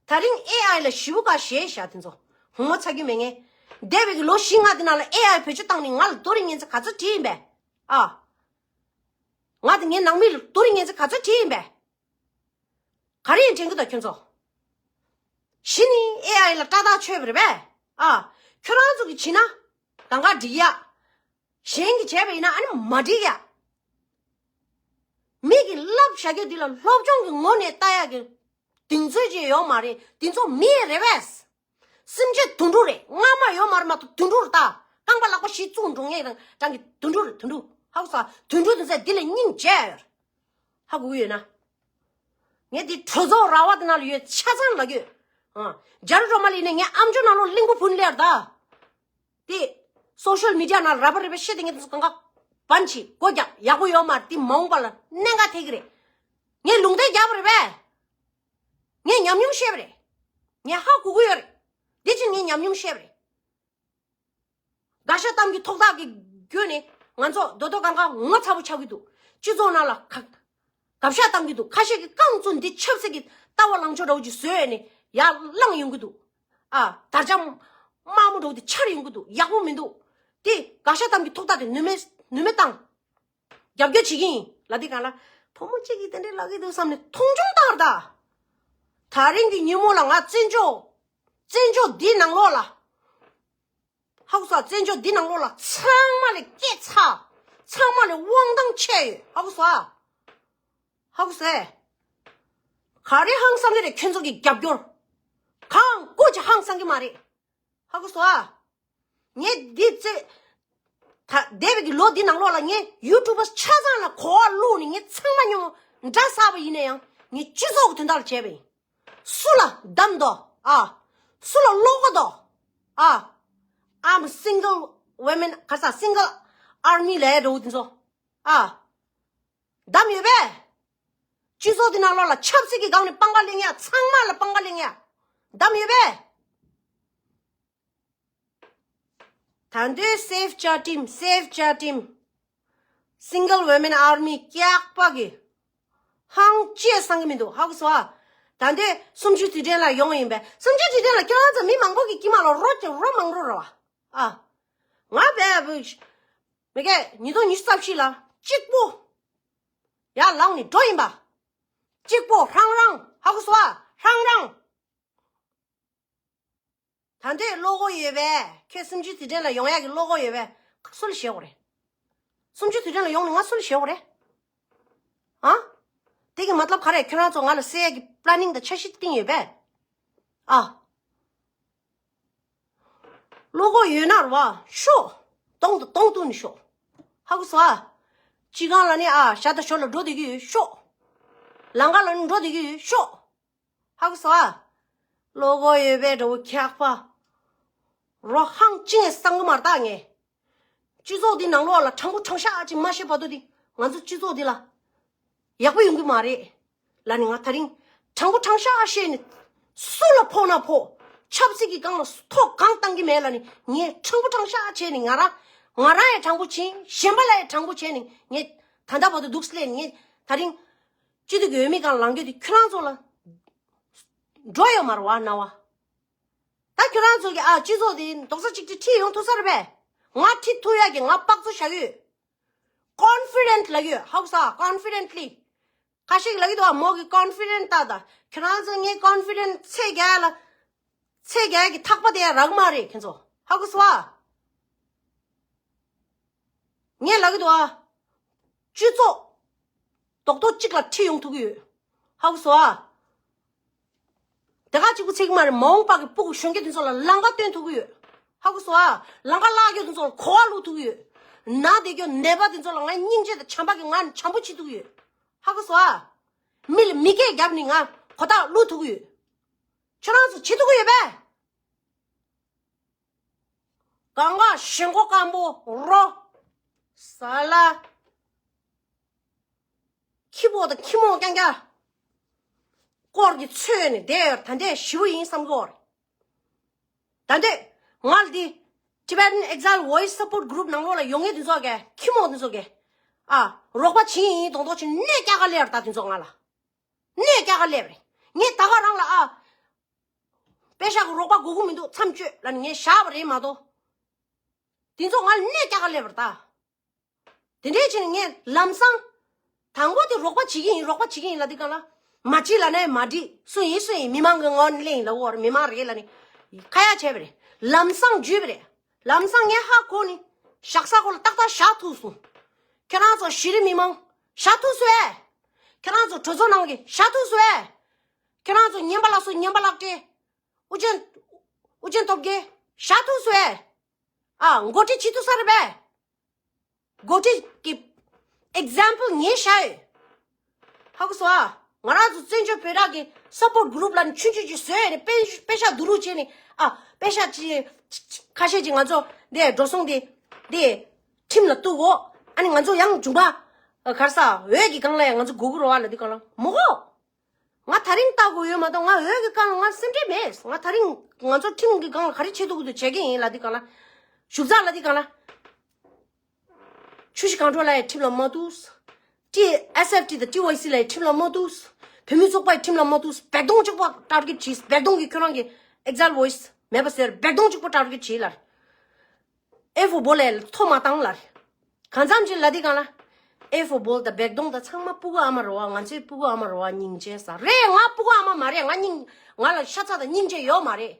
ད་རིང་ཨེ་ཨའི་ལ་ཞེ་པོ་དགའ་ཞེས་བྱ་དེ་ཚོ། ངོ་ཚ་རྒྱུ་མེད་ངས། འདས་པའི་གི་ལོ་བཞི་ལྔ་དེ་ནང་ལ་ཨེ་ཨའི་བེད་སྤྱོད་བཏང་ནས་ང་ལ་རྡོ་རིང་ངན་ཚ་ག་ཚོད་བྲིས་ཡིན་པས། ཨ། ང་དང་ངའི་ནང་མི་ལ་རྡོ་རིང་ངན་ཚ་ག་ཚོད་བྲིས་ཡིན་པས། ག་རེ་ཡིན་དྲན་གི་འདུག་ཁྱོད་ཚོ། གཞི་ནས་ཨེ་ཨའི་ལ་སྐྲག་ཐག་ཆོད་པ་རེད་པས། ཨ། ཁྱོད་རང་ཚོ་གིས་བྱས་ན། གང་ག་འགྲིག་ཡ། གཞན་གྱིས་བྱས་པ་ཡིན་ན་ཨ་ནི་མ་འགྲིག་ཡ། མི་གིས་བསླབ་བྱ་རྒྱུ་འདི་ལ་སློབ་སྦྱོང་གི་ངོས་ནས་ལྟ་ཡ་གི་གདེང་ཚོད་ཅིག་ཡོད་མ་རེད། འདི་ཚོ་མི་རེད་པས། སེམས་ཅན་དུད་འགྲོ་རེད། རྔ་མ་ཡོད་མ་རེད་མ་གཏོགས་དུད་འགྲོ་རེད་ད། རྐང་པ་ལག་པ་བཞི་བཙུགས་འགྲོ་ངེས་རང་རང་གི་དུད་འགྲོ་རེད་དུད་འགྲོ། ཧ་གོ་སོང་། དུད་འགྲོ་དེ་ཚོས་འདི་ལ་སྙིང་རྗེ་ཡོད་རེད། ཧ་གོ་གི་ཡོད་ན། ངས་འདི་གྲོས་ཚོགས་ར་བ་དེ་ནང་ལ་ཡོད་ཆ་ཚང་ལབ་ཀྱི་ཡོད། ཨ། རྒྱ་རི་སྒྲོལ་མ་ལ་ཡིན་ན་ངའི་ཨམ་ཅོག་ནང་ལོགས་གླིང་བུ་ཕུ་ནས་སླེབས་རེད་ད། དེ་སོ་ཤལ་མི་ཌི་ཡ་ནང་ར་བ་རི་བ་བཤད་དེ་ངས་དེ་ཚོ་གང་ག་བན་ཆི་སྒོ་རྒྱག་ཡག་པོ་ཡོད་མ་རེད། དེ་མ་འོངས་པ་ལ་གནད་འགག་ཐེབས་ཀྱི་རེད། ངས་ལུང་བསྟན་རྒྱབ་པ་རེད་པས། ངས་ཉམས་མྱོང་བཤད་པ་རེད། ངས་ཧ་གོ་གི་ཡོད་རེད། འདི་ཕྱིན་ངས་ཉམས་མྱོང་བཤད་པ་རེད། དགག་བྱ་གཏམ་གྱི་ཐོག་ཐག་གི་བརྒྱུད་ནས་ང་ཚོ་རྡོ་རྡོ་གང་ག་ངོ་ཚ་པོ་ཆགས་ཀྱི་འདུག་སྤྱི་ཚོགས་ནང་ལ་ག་དགག་བྱ་གཏམ་གྱི་འདུག་ཁ་ཤས་ཀྱིས་རྐང་བཙུགས་འདི་ཆབ་སྲིད་ཀྱི་ལྟ་བ་ལངས་ཕྱོགས་འདྲ་བོ་ཅིག་བཟོས་ནས་ཡར་བླངས་ཡོང་གི་འདུག་ཨ། དར་ལྕམ་དམར་མོ་འདྲ་བོ་དེ་འཕྱར་ཡོང་གི་འདུག་ཡག་པོ་མི་འདུག་དེ་དགག་བྱ་གཏམ་གྱི་ཐོག་ཐག་དེ་ནུས་མེད་ནུས་མེད་བཏང་། རྒྱབ་སྐྱོར་བྱེད་ཀྱི་ཡིན་ལབ་དུས་གང་ལ། བུ་མོ་གཅིག་གིས་དེ་འདྲའི་ལབ་ཀྱི་འདུག་བསམ་ནས་མཐོང་ཆུང་བཏང་ར་ད། དེ་རིང་གི་ཉིན་མོ་ལ་ང་བཙན་བྱོལ། བཙན་བྱོལ་འདི་ནང་ལོགས་ལ། ཧ་གོ་སོང་། བཙན་བྱོལ་འདི་ནང་ལོགས་ལ་ཚང་མ་ལ་སྐད་ཚ། ཚང་མ་ལ་དབང་ཐང་ཆད་ཡོད། ཧ་གོ་སོང་། ཧ་གོ་སོང་། ག་རེ་ཧང་སང་གི་རེད། ཁྱོད་ཚོ་གི་རྒྱབ་སྐྱོར། གང་བཀོད་ཀྱི་ཧང་སང་གི་མ་རེད། ཧ་གོ་སོང་། ངས་འདི་ཚེ། ད་འདས་པའི་གི་ལོ་འདི་ནང་ལོགས་ལ་ངས་ཡུ་ཊུབ་པ་ཆ་ཚང་ལ་གོ་བ་བླུགས་ནས་ངས་ཚང་མ་སྙོམས་འདྲ་ཟ་བ་ཡིན་ན་ཡང་ངས་སྤྱི་ཚོགས་ཀྱི་དོན་དག་ལ་བྱས་པ་ཡིན། སུ་ལ་བདམས་དོ། ཨ། སུ་ལ་བློ་དགའ་དོ། ཨ། I'm a single women ག་ས་single army ལས་འགྲོ་འདི་ཚོ། ཨ། བདམས་ཡོད་པས། སྤྱི་ཚོགས་འདི་ནང་ལོགས་ལ་ཆབ་སྲིད་ཀྱི་སྒང་ནས་པང་ཁ་ལེན་ཡ། ཚང་མ་ལ་པང་ཁ་ལེན་ཡ། བདམས་ཡོད་པས། ད་འདོད་Save Chatim, Save Chatim, Single Women Army ཀྱག་པ་གི་ཧང་ཅེས་སང་གི་མི་འདུག་ཧ་གོ་སོང་། ད་འདོད་གསུམ་བཅུ་དུས་དྲན་ལ་ཡོང་ཡིན་པས། གསུམ་བཅུ་དུས་དྲན་ལ་ཁྱོད་རང་ཚོ་མི་མང་པོ་གི་དཀྱིལ་མ་ལ་རོ་ཅེ་རོ་མང་རོ་ར་བ། ཨ། ང་བས་མི་གས་ཉིས་སྟོང་ཉི་ཤུ་རྩ་བཞི་ལ་གཅིག་པོ་ཡར་ལངས་ནས་འགྲོ་ཡིན་པ། གཅིག་པོ་རང་རང་། ཧ་གོ་སོང་། རང་རང་། ད་འདོད་བློ་ཁོག་ཡོད་པས། ཁྱོད་གསུམ་བཅུའི་དུས་དྲན་ལ་ཡོང་ཡག་གི་བློ་ཁོག་ཡོད་པས། སུ་ལ་ཞེད་དགོས་རེད། གསུམ་བཅུའི་དུས་དྲན་ལ་ཡོང་ནས་ང་སུ་ལ་ཞེད་དགོས་རེད། ཨ། དེ་གི་མ་ཏལབ་ག་རེ། ཁྱོད་རང་ཚོ་ང་ལ་སེལ་ཡག་གི་པ་ལ་ནིང་དང་འཆར་གཞི་བཏིང་ཡོད་པས། ཨ། བློ་ཁོག་ཡོད་ན་རེད་བ། ཤོག་གདོང་དང་གདོང་གཏུག་ནས་ཤོག་ཧ་གོ་སོང་། ཨ། སྤྱི་ཁང་ལ་ནི་ཨ་ཤ་ད་ཞོར་ལ་འགྲོ་བསྡད་ཀྱི་ཡོད་ཤོག་ལམ་ཁ་ལ་ནི་འགྲོ་བསྡད་ཀྱི་ཡོད་ཤོག་ཧ་གོ་སོང་། ཨ། བློ་ཁོག་ཡོད་པའི་འདྲ་བོ་ཁྱག་པ། རོ་ཧང་ཅི་ངས་སང་གི་མར་བཏགས་ངས། སྤྱི་ཚོགས་འདི་ནང་ལོགས་ལ་དྲང་པོ་དྲང་བཞག་ཅིག་མ་བཤད་བར་དུ་འདི་ང་ཚོ་སྤྱི་ཚོགས་འདི་ལ་ཡག་པོ་ཡོང་གི་མ་རེད། ལ་ནི་ང་ད་རིང་དྲང་པོ་དྲང་བཞག་བཤད་ནས་སུ་ལ་ཕོག་ན་ཕོག་ཆབ་སྲིད་ཀྱི་སྒང་ལ་ཐོག་གང་བཏང་གི་མེད། ལ་ནི་ངས་དྲང་པོ་དྲང་བཞག་བྱས་ནས་ང་རང་ང་རང་ཡང་དྲང་པོ་བྱས། གཞན་པ་ལ་ཡང་དྲང་པོ་བྱས་ནས་ངས་ད་ལྟ་བར་དུ་འདུག་སླེབས་ནས་ངས་ད་རིང་སྤྱི་འཐུས་ཀྱི་འོས་མི་སྒང་ལ་ལངས་རྒྱུ་དེ་ཁྱོད་རང་ཚོ་ལ་འགྲོ་ཡོད་མ་རེད་བ་སྣང་བ། ད་ཁྱོད་རང་ཚོ་གི་ཨ་སྤྱི་ཚོགས་དེ་རྡོག་རྩ་གཅིག་སྒྲིལ་ཁྲིད་ཡོང་ཐུབ་ས་རེད་པས། ང་ཁྲིད་ཐུབ་ཡག་གི་ང་དཔག་ཚོད་བཞག་ཡོད། ཀོན་ཕི་ཌེན་ཊི་ལབ་ཡོད། ཧ་གོ་སོང་། ཀོན་ཕི་ཌེན་ཊི་ལི། ཁ་ཤས་ཀྱིས་ལབ་ཀྱི་འདུག་ཨ། མོ་གི་ཀོན་ཕི་ཌེན་ཊི་ལྟ་ད། ཁྱོད་རང་ཚོ་ངའི་ཀོན་ཕི་ཌེན་ཊི་ཚད་རྒྱག་ལ། ཚད་རྒྱག་གི་ཐག་པ་དེ་ཡང་རག་མ་རེད་ཁྱེད་ཚོ། ཧ་གོ་སོང་ཨ། ངས་ལབ་ཀྱི་འདུག་ཨ། སྤྱི་ཚོགས་རྡོག་རྡོག་གཅིག་ལ་ཁྲིད་ཡོང་ཐུབ་ཀྱི་ཡོད། ཧ་གོ་སོང་ཨ། དེ་ག་གཅིག་པུ་ཚད་ཀྱི་མ་རེད། མ་འོངས་པ་གི་སྤུ་གུ་གཞོན་སྐྱེས་དེ་ཚོ་ལ་ལམ་ཁ་སྟོན་ཐུབ་ཀྱི་ཡོད། ཧ་གོ་སོང་ཨ། ལམ་ཁ་བརླག་རྒྱུ་དེ་ཚོ་ལ་གོ་བ་བླུག་ཐུབ་ཀྱི་ཡོད། ན་བསྡད་རྒྱུ་ནད་པ་དེ་ཚོ་ལ་ང་སྙིང་རྗེ་དང་བྱམས་པ་གི་ངང་ནས་བྱམས་པོ་བྱེད་ཐུབ་ཀྱི་ཡོད། ཧ་གོ་སོང་ཨ། མི་ལ་མི་སྐད་བརྒྱབ་ནས་ང་གོ་རྟོགས་བླུག་ཐུབ་ཀྱི་ཡོད། ཁྱོད་རང་ཚོ་བྱེད་ཐུབ་ཀྱི་ཡོད་པས། གང་ག་ཞེན་ཁོག་སྐམ་པོ་རོ། ས་ལ། ཁྱི་པོ་དང་ཁྱི་མོ་རྐྱང་རྐྱང་། སྐོར་གྱི་ཚོས་ནས་བསྡད་ཡོད། ད་འདས་ཞི་བོ་ཡིན་བསམ་གི་ཡོད་རེད། ད་འདས་ང་ལ་འདི་Tibetan Exile Voice Support Group ནང་ལོགས་ལ་ཡོང་མཁན་དེ་ཚོ་གས། ཁྱི་མོ་དེ་ཚོ་གས། ཨ། རོགས་པ་བྱེད་ཡིན་ཡིན་མདོག་མདོག་བྱེད་གནས་སྐྱག་ག་སླེབས་རེད། ད་དེ་ཚོ་ང་ལ་གནས་སྐྱག་ག་སླེབས་རེད། ངས་ད་ག་རང་ལ་ཨ། པེ་ཤག་གི་རོགས་པ་དགོས་ཀྱི་མི་འདུག་མཚམས་གཅོད་ལབ་ནས་ངས་བཞག་པ་རེད་མ་གཏོགས། དེ་ཚོ་ང་ལ་གནས་སྐྱག་ག་སླེབས་པ་རེད་ད། དེ་འདྲས་བྱས་ནས་ངས་ལམ་སང་། དང་པོ་དེ་རོགས་པ་བྱེད་ཀྱི་ཡིན། རོགས་པ་བྱེད་ཀྱི་ཡིན་ལབ་དུས་སྒང་ལ། མ་བྱེད་ལབ་ན་ཡང་མ་འགྲིག་སུ་ཡིན་སུ་ཡིན། མི་མང་གི་ངོ་ནས་གླེང་ཡིན་ལབ་ཡོད་རེད། མི་མང་རེད་ལབ་ནས་ཁ་ཡ་བྱས་པ་རེད། ལམ་སང་བརྗོད་པ་རེད། ལམ་སང་ངས་ཧ་གོ་ནས་བཞག་ས་ཁོ་ལ་ཏག་ཏག་བཞག་ཐུབ་སོང་། ཁྱེད་རང་ཚོ་གཞི་རིམ་མི་མང་བཞག་ཐུབ་སོང་ཨེ། ཁྱེད་རང་ཚོ་གྲོས་ཚོགས་ནང་གི་བཞག་ཐུབ་སོང་ཨེ། ཁྱེད་རང་ཚོ་ཉན་པ་ལགས་སོ། ཉན་པ་ལགས་ཏེ། ཨུ་ཅན། ཨུ་ཅན་སྟོབས་རྒྱལ་བཞག་ཐུབ་སོང་ཨེ། ཨ། འགོ་ཁྲིད་བྱེད་ཐུབ་ས་རེད་པས། འགོ་ཁྲིད་ཀྱི་ཨེག་ཛམ་པལ་ངས་བཞག་ཡོད། ཧ་གོ་སོང་ཨ། ང་རང་ཚོ་བཙན་བྱོལ་བོད་རིགས་ཀྱི་སབ་པོར་ཊི་གུ་རུབ་ལབ་ནས་ཆུང་ཆུང་ཅིག་བཟོས་ནས་པེ་པེ་ཤག་བསྡུ་རུབ་བྱས་ནས། ཨ། པེ་ཤག་ཅིག་ཁ་ཤས་ཅིག་ང་ཚོ་འདི་འགྲོ་སོང་དེ་འདི་ཁྲིམས་ལ་གཏུག་གོ། ཨ་ནི་ང་ཚོ་ཡང་འབྱུང་བ་གར་ས་འོས་ཀྱི་སྒང་ལ་ཡང་ང་ཚོ་དགོས་ཀྱི་རེད་བ་ལབ་དུས་སྒང་ལ་མི་དགོས། ང་དེ་རིང་ལྟ་དགོས་ཡོད་མ་གཏོགས་ང་འོས་ཀྱི་སྒང་ལ་ང་སེམས་ཁྲལ་མེད། ང་དེ་རིང་ང་ཚོ་ཁྲིམས་ཀྱི་སྒང་ལ་ག་རེ་བྱེད་ཐུབ་ཀྱི་འདུག་བྱེད་ཀྱི་ཡིན་ལབ་དུས་སྒང་ལ། ཞུ་ཚགས་ལབ་དུས་སྒང་ལ། ཆུ་བཞི་སྒང་དྲུག་ལ་ཡང་ཁྲིམས་ལ་མ་གཏུགས། ཊི་ཨེསི་ཨེཕ་ཊི་དང་ཊི་ཝའི་སི་ལ་ཡང་ཁྲིམས་ལ་མ་གཏུགས། བོད་མི་ཚོགས་པ་ཡང་ཁྲིམས་ལ་མ་གཏུགས། སྦལ་ཏོང་གཅིག་པ་ཊར་གེཊ་བྱས། སྦལ་ཏོང་གིས་ཁྱོད་རང་གི་ཨེག་ཛལ་ཝོ་ཡིས་མེད་པ་ཟེར། སྦལ་ཏོང་གཅིག་པ་ཊར་གེཊ་བྱས་ལབ། ཨེ་ཧྥོ་བྷོལ་ལ་ཡང་ཐོ་མ་བཏང་ལབ། གང་འཚམ་ཅིག་ལབ་དུས་སྒང་ལ། ཨེ་ཧྥོ་བྷོལ་དང་སྦལ་ཏོང་དང་ཚང་མ་སྤུ་གུ་ཨ་མ་རེད་བ། ང་ཚོའི་སྤུ་གུ་ཨ་མ་རེད་བ། སྙིང་རྗེ་ཟ་རེད། ང་སྤུ་གུ་ཨ་མ་མ་རེད། ང་སྙིང་ང་ལ་ཤ་ཚ་དང་སྙིང་རྗེ་ཡོད་མ་རེད།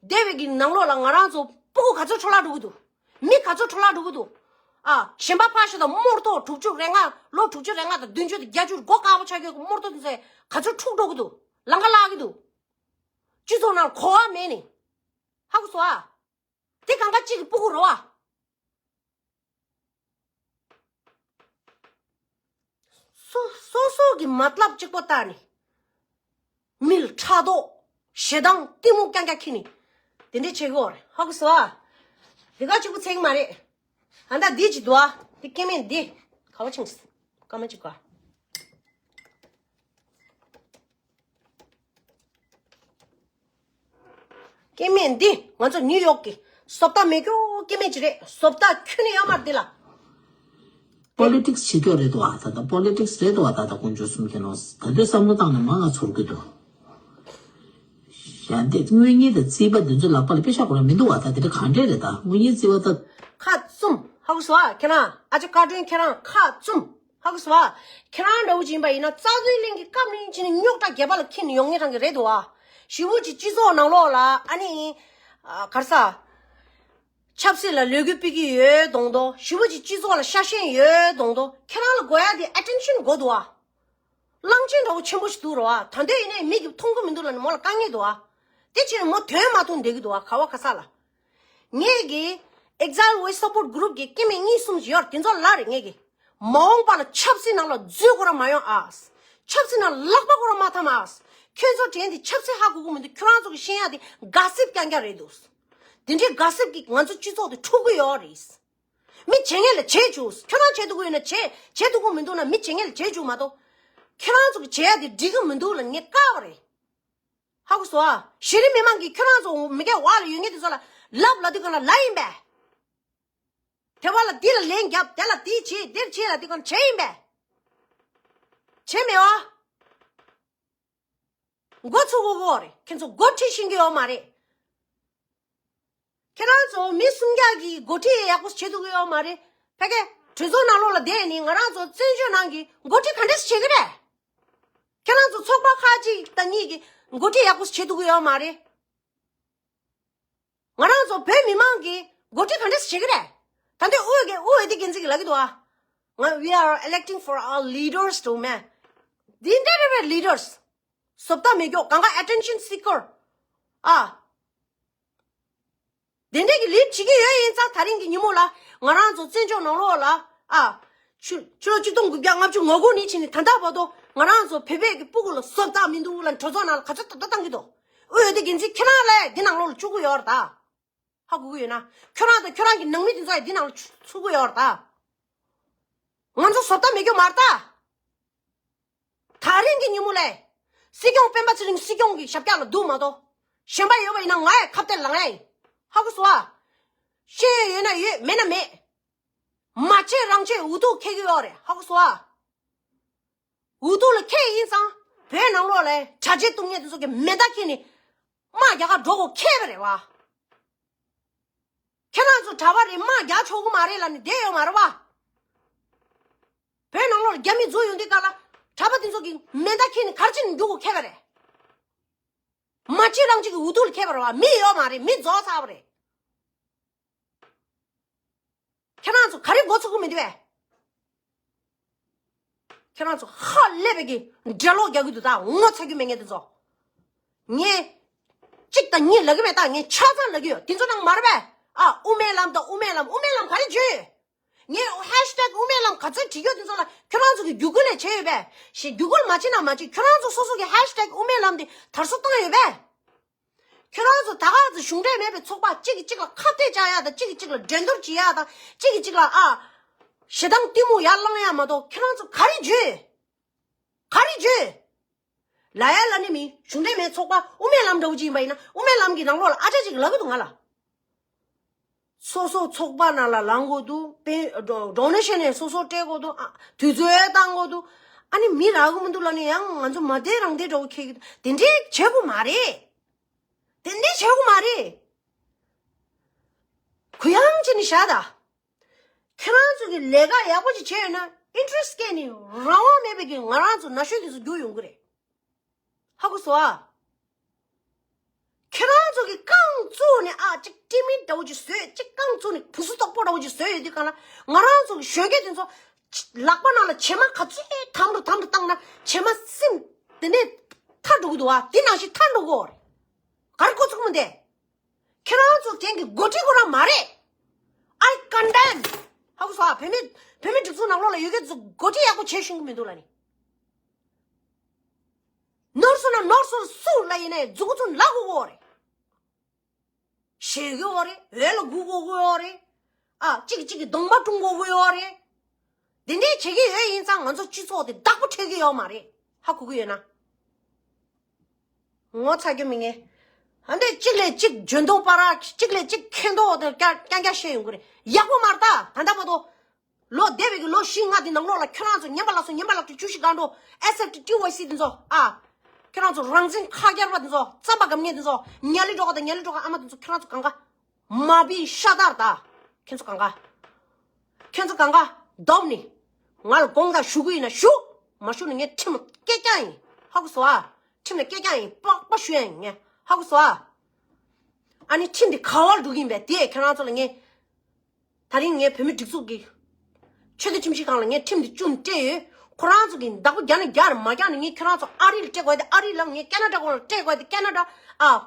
སྡེ་བའི་གི་ནང་ལོགས་ལ་ང་རང་ཚོ་སྤུ་གུ་ག་ཚོད་འཕྲོ་བརླག་འགྲོ་གི་འདུག་མི་ག་ཚོད་འཕྲོ་བརླག་འགྲོ་གི་འདུག་ཨ། གཞན་པ་ཕར་ཞོག་དང་། རྨོར་ཐོག་དྲུག་ཅུ་རེ་ལྔ། ལོ་དྲུག་ཅུ་རེ་ལྔ་དང་བདུན་ཅུ་དང་བརྒྱད་ཅུ་མགོ་དཀར་པོ་ཆགས་ཡོད་གི་རྨོར་ཐོག་དེ་ཚོ་ག་ཚོད་འཁྲུག་འགྲོ་གི་འདུག་ལམ་ཁ་བརླག་གི་འདུག་སྤྱི་ཚོགས་ནང་གོ་བ་མེད་ནི། ཧ་གོ་སོང་ཨ། དེ་གང་ག་གཅིག་གི་སྤུ་གུ་རེད་བ། སོ་སོ་སོ་གི་མ་ཏ་ལབ་གཅིག་པོ་ལྟ་ནི། མི་ལ་ཕྲག་དོག་ཞེ་སྡང་གཏི་མུག་རྐྱང་རྐྱང་འཁྱེར་ནི། དེ་འདྲས་བྱེད་ཀྱི་ཡོད་རེད། ཧ་གོ་སོང་ཨ། དེ་ག་གཅིག་པོ་ཚད་ཀྱི་མ་རེད། ཨ་ད་འདི་གཅིག་འདུག་ཨ། དེ་སྐྱེ་དམན་འདི་ག་བ་ཕྱིན་སྐར་མ་གཅིག་ག་སྐྱེ་དམན་འདི་ང་ཚོ་ནིའུ་ཡོག་གི་བཟོ་ལྟ་མེད་རྒྱུ་སྐྱེ་དམན་ཅིག་རེད། བཟོ་ལྟ་ཁྱོན་ནས་ཡོད་མ་རེད་འདི་ལ། པོ་ལི་ཊིག་སི་བྱེད་རྒྱུ་རེད་འདུག་ཨ། ད་ལྟ་པོ་ལི་ཊིག་སི་རེད་འདུག་ཨ། ད་ལྟ་དཀོན་མཆོག་གསུམ་མཁྱེན་ནོ། ད་ལྟའི་བསམ་བློ་བཏང་ནས་མ་ང་ཚོར་གི་འདུག་ཡང་དེ་དངུལ་གཉེར་དང་རྩིས་པ་འདི་ཚོའི་ལག་པ་ལ་པེ་ཤག་ཁོ་རང་མི་འདུག་བ། ད་དེ་འདྲ་གང་འདྲས་རེད། ད་དངུལ་གཉེར་རྩིས་པ་ད། ཁ་བཙུམ། ཧ་གོ་སོང་ཨ། ཁྱེད་རང་ཨ་ཅག་བཀའ་དྲིན། ཁྱེད་རང་ཁ་བཙུམ། ཧ་གོ་སོང་ཨ། ཁྱེད་རང་འདྲ་བོ་ཅིག་ཡིན་པ་ཡིན་ན་རྩ་དོན་གླིང་གི་སྐབས་ནས་ཕྱིན་ནས་རྙོག་དྲ་རྒྱབ་པ་ལ་འཁྱེར་ནས་ཡོང་མཁན་རང་གི་རེད་འདུག་བ། ཞེ་པོ་ཅིག་སྤྱི་ཚོགས་ནང་ལོགས་ལ་ཨ་ནི། ག་རེ་ཟ། ཆབ་སྲིད་ལ་ལས་འགུལ་སྤེལ་གྱི་ཡོད་མདོག་མདོག་ཞེ་པོ་ཅིག་སྤྱི་ཚོགས་ལ་ཤ་ཞེན་ཡོད་མདོག་མདོག་ཁྱེད་རང་ལ་དགོས་ཡ་དེ་ཨེ་ཊེན་ཤན་དགོས་འདུག་བ། གླང་ཆེན་འདྲ་བོ་ཆེན་པོ་ཞིག་འདུག་རེད་བ། ད་འདོད་ཡིན་ནའི་མིག་གིས་མཐོང་གི་མི་འདུག་ལབ་ནས་མོ་ལ་དཀའ་ངལ་འདུག་བ། དེ་བྱས་ནས་མོ་དོན་མ་མཐོང་བསྡད་ཀྱི་འདུག་བ། ག་བ་ག་ས་ལ། ངེད་ཀྱི་ཨེག་ཛལ་ཝོ་ཡི་སབ་པོར་གུ་རུབ་ཀྱི་སྐྱེ་དམན་གཉིས་གསུམ་ཞིག་ཡོད་རེད། དེ་ཚོ་ལ་རེད་ངེད་ཀྱི། མ་འོངས་པ་ལ་ཆབ་སྲིད་ནང་ལ་འཛུལ་ཁོ་རང་མ་ཡོང་ཨ། ཆབ་སྲིད་ནང་ལག་པ་ཁོ་རང་མ་འཐམ་ཨ། ཁྱོད་ཚོ་དྲན་དེ་ཆབ་སྲིད་ཧ་གོ་གི་མི་འདུག་ཁྱོད་རང་ཚོ་གི་ཤེས་ཡ་དེ་ག་སིབ་རྐྱང་རྐྱང་རེད་འདུག་དེ་འདྲའི་ག་སིབ་ཀྱིས་ང་ཚོ་སྤྱི་ཚོགས་དེ་འཁྲུག་གི་ཡོད་རེད། མི་བྱེད་མཁན་ལ་བྱེད་བཅུག་ཁྱོད་རང་བྱེད་ཐུབ་ཀྱི་ཡོད་ན་བྱེད། བྱེད་ཐུབ་ཀྱི་མི་འདུག་ན་མི་བྱེད་མཁན་ལ་བྱེད་བཅུག་མ་གཏོགས། ཁྱོད་རང་ཚོ་གི་བྱེད་ཡ་དེ་འགྲིག་གི་མི་འདུག་ལབ་ངས་བཀག་པ་རེད། ཧ་གོ་སོང་ཨ། གཞི་རིམ་མི་མང་གིས་ཁྱོད་རང་ཚོ་མི་སྒེར་འོག་ལ་ཡོད་མཁན་དེ་ཚོ་ལ་ལབ་ལབ་དུས་སྒང་ལ་ལབ་ཡིན་པས། དེ་བ་ལ་འདི་ལ་ལན་རྒྱབ། དེ་ལ་འདི་བྱེད། འདིར་བྱེད་ལབ་དུས་སྒང་ལ་བྱས་ཡིན་པས། བྱས་མེད་བ། མགོ་ཚོས་དགོས་ཀྱི་ཡོད་རེད། ཁྱེད་ཚོ་འགོ་ཁྲིད་ཤེས་ཀྱི་ཡོད་མ་རེད། ཁྱེད་རང་ཚོ་མི་སུམ་བརྒྱ་གི་འགོ་ཁྲིད་ཡག་པོ་བྱེད་ཐུབ་ཀྱི་ཡོད་མ་རེད། ཕ་གི་གྲོས་ཚོགས་ནང་ལོགས་ལ་བསྡད་ནས་ང་རང་ཚོ་བཙན་བྱོལ་ནང་གི་འགོ་ཁྲིད་ག་འདྲས་བྱེད་ཀྱི་རེད། ཁྱེད་རང་ཚོ་ཚོགས་པ་ཁག་ཅིག་དང་གཉིས་ཀྱི་འགོ་ཁྲིད་ཡག་པོ་བྱེད་ཐུབ་ཀྱི་ཡོད་མ་རེད། ང་རང་ཚོ་བོད་མི་མང་གི་འགོ་ཁྲིད་ག་འདྲས་བྱེད་ཀྱི་རེད། ད་ལྟའི་དབུས་ཀྱི་དབུས་འོས་བསྡུ་འགན་འཛིན་གྱིས་ལབ་ཀྱི་འདུག་ཨ། ང་། We are electing for our leaders to man. འདི་འདྲ་རེད་པས། ལི་ཌར་སི། བཟོ་ལྟ་མེད་རྒྱུ། གང་ག་ཨེ་ཊེན་ཤན་སི་ཀར། ཨ། དེ་འདྲས་ཀྱི་ལས་བྱེད་ཀྱི་ཡོད་ཡིན་ཙང་། ད་རིང་གི་ཉིན་མོ་ལ་ང་རང་ཚོ་བཙན་བྱོལ་ནང་ལོགས་ལ། ཨ། ཕྱི་ཕྱི་ལོ་ཆིག་སྟོང་དགུ་བརྒྱ་ལྔ་བཅུ་ང་དགུ་ནས་བྱས་ནས་ད་ལྟ་བར་དུ་ང་རང་ཚོ་བོད་པའི་གི་སྤུ་གུ་ལ་བཟོ་ལྟ་མི་འདུག་ལབ་གྲོས་ཚོགས་ནང་ལ་ག་ཚོད་ད་ལྟ་བཏང་གི་འདུག་དབུས་འོས་བསྡུ་འགན་འཛིན་ཁྱེད་རང་ལ་འདི་ནང་ལོགས་ལ་བཅུག་གི་ཡོད་རེད་ད། ཧ་གོ་གི་ཡོད་ན། ཁྱོད་རང་དང་ཁྱོད་རང་གི་ནང་མི་དེ་ཚོ་ཡང་འདི་ནང་ལ་ཚུད་ཀྱི་ཡོད་རེད་ད། ང་ཚོ་བཟོ་ལྟ་མེད་རྒྱུ་མ་རེད་ད། ད་རིང་གི་ཉིན་མོ་ལ། སྲིད་སྐྱོང་སྤེན་པ་ཚེ་རིང་སྲིད་སྐྱོང་གི་ཞབས་བཀྱག་ལ་འདུག་མ་གཏོགས། གཞན་པ་ཡོད་པ་ཡིན་ན་ང་ཡང་ཁ་གཏད་ལངས་ཡ་ཡིན། ཧ་གོ་སོང་ཨ། ཤེས་ཡོན་ཡོད་ན་ཡོད། མེད་ན་མེད། མ་བྱས་རང་བྱས་འུ་ཐུག་ཁེལ་གི་ཡོད་རེད། ཧ་གོ་སོང་ཨ། འུ་ཐུག་ལ་ཁེལ་ཡིན་ཙང་། བོད་ནང་ལོགས་ལ་གྲྭ་ཆས་གཏུབ་མཁན་དེ་ཚོ་གི་མེ་མདའ་འཁྱེར་ནས་དམག་རྒྱག་ག་འགྲོ་དགོས་ཁེལ་བ་རེད་བ། ཁྱེད་རང་ཚོ་གྲྭ་པ་རེད། དམག་རྒྱག་ཆོག་གི་མ་རེད་ལབ་ནས་བསྡད་ཡོད་མ་རེད་བ། བོད་ནང་ལོགས་ལ་རྒྱ་མི་འཛུལ་ཡོང་དུས་སྐབས་ལ་གྲྭ་པ་དེ་ཚོ་གིས་མེ་མདའ་འཁྱེར་ནས་ག་རེ་བྱས་ནས་འགྲོ་དགོས་ཁེལ་བ་རེད། མ་བྱས་རང་བྱས་ཀྱི་འུ་ཐུག་ལ་ཁེལ་བ་རེད་བ། མི་ཡོད་མ་རེད། མི་རྫོགས་ཚར་བ་རེད། ཁྱེད་རང་ཚོ་ག་རེ་མགོ་ཚོས་ཀྱི་མི་འདུག་བས། ཁྱེད་རང་ཚོ་ཧ་ལས་པའི་གི་འགྲེལ་ལོག་རྒྱག་གི་འདུག་ད་ངོ་ཚ་རྒྱུ་མེད་མཁན་དེ་ཚོ། ངས་གཅིག་དང་གཉིས་ལབ་གི་མེད། ད་ངས་ཆ་ཚང་ལབ་གི་ཡོད། དེ་ཚོ་ནང་མ་རེད་པས། ཨ། དབུ་མའི་ལམ་དང་དབུ་མའི་ལམ། དབུ་མའི་ལམ་ག་རེ་བརྗོད་ཡོད། ངས་ཧེཤ་ཊེག་དབུ་མའི་ལམ་ག་ཚོད་བྲིས་ཡོད་དེ་ཚོ་ལ་ཁྱོད་རང་ཚོ་གིས་བརྒྱུད་སྐུལ་ལས་བྱས་ཡོད་པས། ཞེས་བརྒྱུད་སྐུལ་མ་བྱེད་ན་མ་བྱེད། ཁྱོད་རང་ཚོ་སོ་སོ་གི་ཧེཤ་ཊེག་དབུ་མའི་ལམ་དེ་དར་སྲོལ་བཏང་ཡོད་པས། ཁྱོད་རང་ཚོ་ད་ག་ཚོད་གཞུང་འབྲེལ་མེད་པའི་ཚོགས་པ་གཅིག་གིས་གཅིག་ལ་ཁ་གཏད་བཅག་ཡ་དང་། གཅིག་གིས་གཅིག་ལ་འགྲན་བསྡུར་བྱེད་ཡ་དང་། གཅིག་གིས་གཅིག་ལ། ཨ། ཞེ་སྡང་གཏི་མུག་ཡར་བསླང་ཡ་མ་གཏོགས། ཁྱོད་རང་ཚོ་ག་རེ་བརྗོད། ག་རེ་བརྗོད། ལ་ཡ་ལ་ནི་མི་གཞུང་འབྲེལ་མེད་ཚོགས་པ་དབུ་མའི་ལམ་འདྲ་བོ་ཅིག་ཡིན་པ་ཡིན་ན། དབུ་མའི་ལམ་གྱི་ནང་ལོགས་ལ་ཨ་ཅག་ཅིག་ལབ་ཀྱི་འདུག་ང་ལ། སོ་སོ་ཚོགས་པ་ནང་ལ་ལངས་དགོས་འདུག་པེ་ཌོ་ནེ་ཤན་ནས་སོ་སོ་སྤྲད་དགོས་འདུག་ཨ། དུས་ཚོད་བཏང་དགོས་འདུག་ཨ་ནི་མི་རག་གི་མི་འདུག་ལབ་ནས་ཡང་ང་ཚོ་མ་བསྡད་རང་བསྡད་འདྲ་བོ་འཁྱེར་གྱི་འདུག་དེ་འདྲའི་བྱེད་དགོས་མ་རེད། དེ་འདྲའི་བྱེད་དགོས་མ་རེད། གུ་ཡངས་བྱས་ནས་བཞག་ད། ཁྱེད་རང་ཚོ་གི་ལས་ཀ་ཡག་པོ་ཅིག་བྱས་ཡོད་ན། ཨིན་ཊི་རེ་སི་ཊི་སྐྱེས་ནས་རང་དབང་མེད་པའི་གི་ང་རང་ཚོ་ན་གཞོན་དེ་ཚོ་རྒྱུགས་ཡོང་གི་རེད། ཧ་གོ་སོང་ཨ། ཁྱེད་རང་ཚོ་གི་རྐང་བཙུགས་ནས་ཨ་ཅིག་ཊི་མི་འདྲ་བོ་ཅིག་བཟོས། ཅིག་རྐང་བཙུགས་ནས་བུ་གསོ་དོག་པོ་འདྲ་བོ་ཅིག་བཟོས་ཡོད་དུས་གང་ལ། ང་རང་ཚོ་གི་གཞོན་སྐྱེས་དེ་ཚོ་ལག་པ་ནང་ལ་བྱེ་མ་ག་ཚོད་དམ་རུ་དམ་རུ་བཏང་ན་བྱེ་མ་སིམ་དེ་ནས་ཐར་འགྲོ་གི་འདུག་ཨ། དེ་ནང་བཞིན་ཐར་འགྲོ་གི་ཡོད་རེད། ག་རེ་གོ་ཚུགས་མི་འདུག་ཁྱེད་རང་ཚོ་དེང་གི་འགོ་ཁྲིད་ཁོ་རང་མ་རེད། I condemn. ཧ་གོ་སོང་ཨ། བོད་མི་བོད་མི་སྒྲིག་འཛུགས་ནང་ལོགས་ལ་ཡོད་མཁན་ཚོ་འགོ་ཁྲིད་ཡག་པོ་བྱེད་ཤེས་ཀྱི་མི་འདུག་ལབ་ནི། ནོར་སོང་ན་ནོར་སོང་སུ་ལ་ཡིན་ནའི་མཛུབ་གུ་ཚོ་ལ་གོ་གོ་རེད། ཞེད་གི་ཡོད་རེད། འོད་ལ་སྒུག་གོ་གོ་ཡོད་རེད། ཨ། གཅིག་གིས་གཅིག་གི་གདོང་པ་བཀྲུང་གོ་གོ་ཡོད་རེད། འདི་འདྲའི་བྱེད་ཀྱི་ཡོད་ཡིན་ཙང་ང་ཚོ་སྤྱི་ཚོགས་དེ་བདག་པོ་འཕྲད་ཀྱི་ཡོད་མ་རེད། ཧ་གོ་གི་ཡོད་ན། ངོ་ཚ་རྒྱུ་མི་ངེས། ཨ་འདྲས་གཅིག་ལས་གཅིག་འཇོན་ཐང་སྤར། གཅིག་ལས་གཅིག་མཁྱེན་མདོག་དེ་རྐྱང་རྐྱང་བཤད་ཡོང་གི་རེད། ཡག་པོ་མ་རེད་ད། ད་ལྟ་བར་དུ་ལོ་འདས་པའི་གི་ལོ་བཞི་ལྔ་དེ་ནང་ལོགས་ལ་ཁྱོད་རང་ཚོ་ཉན་པ་ལ་སོ་ཉན་པ་ལ་སོ་བཅུ་བཞི་སྒང་དྲུག་ཨེས་ཨེཕ་ཊི་ཊི་ཝའི་སི་དེ་ཚོ། ཨ། ཁྱོད་རང་ཚོ་རང་བཙན་ཁ་རྒྱར་པ་དེ་ཚོ། རྩམ་པ་སྒམ་ཉལ་དེ་ཚོ། ཉལ་ལི་འགྲོ་ག་དང་ཉལ་ལི་འགྲོ་ག་ཨ་མ་དེ་ཚོ། ཁྱོད་རང་ཚོ་གང་ག་མ་བི་ཤ་དར་ད། ཁྱོད་ཚོ་གང་ག་ཁྱོད་ཚོ་གང་ག་རྡོབ་ནི། ང་ལ་དགོངས་དག་ཞུ་གི་ཡིན་ན་ཞུ། མ་ཞུ་ན་ངས་ཁྲིམས་ལ་སྐད་རྒྱག་ཡིན། ཧ་གོ་སོང་ཨ། ཁྲིམས་ལ་སྐད་རྒྱག་ཡིན། པགས་པ་གཞུ་ཡ་ཡིན་ངས། ཧ་གོ་སོང་ཨ། ཨ་ནི་ཁྲིམས་འདི་ག་བར་འགྲོ་གི་ཡིན་པས། དེ་ཁྱེད་རང་ཚོ་ལ་ངས། ད་རིང་ངས་བོད་མི་སྒྲིག་འཛུགས་ཀྱི་ཆེས་མཐོའི་ཁྲིམས་ཞིབ་ཁང་ལ་ངས་ཁྲིམས་འདི་བཅུ་ནས་སྤྲད་ཡོད། ཁོ་རང་ཚོ་གིས་བདག་པོ་རྒྱག་ན་རྒྱག་རེད། མ་རྒྱག་ན་ངས་ཁྱེད་རང་ཚོ་ཨ་རི་ལ་སྤྲད་དགོས་ཏེ་ཨ་རི་ལ། ངས་ཀ་ན་ཌ་གོང་ལ་སྤྲད་དགོས་ཏེ་ཀ་ན་ཌ། ཨ།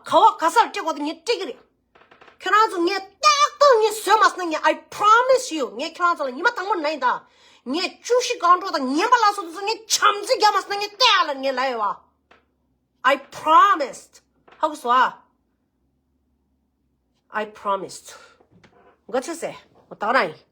ག་བ་ག་ས་ལ་སྤྲད་དགོས་ཏེ་ངས་སྤྲད་ཀྱི་རེད། ཁྱེད་རང་ཚོ་ངས་ཏག་ཏག་ངས་བཟོས་མ་སོང་ན། ངས་I promise you. ངས་ཁྱེད་རང་ཚོ་ལ་ཉི་མ་དང་པོ་ནས་ཡིན་ད། ངས་བཅུ་བཞི་སྒང་དྲུག་དང་ཉན་པ་ལ་སོ་དེ་ཚོ་ངས་བྱམས་བརྩེ་རྒྱག་མ་སོང་ན། ངས་ཏག་ལ་ངས་ལབ་ཡོད་བ། I promised. ཧ་གོ་སོང་ཨ། I promised. ག་ཚོད་ཟེར། ང་ད་རང་ཡིན།